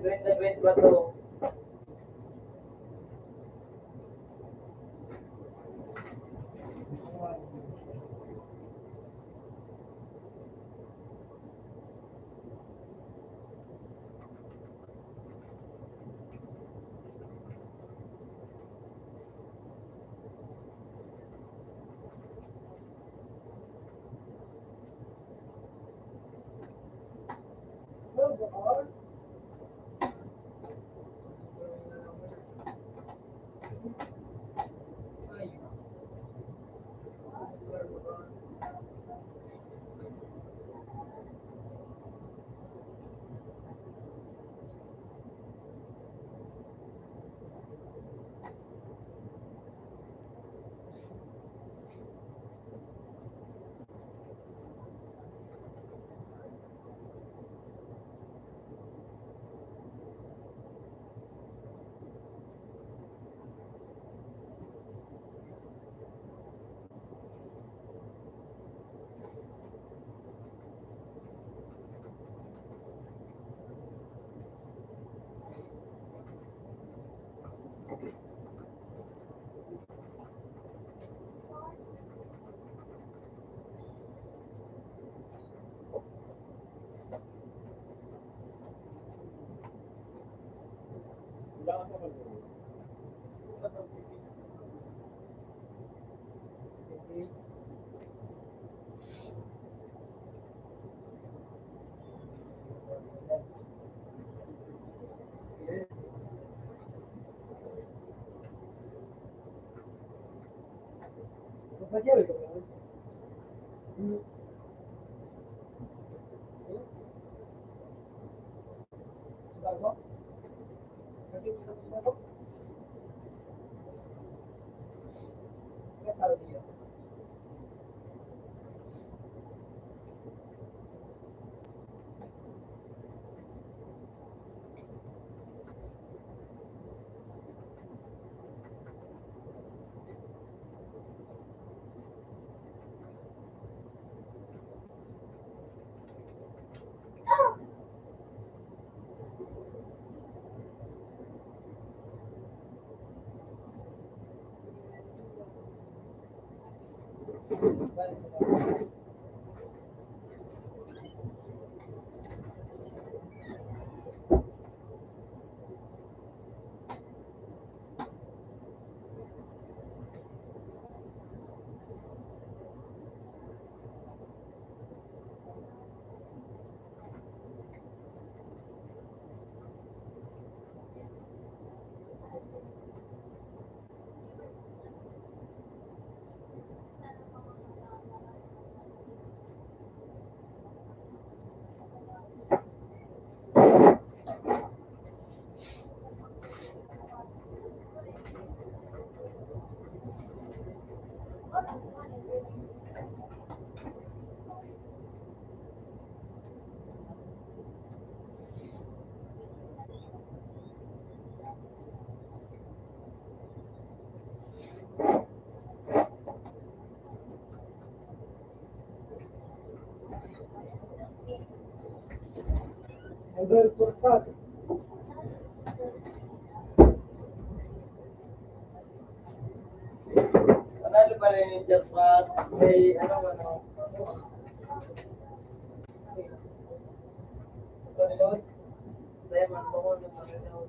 Treinta y cuatro. Panalo pa rin yung jackpot. May ano, ano. Diamond, bonus, ano,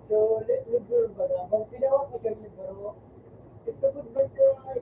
So, li-, libro ba na? Kung pinawag ko yung libro, ito po ba ito ay,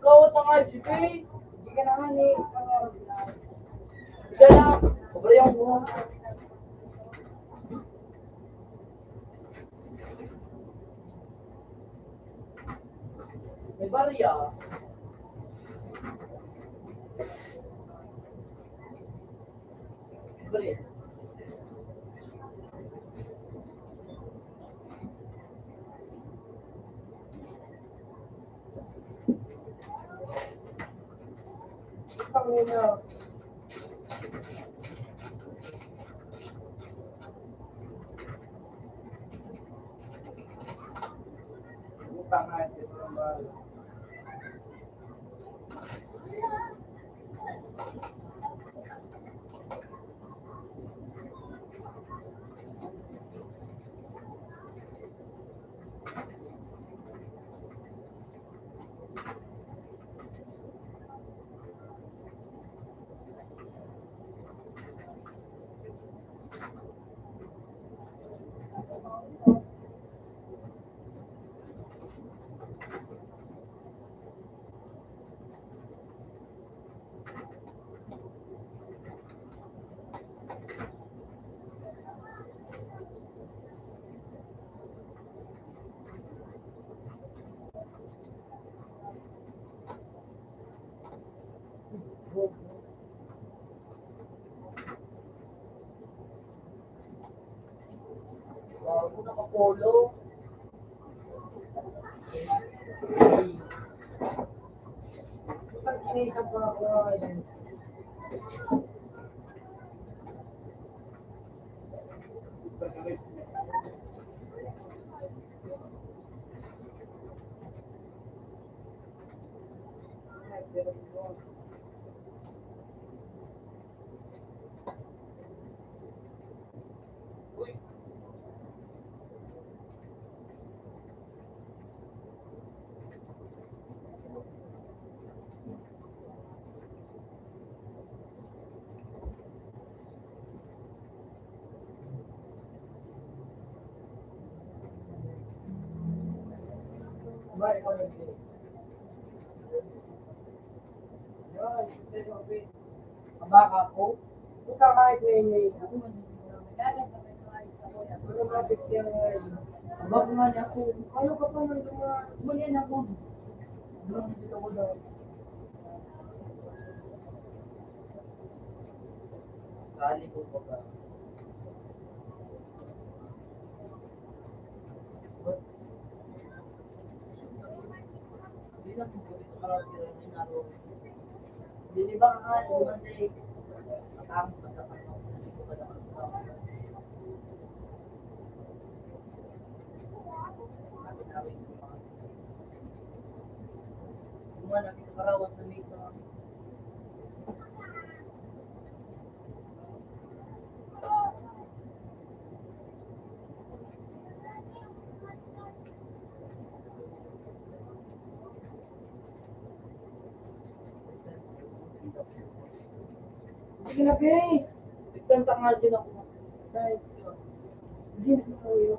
Ikaw, tanga, G P. Hindi ka naman eh. Hindi ka na. Pobre yung mo. May barya. Pre. Pangina. Utang na ito ng bahay. Ako nakapolo. Pag-inisip ko ako, ayan. Baka po. Puta kahit may, may, ano man, automatic yan, eh. Baka nga niya po, paano ka pa man, mga, mga yan ako? Mga dito ko daw. Sali ko pa ka. Sige na, Pei. Nagkanta nga din ako. Dahil, hindi na siguro.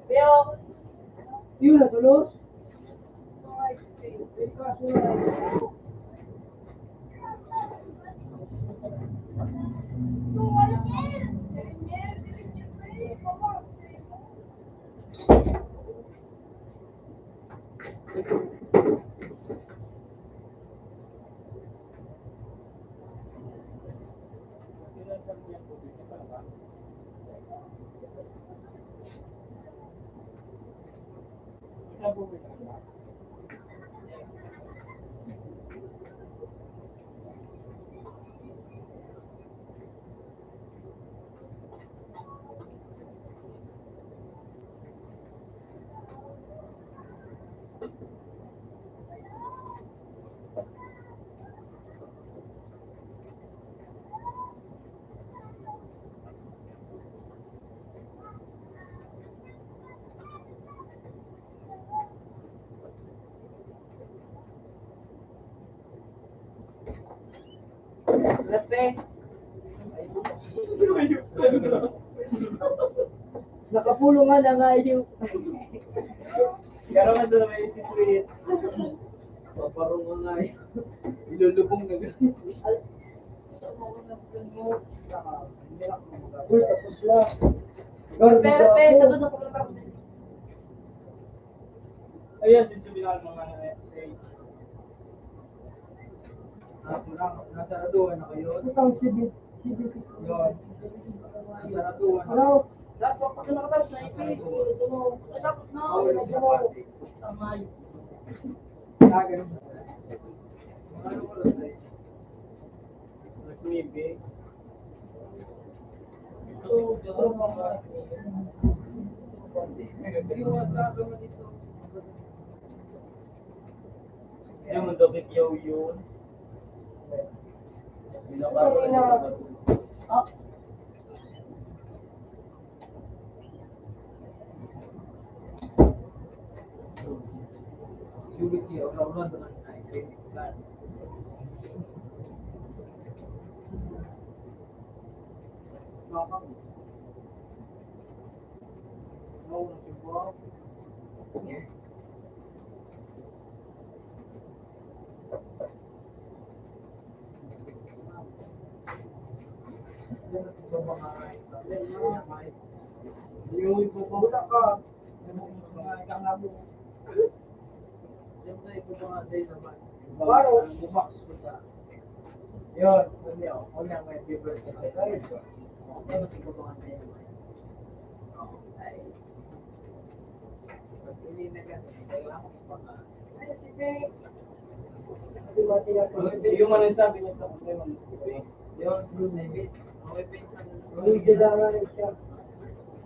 Pero, yun na, tulos. Grabe. Nakapulong nga na nga yung Pero mas na may si Sweet. Paparong nga nga yung ilulubong na gano'n. Uy, tapos na. Pero, pero, sagot na pagkatapos. Ayan, si Juvenal, mga ano, eh, si, ah, nasa raduan na kayo. Ito ang C B, C B P. Yun. Nasa raduan na. Ano? Dapat pag nakatapos na, ipin. Tapos na, okay, na, tapos na. Tamay. Ah, ganun. Mga ano ko lang, eh. Mas maybe. Yung dokit yaw yun. Yung iba pa. Siyempre, ito mga day naman. Parang bumakas ko sa, yun, yun, yun. Kung yan, may viewers ka na tayo. Yun, ito mga day naman. Ay. Pag hindi na ganun, kailangan ko pa nga. Ay, si Peng. Yung ano yung sabi niya sa problema mo? Yun, yun, maybe. Okay, Peng, sa, ang hindi na nga siya.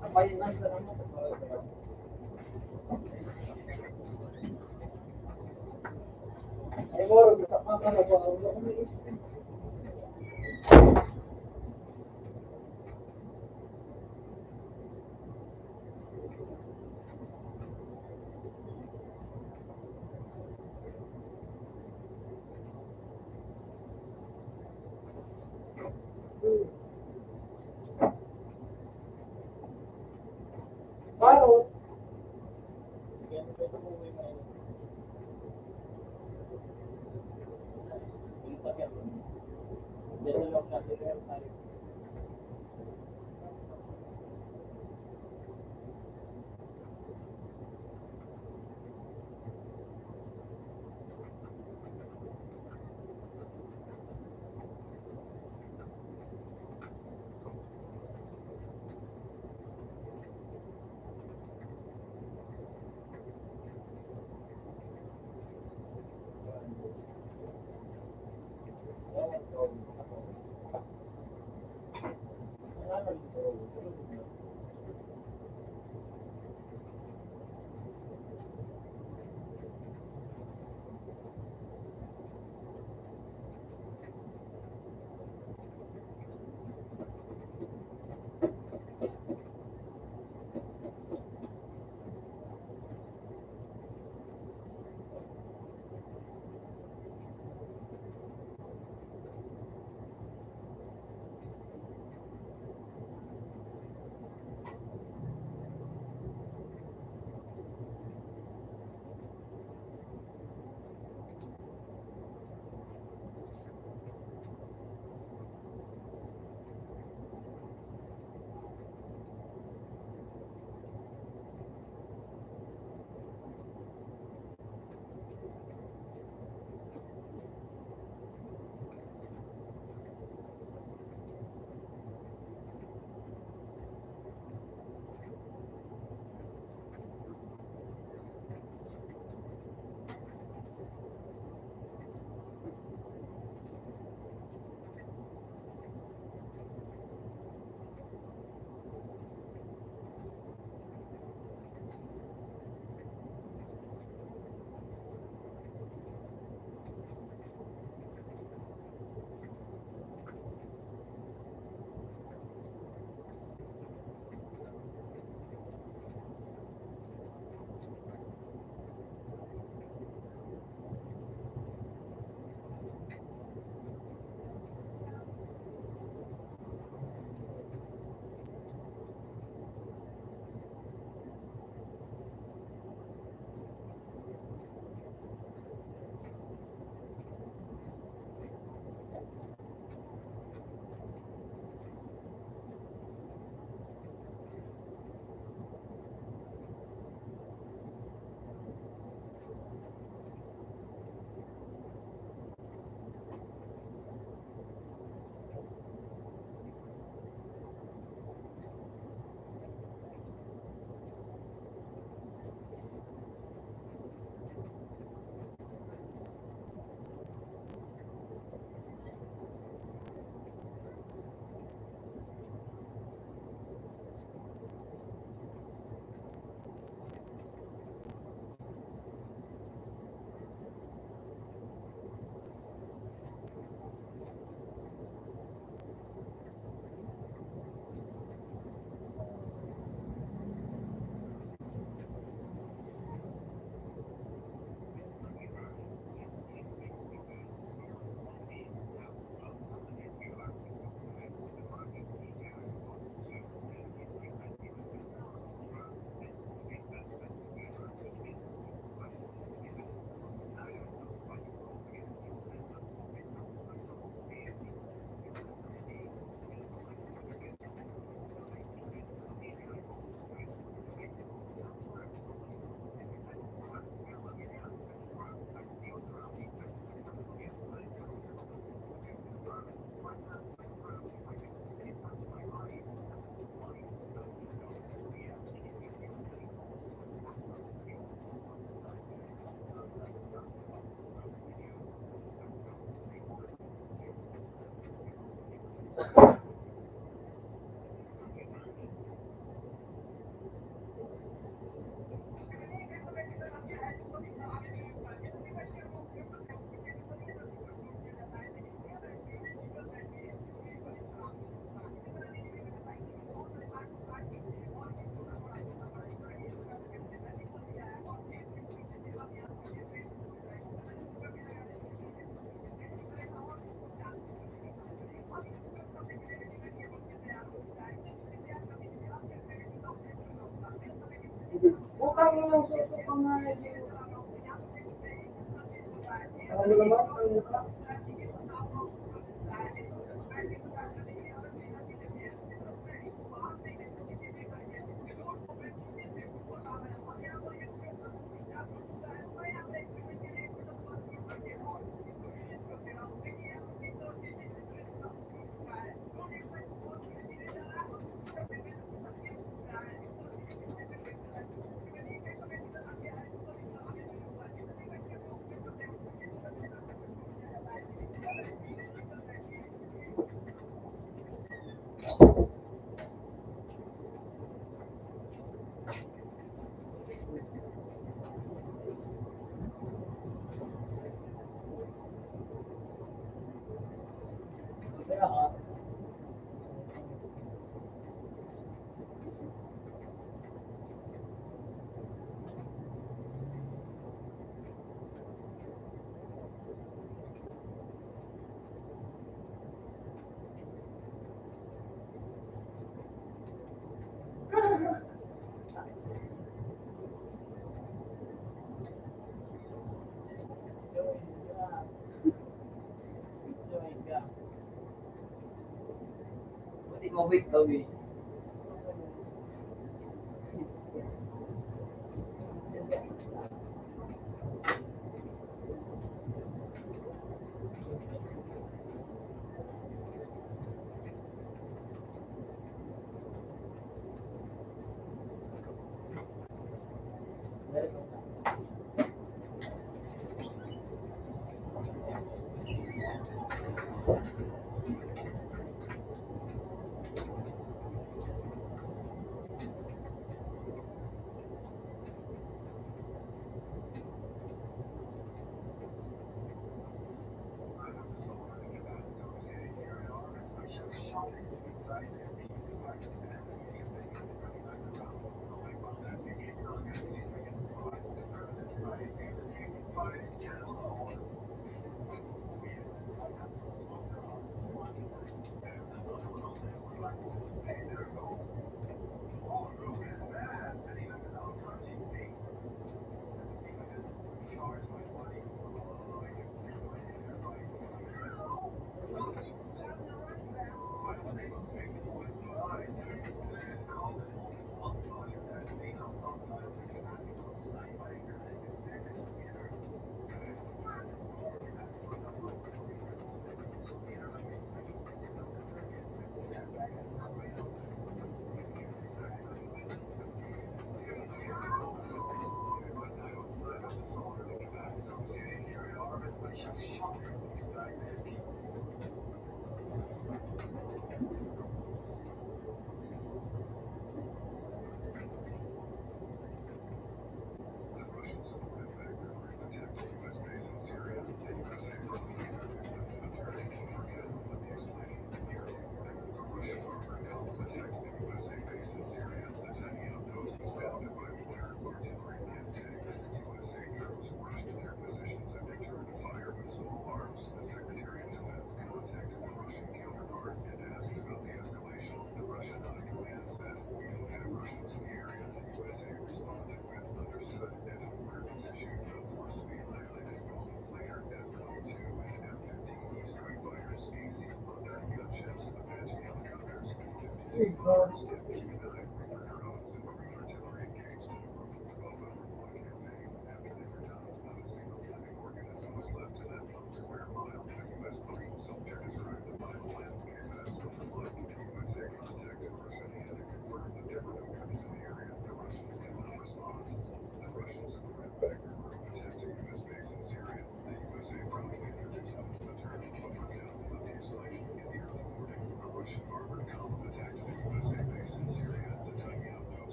Ang pahingan sa naman. Ay, moro, gusto ko nga na ba? Parang,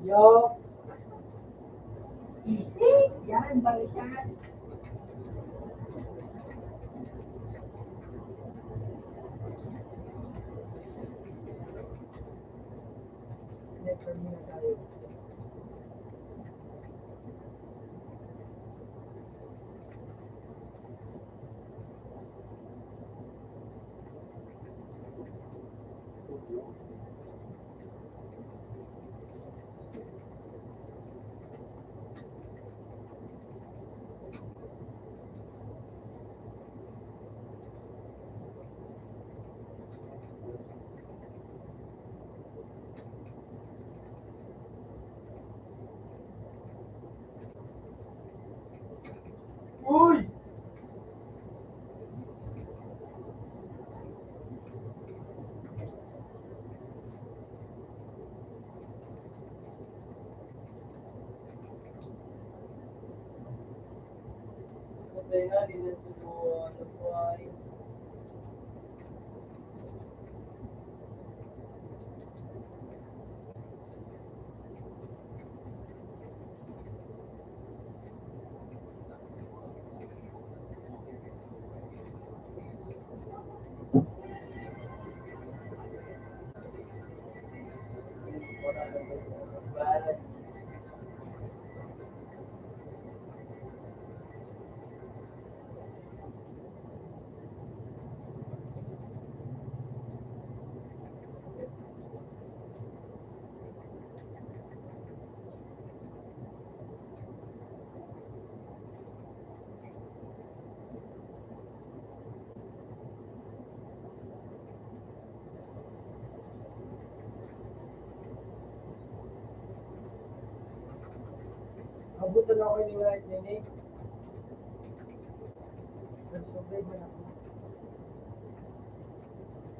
Yo. Easy. Yan, balikan. Uy! Abutan ako ni White Nene. Nagsurvive man ako.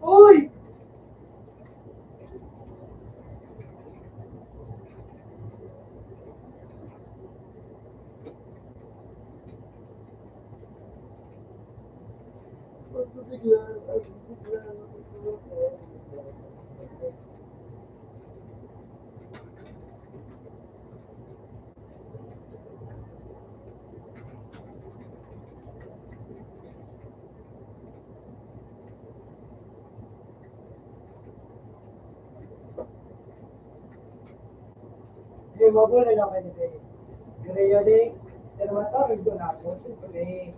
Uy! Di, mabuhay lang kayo, di. Pero yun, di, pero matawag ko na ako, siyempre,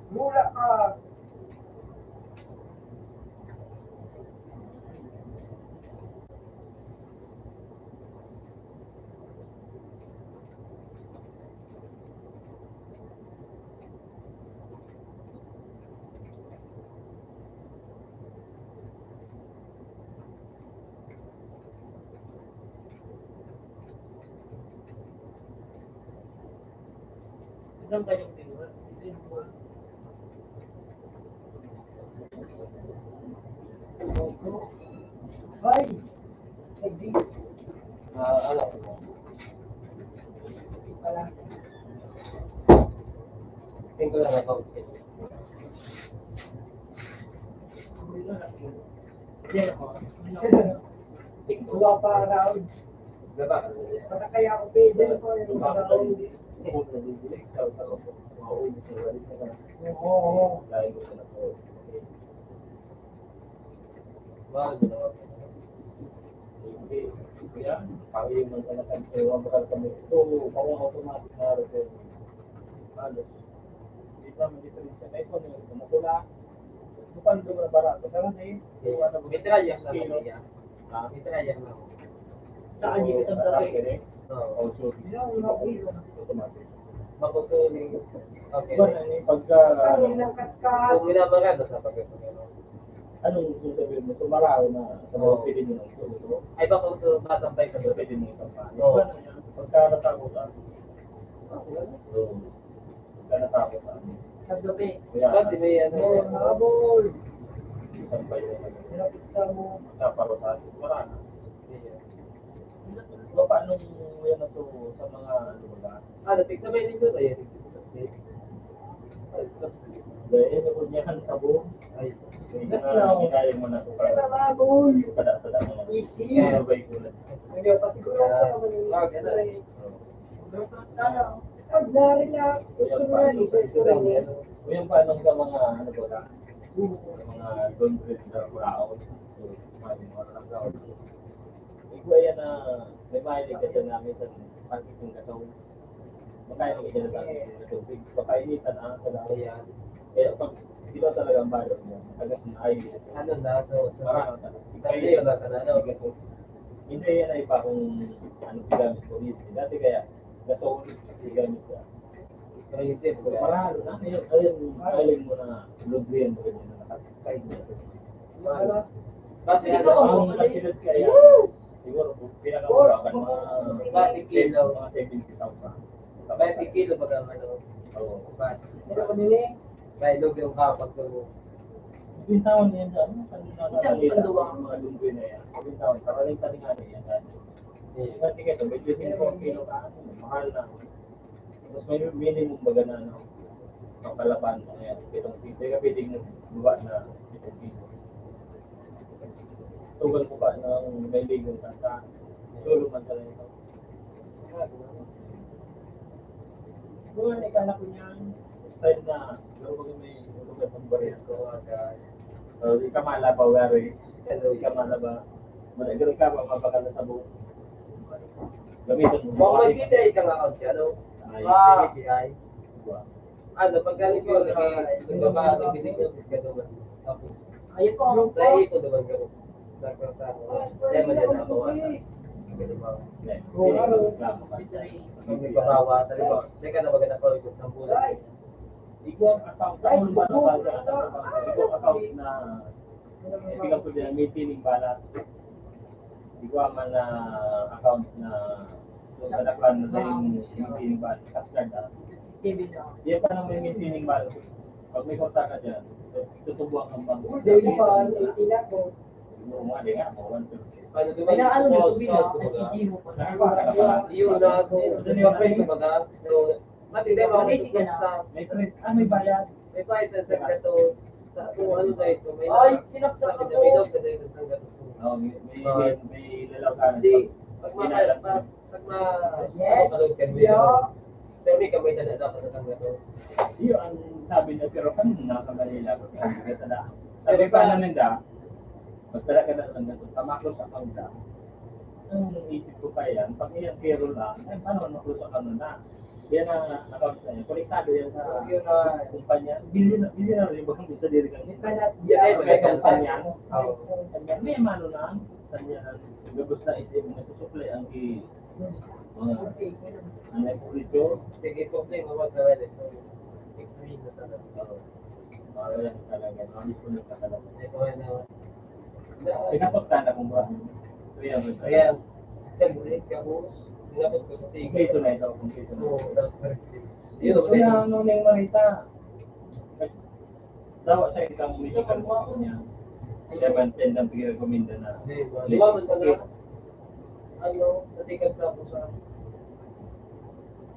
Mula ka. Saan kayong tingnan? Ay! Sagdi. Ah, ano? Wala. Tingko lang ako. Dua pa round. Baka kaya ako pwede ko yung round. Oo, oo. Mahal na. Hindi. Kaya, kami yung mga nagkakagawa, bakal kami. Ito, mga automatic na rin. Halos. Hindi naman diferensya. May ito, may ito, mapula. Ito pa, ito, barato. Saan na eh? Yung ano, May trial lang kilo. Naman niya. Ah, may trial lang. Saan yung itong kape? Oo. Oh, sorry. Yung mga kilo. Automatic. Makusuli. Okay. Iba na yung pagka, Ang ilang kaskas. So, minamarado sa pagkakagano. Anong gusto sabihin mo? Tumaraw na sa Oo. Pwede mo nang sumunod. Ay, baka gusto matambay ka doon. Pwede mo itong paano. Oo. Iba na yan. Pagka natapos, ah. Okay, ano? Oo. Pagka natapos, ah. Kagabi. Kaya, Pati may ano. Oo, habol. Isang pa yun. Hinapit ka mo. Naparosahan. Wala na. Iya. Paano yan na to sa mga ano ba? Ah, dating sa may linggo na yan. Ay, tas, Dahil ano po niya ang sabon? Ay, Hindi That's na, now. Hindi kaya mo na ito para Kaya baboy. Pada-pada mo na. Easy. Ano ba yung gulat? Hindi pa siguro Ah, ako naman yung ah, ganun. Ay. Ano? Pag na-relax, gusto mo na, Yan pa, ano? Yan pa, anong sa mga, ano ba, sa mga don't drink na brown? So, mga, mga brown. Ikaw, yan na, may mahilig ka dyan na minsan, pag-iting ka daw. Makain ka dyan na tubig. Makainitan, ah, sa dahon. Ayan. Kaya pag, di ba talaga ang balot mo? Tagas na ay. Ano na, so, so, Parang, sa tayo na sa ano? Hindi, yan ay pa kung ano, ginamit ko dito. Dati kaya, gasol, ginamit ko. Pero yung tip, Pero marahal na, ayun, ayun, ayun mo na, lubrihan mo rin na nakatay mo. Marahal. Pati Ikaw, ano, ang kasunod kaya, Woo! Siguro, kung pinakamura ka, mga, Pati kilo. Mga seventy thousand. Pati kilo, baga, ano, Oo. Pati. Ano ko nini? May lubi yung kapag ko. Bintawan niya sa ano, kanina Isang nakalita, panduwa. Mga lubi na yan. Bintawan, karaling-kalinga na yan. Eh, Pati ka ito, medyo din po, kilo ka, ano, mahal na. Mas may minimum baga na, ano, ang kalaban mo ngayon. Itong simple ka, pwedeng magbuwa na itong piso. Tugal ko pa ng may ligong kanta. Tulog man talaga ito. Kung ano, ikanak ko niyan, style na, pero pag may lugar ng barya ko, ah, so, di ka malaba, wari. Hello, di ka malaba. Managal ka, mapapakala sa buhok. Gamitin mo. Baka may bibigay ka nga, ano? Ay, Ah. Bibigay. Ano, pag galing ko, nag-, nagbaba-, nagbibigay ko sa gano'n. Tapos, Ayun po, ano po? Naiipon naman kami. Nagkakataon. Kaya maganda ang bawasan. Ganun ba? Oo, ano? Pag may babawa, halimbawa, may ka na maganda pa, isang bulan. Ikaw ang account, Ay, ano ba, buko, ano ba, ano ba, ikaw ang account na, hindi ka pwede na maintaining balance. Ikaw ang, ah, account na, yung kadaklan na rin, maintaining balance, cash card, ah. Saving account. Yan pa nang may maintaining balance. Pag may kontra ka dyan, tutubuan kang bangko. Daily pa, ano, ipila ko. Kaya ano na, sabi na, ay, sige mo pa na. Yun na, so, yun na, friend ko baga. So, mati, di ba, may print, ah, may bayad. May bayad na sa gatos. Sa, so, ano na ito? May, ay, kinapsak sabi na, ako. May daw ka na yun sa gatos. Oo, may, may, may, may lalaw ka na. Hindi, pag mahal, pag, pag ma-, yes, ano ka, may daw. Pero may kamay na dapat na sa gatos. Iyo ang sabi niya, pero kami nasa Manila, pag nasa Manila. Sabi pa namin da, magdala ka na ng gatos, tamakot sa pangda. Ang isip ko pa yan, pag iyan pero lang, ay, paano makot sa kanila? Yan ang account na yan. Konektado yan sa, yun na, kumpanya. Bili na, bili na rin ba kung sa diri kami? Yan ay, yan ay, kumpanya. Oo. May mano na ang kumpanya. Gabos na isip mo, susuplay ang i-, mga, ano yung ito? Sige, problema, wag na rin. So, explain na sana. Oo. Para yan talaga, no? Hindi ko nagkakalaman. Ito ay na, Pinapagtana kong ba? So, yan. Ayan. Sa bulit ka, boss. Pinapag ko sa sige. Kompleto na ito, kompleto na. Oo, that's perfect. Yun, yun, kaya ano na yung Marita? Dawa sa itang medical ko niya. Kaya man, tendang pinag-recommenda na. Di ba? Di ba, man pala? Ano, sa tikat na po sa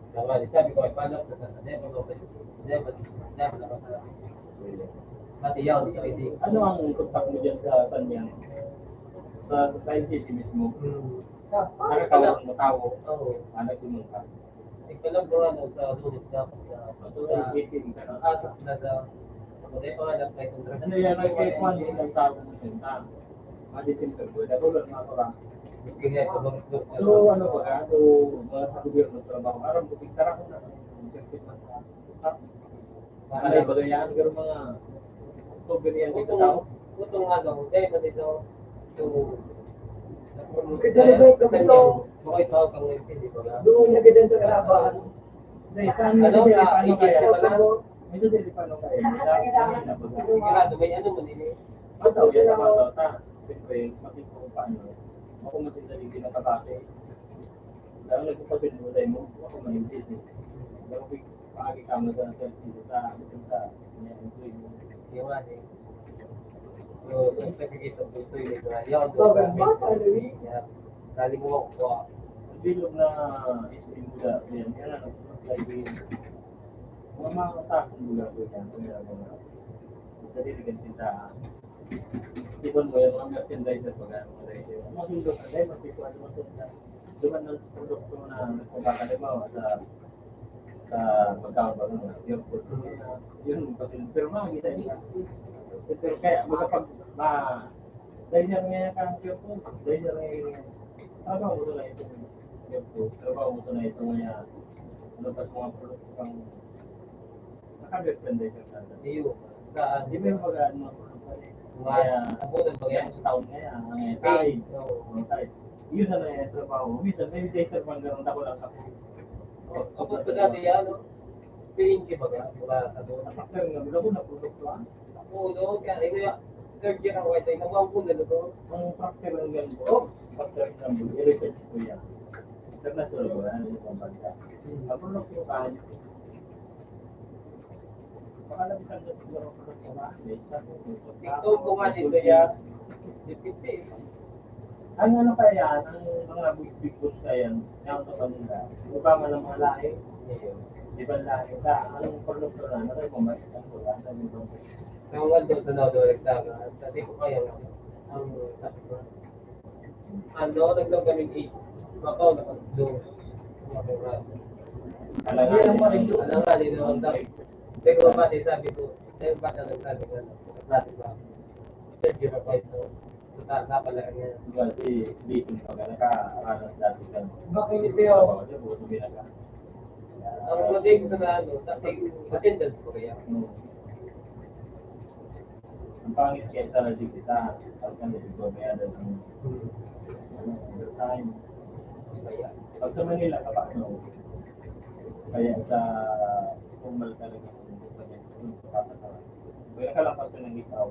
Tama, di sabi ko, ay, paano ko sa, sa, never ko, never, never na masarap. Pati yaw, sa hindi. Ano ang contact mo dyan sa Sanyang? Sa society mismo? Hmm. Sa, nakakawal mo tao, oo, ano, pumunta? Ikaw lang po, ano, sa Lunes na, sa, sa, sa, eighteen ka na. Ah, sa Plaza. Ako na yung pangalan, may kontra. Ano yan, ay, kaya kung ano yung tawag mo dyan, ah? Madi Center ko, dahil wala na ako lang. Sige, ito, bang, bang, So, ano ba ka? So, mga sa gobyerno, trabaho. Aram ko, pagkara ko na, ang perfect na sa, sa, ano yung bagay yan? Pero mga, sobrang yan, dito tao. Utong, utong, ano, dahil na dito, so, Eh, dali ba yung sa kabito? Mga ito, ang mga hindi ba? Doon na ganyan sa kalabahan. Hindi, saan Ano, yung sa ano kaya? Egypt pala? Ito, dili pa nung kayo. Sigurado, may ano mo din eh. Ang tao yan, ang tao, ta. Siyempre, makita ko paano. Ako, mas yung naging kinakabate. Dahil nagpapatid mo tayo mo, ako, maintindihan. Dahil ako, paagi ka mo sa, sa, sa, sa, Yung ano eh. So, sa pagkikita ko, ito yung mga, yun, Ito, ganun ba? Ano yun? Yeah. Dali mo ako, ah. Ang bilog na isin mula, yan, yan, ano, mga mga sa akin mula po yan, kaya mga, sa diligan tindahan. Tipon mo yung mga merchandise na pag-, mga rider. Ang mga sundo ka, dahil magpipwede mo sa, duman ng produkto na nagpapakalimaw sa, sa pagkaon ba naman, yung produkto na, yun, pati, pero mga kita niya. Pero kaya, makapag, ma-, dahil niya ngayon ka, dahil niya ngayon, trabaho mo na ito, trabaho mo na ito, ngayon, ano pa sa mga produkto kang Naka-depende siya sa Iyo. Sa, di ba yung pag-ano, mga Kaya, sabon, pag yan, sa taon ngayon, ang, eh, tayo, oo, tayo. Yun na lang yung trabaho. Minsan, may taser man ganun, ako lang sa Kapag pa dati yan, no? P N G ba yan? Wala sa doon. Ang factor nga, wala ko na produkto, ah. Ako, no? Kaya, ito yung third year ako, ito, yung mga ulo na to. Ang factor ng ganito, oh, factor ng ganito, i-research ko yan. International ba yan? Yung pambansa. Hmm. Ang produkto, kahit Baka lang isang gabi siguro ako sa mga, eh, sa TikTok ko nga din kaya, dipisi. Ang ano kaya, ang mga big, big boss kaya, yung sa kanila, iba man ang mga lahi, di ba lahi, sa anong produkto na, ano kayo, pumayos ang wala, ano yung produkto? Sa mga doon sa Nodo, nagtama, sa di ko kaya, ang, ano, nagtawag kami eight. Makaw na pag-dos. Alangan, alangan, di naman daw. Pero pati sabi ko, eh, bata nagsabi ka na, klase ba? Third year ako ito. So, ta-, napala niya. Diba, si Vicky, pag nakaranas dati ka, Bakit ito yun? Ang mga day ko sa ano, sa attendance ko kaya. Hmm. Ang pangit kaya talaga dito sa, ang kanila, may ada ng, ano, overtime. Kaya, pag sa Manila, kapag, ano, kaya sa formal talaga ng kumpanya, ano, kapag, may nakalampas ka ng ikaw,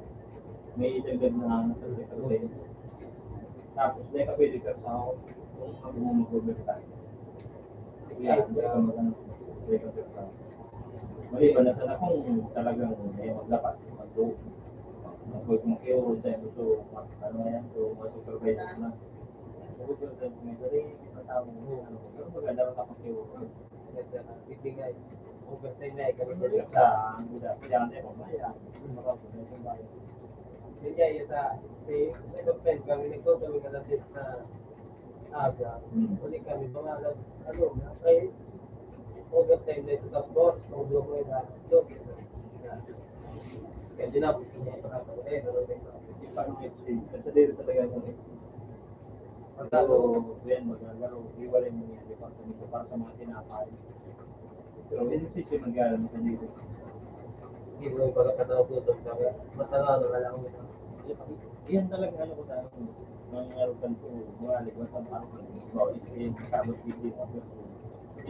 may dagdag na ano sa secretary. Tapos, di ka pwede ka sa kung ako mo mag-overtime. Yan, di ka mag-, ano, di ka overtime. Mali ba na sana kung talagang, eh, maglapat, mag-go? Pag makiurod tayo, gusto, ano yan, so, mga supervisor na. Sabi ko, "Sir, may galing, isang tao mo, ano, pero maganda rin kapag kiurod." Ibigay. Overtime na, ikaw sa, sa, ang guda, kailangan tayo pambayad. Yun, mga overtime tayo. Yun nga, yung sa, si, may friend kami, nagtutuloy ka na sis na aga. Hmm. Uli kami, mga alas, ano, tres, overtime na ito, tapos boss, kung gulo ko yung alas dos. Kaya dinapos ko mga panahon, eh, pero may mga Kasi dito talaga yung Pagkalo, yan, magagaro, iwalay mo yan, departamento para sa mga tinapay. Pero hindi siya mag-aaral mo dito. Hindi mo yung pagkakataon ko, matagal na lang ako. Yan talaga, ano ko sa, mga arugan ko, mga arugan sa mga arugan ko, mga isin, mga kabot, hindi, mga arugan ko.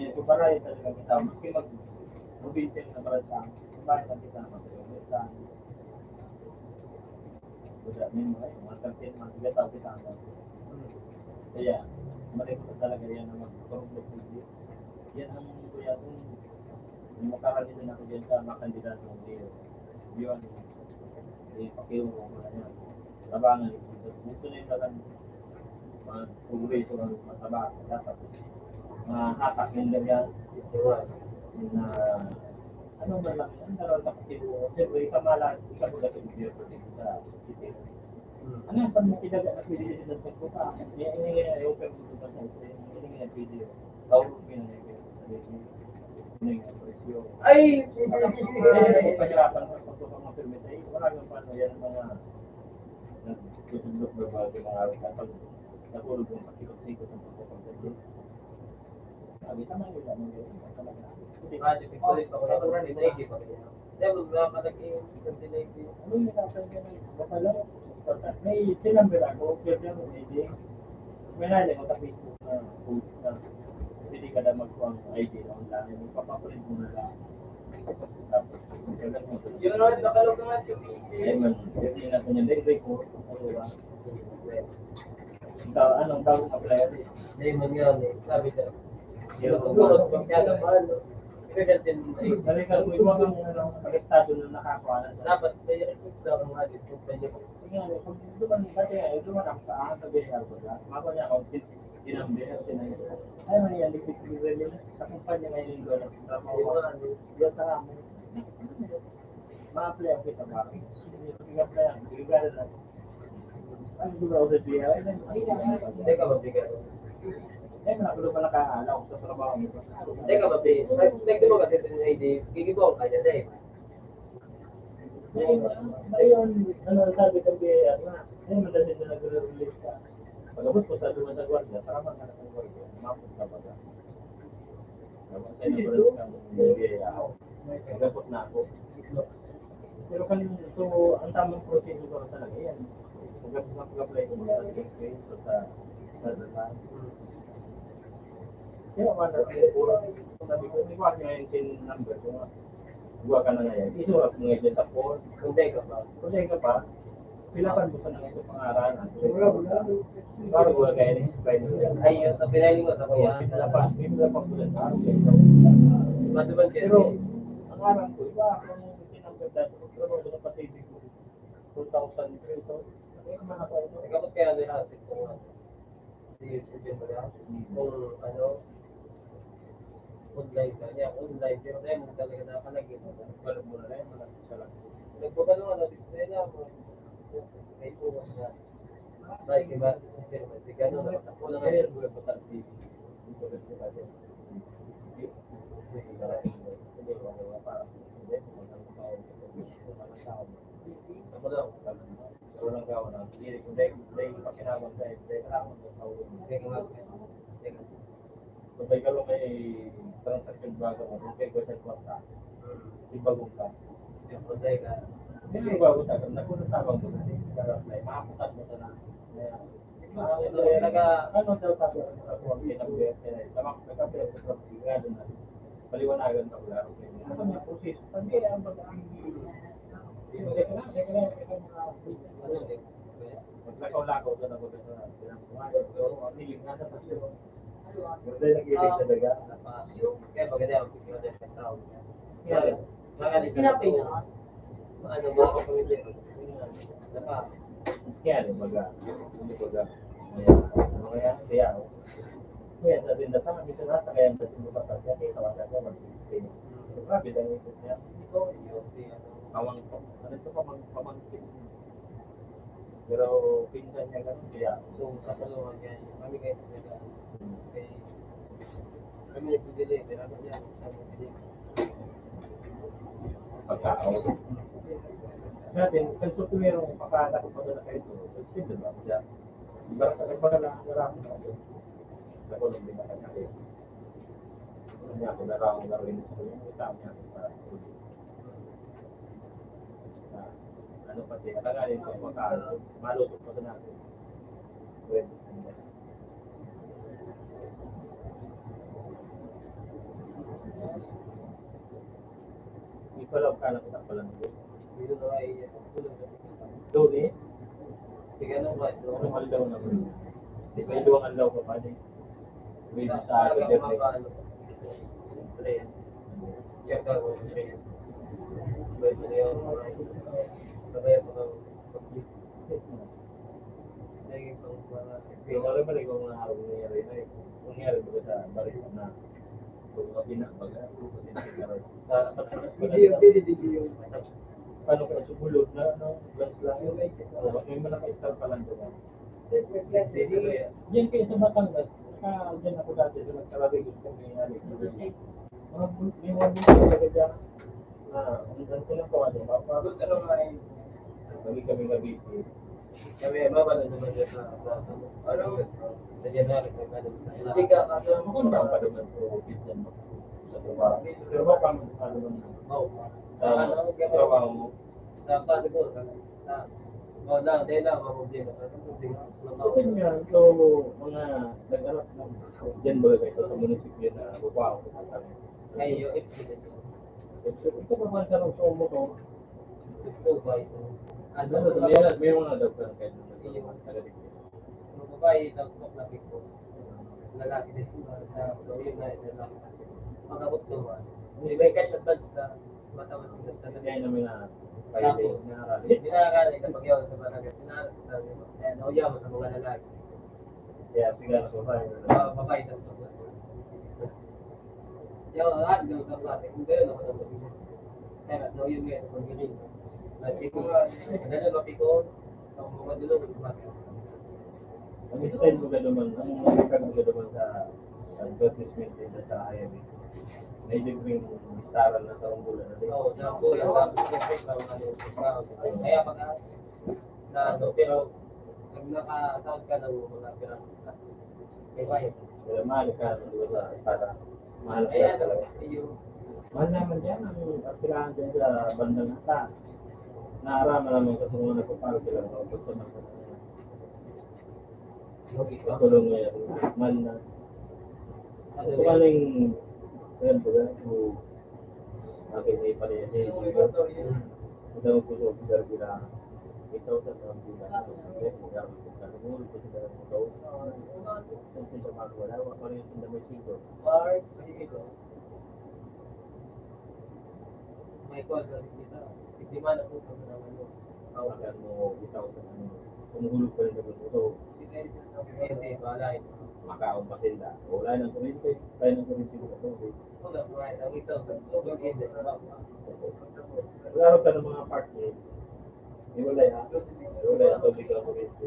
Yan, kung para yun talaga kita, maski mag, probinsya na para sa akin, kung bakit ang kita, mag-arugan sa akin. Wala, may mga, mga target, mga sigataw kita ang Kaya, mali ko talaga yan na mag-progress with it. Yan ang, kuya, kung yung makarali na ako dyan sa mga kandidato ng Leo. Yun, eh, pakiyo ko na yan. Labangan, gusto na yung talagang mag-progreso ng mataba. Dapat, mahatak yung ganyan. Na, ano man lang, ang daral sa pakiyo. Siyempre, kamala, isa ko na pinag-progress sa city. Ano yung pag nakilala na pwede din sa pagkuha? Yan, yan, yan, yung pag-, pag-, yan, yan, pwede. Tawag ko yun, yan, yan, yan, yan, presyo. Ay! Kaya pag pahirapan sa pagkuha ng permit, ay, wala nang paano yan, mga nagtutulog na ba, yung mga kapag natulog yung pasikot-sikot ng pagkuha ng permit. Sabi, tama yun, tama yun, tama yun. Hindi, ah, di, picture pa ko lang, hindi pa kaya. Hindi, wag na ka nag-iingat sa sila, hindi. Ano yung nasa niya na yun? Baka lang, may tinambil ako, pero yung I D. May nali ko sa Facebook na post na pwede ka na magkuha ng I D na online. Magpapaprint mo na lang. Tapos, yun lang mo. Yun, Lord, nakalog naman yung P C. Ayun man, yun yung nasa niya. May record, ano ba? Ikaw, anong bagong apply? Hindi man yun, eh. Sabi ko, yun, kung gusto ko, kaya naman, no? Kasi din, eh, sabi ko, kung ikaw ang, ano, konektado na nakakuha na. Dapat may request daw ang mga kumpanya. Sige nga, eh, kung ito man, dati nga, ito man ako sa, ah, sa Villar ko, ah. Mako niya ako, tin-, tinambi, tinambi. Ay, man yan, di ko pinili. Sa kumpanya ngayon yung gano'n, trabaho ko. Yun, sa amin. Ma-apply ako kita ba? Sige, apply ako. Sige, gano'n lang. Ano ba ako sa P R? Hindi ka mabigat. Eh, wala ko pa nakakala ako sa trabaho nito. Hindi ka mabigat. Nag-, nagturo kasi sa I D, gigibaw ka niya, dahil. Ngayon, ngayon, ano, sabi ng B I R na, ngayon, madali na nagre-release ka. Pag-abot ko sa duman sa gwardiya, para mga nasa gwardiya, umabot ka pa ba? Tapos, ay, nagre-release ka, hindi ako. Nagabot na ako. Pero kan, so, ang tamang proseso ko talaga yan. Pag-, pag-apply ko mga sa, sa, sa, pero man, sabi ko, "Ikuha niya yung tin number ko nga. Buha ka na ngayon." Ito, mga dyan sa phone. Kuntay ka pa. Kuntay ka pa. Pilapan mo sa nang ito pangaran. Para buha kayo ni, kayo ni. Ay, yun, sa pinali mo sa kuya. Pilapan, pilapan ko lang sa akin. Maduman kayo. Pero, ang aram ko, iba, kung tin number dati, pero sa kapatid ko, two thousand three, so, ano yung mga tao? Ikaw, kaya nila, si, si, si Jim Bala, kung ano, online ka niya, online, pero tayo mo talaga nakalagay, no? Balog mo na rin, malapit siya lang. Nagpapalo ka na, di ba, na, may bukas na. May iba, si Sir, may tigano, nakatakbo na ngayon, wala pa tayo, si, si, Ako daw, walang gawa na. Hindi, hindi, hindi, pakinabang tayo. Hindi, kailangan ng tao. Hindi, kailangan. Sabay ka lang may transaction bago mo, kung kaya sa kwarta, si bagong ka. Hindi, bago ka, naku, natabang mo na, para may mahaputan mo ka na. Kaya, ano, talaga, ano daw sabi ang sa kuwan, pinag-, pinag-, nagkapira sa sigurado na. Paliwanagan ka, wala akong kanya. Ano nga, proseso? Sabi, ang pag-, ang, ano, eh, maglakaw-lakaw ka na, baga sa pinagkumain, pero ang hiling nasa sa'yo. Pero dahil nag-ibig talaga. Kaya maganda ang pagkakita sa tao. Kaya, kaya di ka Sinabi na. Ano ba, ang pamilya? Kaya, di baga, di baga, kaya, ano kaya, kaya, kaya sa tinda pa, minsan nasa kaya sa tinda pa, kaya, kaya, kaya, kaya, grabe, dahil ito niya, ito, yung si, ano, pamang-, ano ito, pamang-, pamangkin. Pero, pinsan niya ganun, kaya, so, sa tulungan niya, kami kayo talaga, kay, kami nagbibili, pero ano niya, kami nagbibili. Pagkaon. Natin, kan sutumero, pagkatakot pa na kayo, siyempre ba, siya, ibarat sa iba na, na, na, ako nung binaka niya, eh. Ano niya, kung naraon na rin sa kanya, kita niya, sa, na, ano pa siya, alanganin ko, pagkaon, maluto pa sa natin. Pwede, Ikaw lang ka nakita pala nito. Dito na nga, eh, Doon eh. Sige, ano ba? So, anong aldaw naman? Di ba yung duwang aldaw ka pa din? Wait, sa aga, mga ano, siyempre, siyempre, siyempre, siyempre, sabay pa kayo, sabay pa kayo. Yung alam mo, ikaw mga araw nangyari na eh. Nangyari ba sa balik na? Kung mga binabaga, sa Hindi, hindi, hindi, hindi yung paano ka sumulod na, ano, glass lang. Yung may, may malaki isang palanduan. Yan kayo sa Batangas, ah, dyan ako dati sa nagkarabi gusto ko yung ano, mga bu-, may mga buto talaga dyan. Ah, ang, ang kulang ko, ano, mapa-, kami, kami gabi. Kami, mabalo naman dyan sa, sa, ano, sa January, kami, ano, hindi ka, ano, Kung ba pa naman po, Christian mo? Sa trabaho. Pero ba pa, ano naman? Oo. Sa trabaho mo? Sa, sa, sa, Oh, na, dahil lang, mga problema. Sa problema, sa mga Okay nga, so, mga nag-anak na, dyan ba kayo sa munisipyo na Rubao? Ay, yung Ito pa man sa lungsod mo to. So, ba ito? Ano, Ano, may, may mga daw ka kayo naman sa Iyo. mga taga-Digdi. Mga babae, daw, na people. Lalaki din, na, na, na, yun na, isa lang. Mag-abot naman. May, may cash advance na, matawag sila sa Kaya namin na, Tapos, na, Hindi na nga, kapag yun, sa barangay, sinabi ko, sabi ko, "Eh, nauya mo sa mga lalaki." Kaya, sige, ano, babae. Ah, babae, tas babae. Yo, ah, no, sa klase. Kung gano'n ako, tapos yun. Kaya, no, yun nga, pag yun, yun. Mapiko, ano, mapiko, ang mga dulo, mapiko. Ang style mo ka naman, ang style mo ka naman sa advertisement din sa I M A. May libreng gitara na sa Angola na din. Oo, sa Angola, tapos yung effect ng ano, sa sound. Kaya pag, ah, na, ano, pero pag naka-sound ka ng mga pirata, may bayad. Pero mahal ka, di ba, sa para mahal ka Ayan, talaga. Iyo. Mahal naman yan, ang, ang kailangan dyan sa bandang ata. Naaraman naman kasi mga nagpapalo sila sa opisina. Patulong ngayon, man na. Ano Kung yan? Aning, ayan po yan, kung akin may pala yan, eh, di ba? Ang dami po sa opisina, eight thousand ang bilang. Ang dami po sa opisina, wala, wala pa rin yung sundang may sweldo. May call sa kita. Hindi man ako sa naman mo. Tawag mo, itaw sa ano. Kumuhulog pa rin sa gusto. Hindi, hindi, wala eh. Makaon pa sila. Wala nang kuryente. Kaya nang kuryente ko ito. Wala, wala. Ang itaw sa tubig, hindi sa baba. Klaro ka ng mga partner. Hiwalay, ha? Hiwalay ang tubig ang kuryente.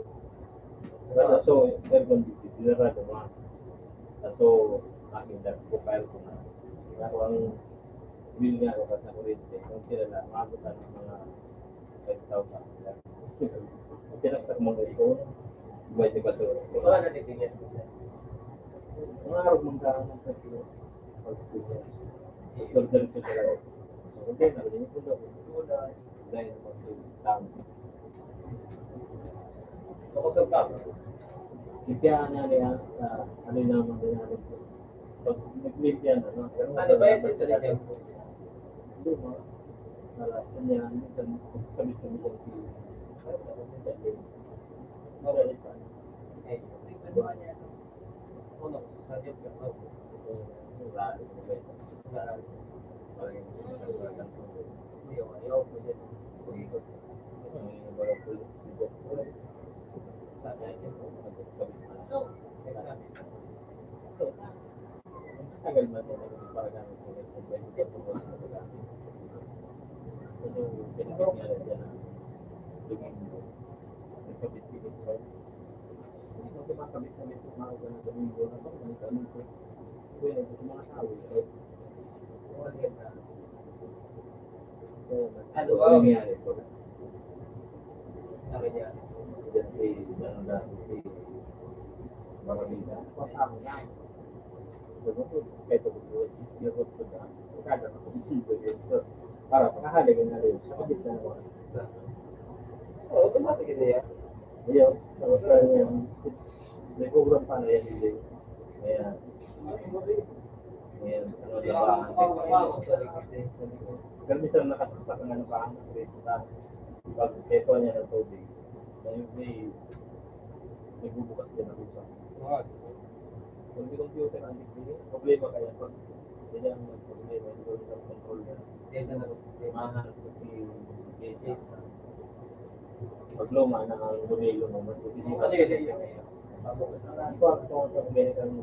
Wala, so, aircon, dinarado mo, ha? So, akin lang, profile ko na. Ako ang Yun nga, dapat na kuryente. Kung sila na, umabot na ng mga five thousand sila. Ang sinaksak mong ito, iba, di ba ito? Wala na din yan. Mga arog mong daan ng tatlo. Pag-, pag-, pag-, pag-, pag-, Hindi na rin ito daw. Wala. Dahil sa pag-, tao. Ako sa pag-, Kaya nga niya, ah, ano yung naman din natin. Pag nag-live yan, ano? Ano ba yung pinagdala niya? Hindi mo. Wala. Kanya, minsan, kami-kami lang si, Marami pa. Eh, ano ba niya? Ano, sa Diyos ka, no? Wala. Wala. Wala. Hindi, ayaw, pwede. Pag-ikot. Tagal man na nagpapagamit sa kanya. Pero pinagkakilala siya na Domingo. Nagkabit-bit siya. Hindi mo sumasabit-sabit yung mga ganun, Domingo na to, ganito, ano to. Kaya ito sa mga tao, eh. Ano ba? Nangyari ito. Sabi niya, yan si, ano na, si Maramina. Patama na. Sabi ko, "Eto ko po, yung road ko na." Kada ko, para pakahali ko na rin. Sa kabit na naman. Oo, automatic yun yan. Ayun, tapos, ah, may program pa na yan, hindi. Ayan. Ayan, ano, labahan. Pero minsan nakasaksak ang ano pa, ang sa pag keto niya ng tubig. May, may, nagbubukas din ako sa. Pag may computer, ang degree, problema kaya pag hindi ang problema, hindi ko yung control niya. Kesa na problema. Mahanap ko si Kesa. Pag luma na ang modelo mo, mas hindi ka. Ano yun? Bago ko sa. Ako, ako, ako, American mo.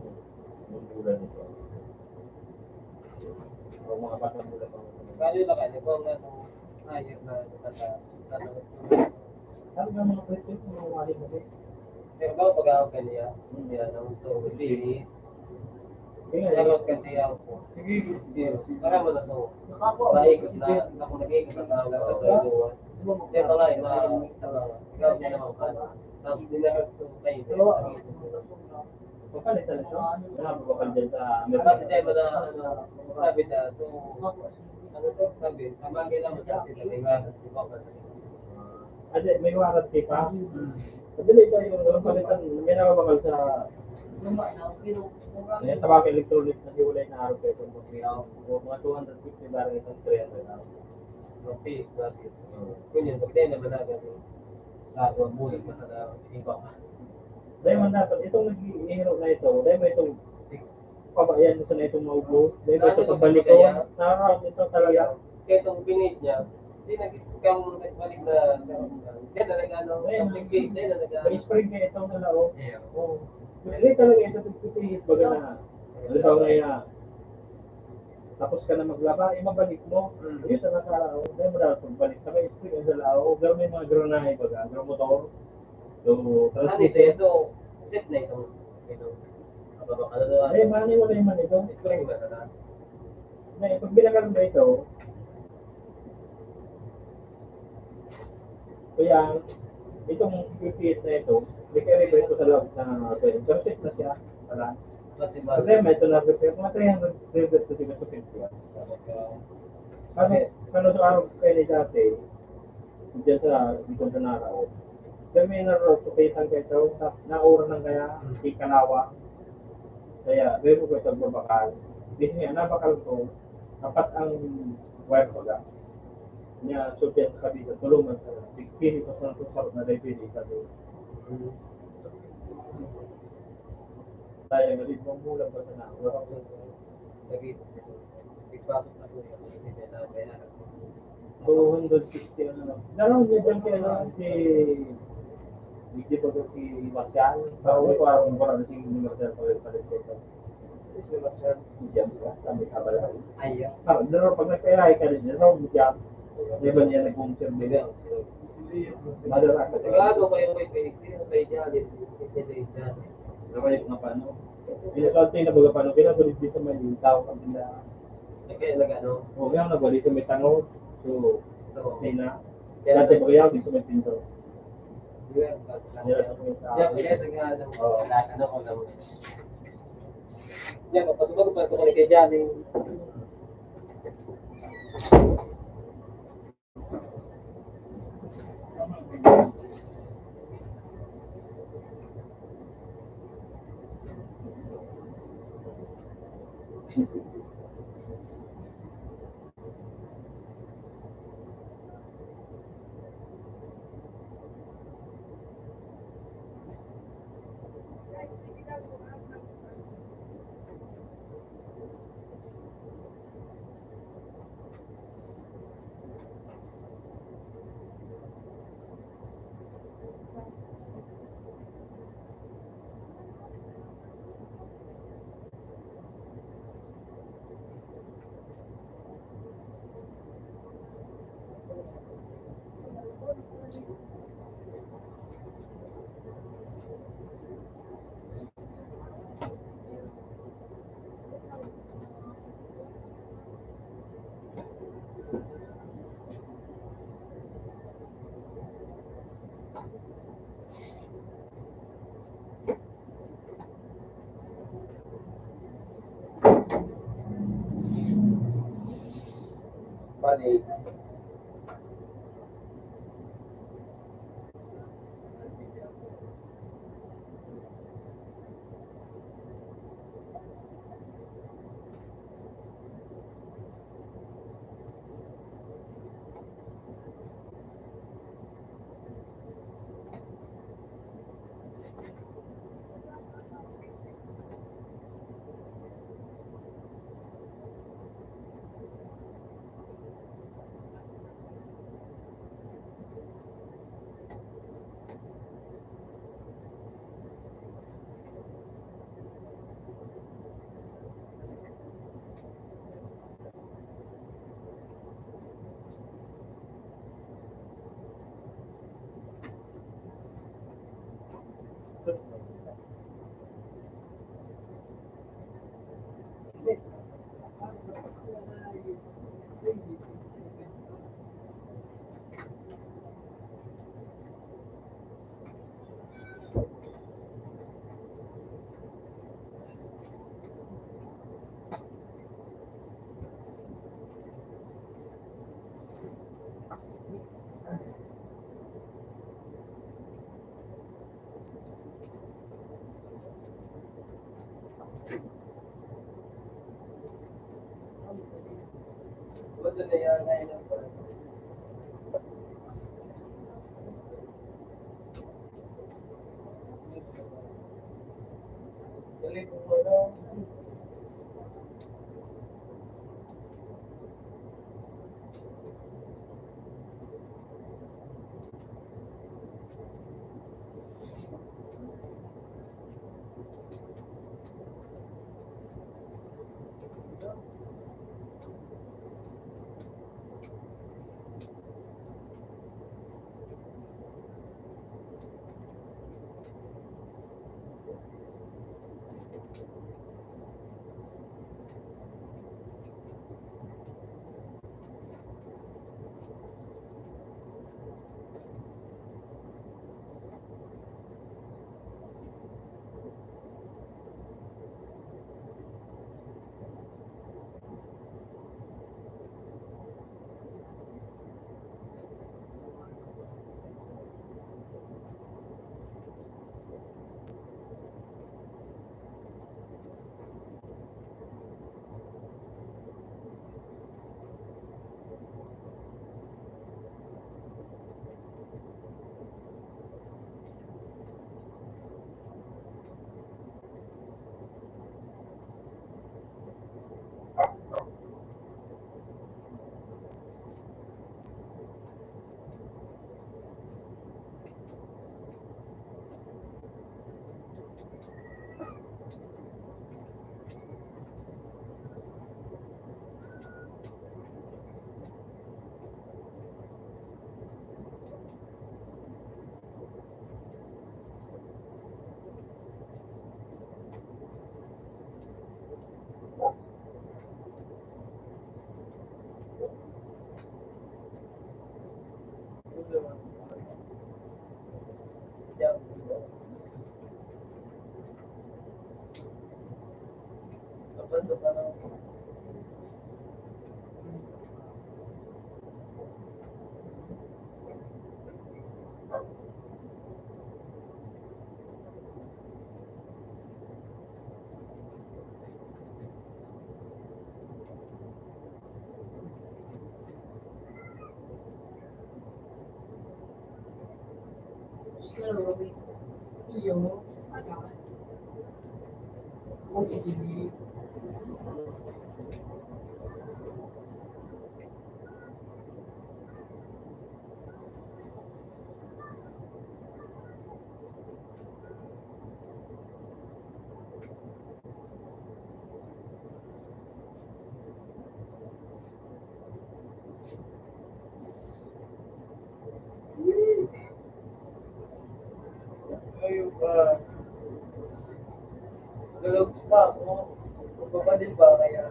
Yung mura nito. O mga batang mura pa. Kaya na kanya po ang ano, higher na sa, sa, sa, Ano nga mga presyo ng mga wali mo, eh? Pero ba, pag ako kanya, hindi, ano, so, hindi. Hindi nga, Pero eh. Kanya ako. Sige. Hindi, para mo na, so, Nakapo. Paikot na, ako nag-ikot na, hanggang sa tuloy. Hindi pa nga, eh, ma-, ikaw niya naman, pa. Tapos, dinarap ko kayo. So, Papalit na siya. Wala pa ba dyan sa Amerika? Bakit tayo na, ano, sabi na, so, ano to, sabi, sa bagay lang, sa sila, di ba? Di ba, kasi Ah, di, may warranty pa. Madali pa yung walang palitan. May nakabakal sa, may tabak electronic na hiwalay na araw kayo kung magkita. O mga two hundred fifty, barang itong three hundred araw. Okay, grabe. Yun yun, pag tayo naman na, grabe. Sa buhay pa sa iba. Dahil man dapat, itong nag-iihiro na ito, dahil mo itong pabayan mo sa na itong maubo, dahil mo Ano itong itong pabalik ko, pabaya? Nakakakit ito talaga. Kaya itong pinit niya, hindi nag-isip kang balik na sa Hindi na nag-ano, Ayun. Ang pinit, hindi na nag-ano. May spring kayo itong nalaw. Yeah. Oo. Hindi talaga ito pagpipihit, baga na. Halimbawa nga, tapos ka na maglaba, eh, mabalik mo. Mm. Yun talaga, oh, dahil mo dapat pagbalik. Sa may spring, ang dala, oh, pero may mga granahe, baga, pero motor. So, Ano transmission. Ito? So, set na ito. Ito. Ano ba? Ano ba? Ay, mani, wala yung mani ito. Spring ba sana? May, pag binakal mo ito, kaya, itong P P S na ito, may carry ba ito sa loob na pwede? Perfect na siya. Wala. Pati ba? Problema, ito na, mga three hundred, three hundred to sila sa fifty. Ano, ano sa araw kayo ni dati? Diyan sa likod sa Nara, oh. Kami na ro, kapitan kayo, sa naura nang kaya, si Kalawa. Kaya, pero ko sa babakal. Di niya, nabakal ko, apat ang wire baga. Niya, so, kaya sa kabila, tulungan sa, pigpili ko sa ito, sa na rin pili, sabi. Kaya, nalibang mula pa sa Nara. Lagi. Two hundred sixty ang ano. Naroon niya dyan kaya na si, hindi pa si Marcial. Parang may parang wala na si Marcial pa rin pala siya. Si Marcial. Diyan ba? Sa may kabala. Ay, yeah. Parang, pero pag nagkairay ka rin, naroon mo dyan. Di ba niya nag-concern mo dyan? Madara ka. Sigurado kayo may pinigpino kay Janet. Kasi na yung Janet. Ano kayo nga paano? Pinasal tayo na baga paano, kaya tuloy dito may tao kang tindahan. Kaya nag-ano? Oo, kaya nag-, dito may tango. So, Ito. Okay na. Kaya Dati nag- ba kaya dito may pinto? Yan, Yan, yan, yan, ano, Oo. Ano ko lang. Yan, pasubago pa ito kay Janet. Ayun pa. Naglalagos pa ako. Magpapadil ba kaya?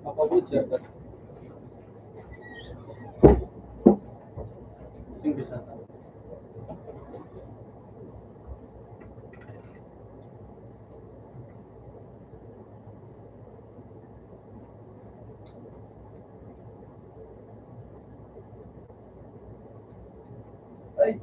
Mapabot siya, but sing bisa. Ay.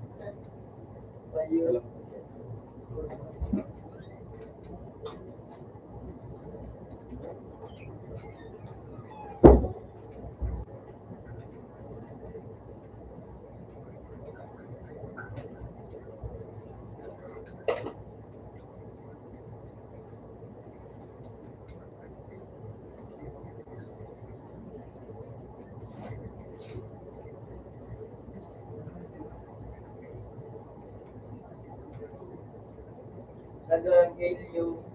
Nag-evangelyo.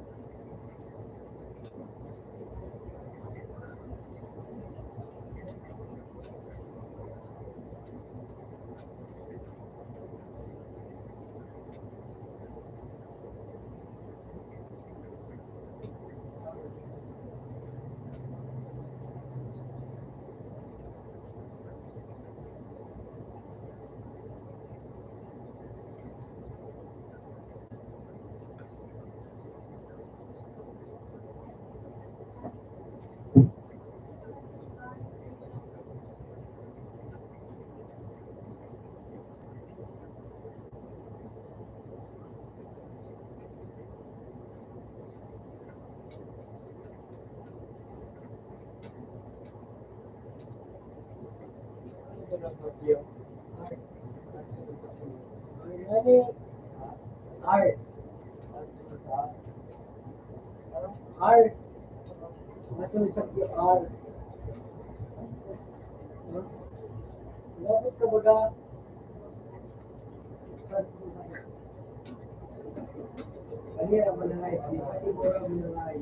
Art. Art. Masunod sa Q R. Dapat ka baga. Ano yan? Manangay. Ano yan? Manangay.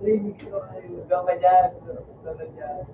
Remix ko kayo. Ikaw ka dyan. Sunod dyan.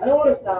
Anong oras na?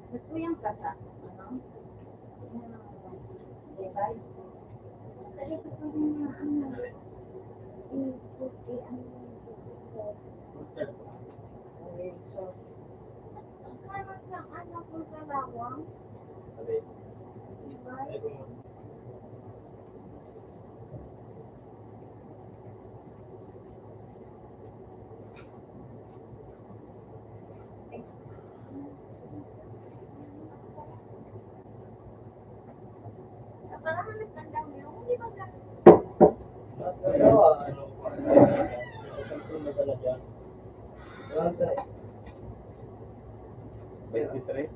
Nagkuyang ka sa, ano? Yung, di ba? Okay, so, ang karat ng anak ko sa lawang, di ba? Twenty-three.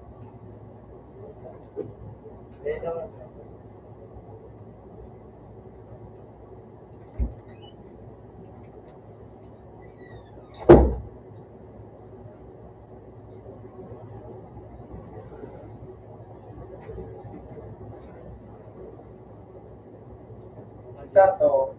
Ang sato,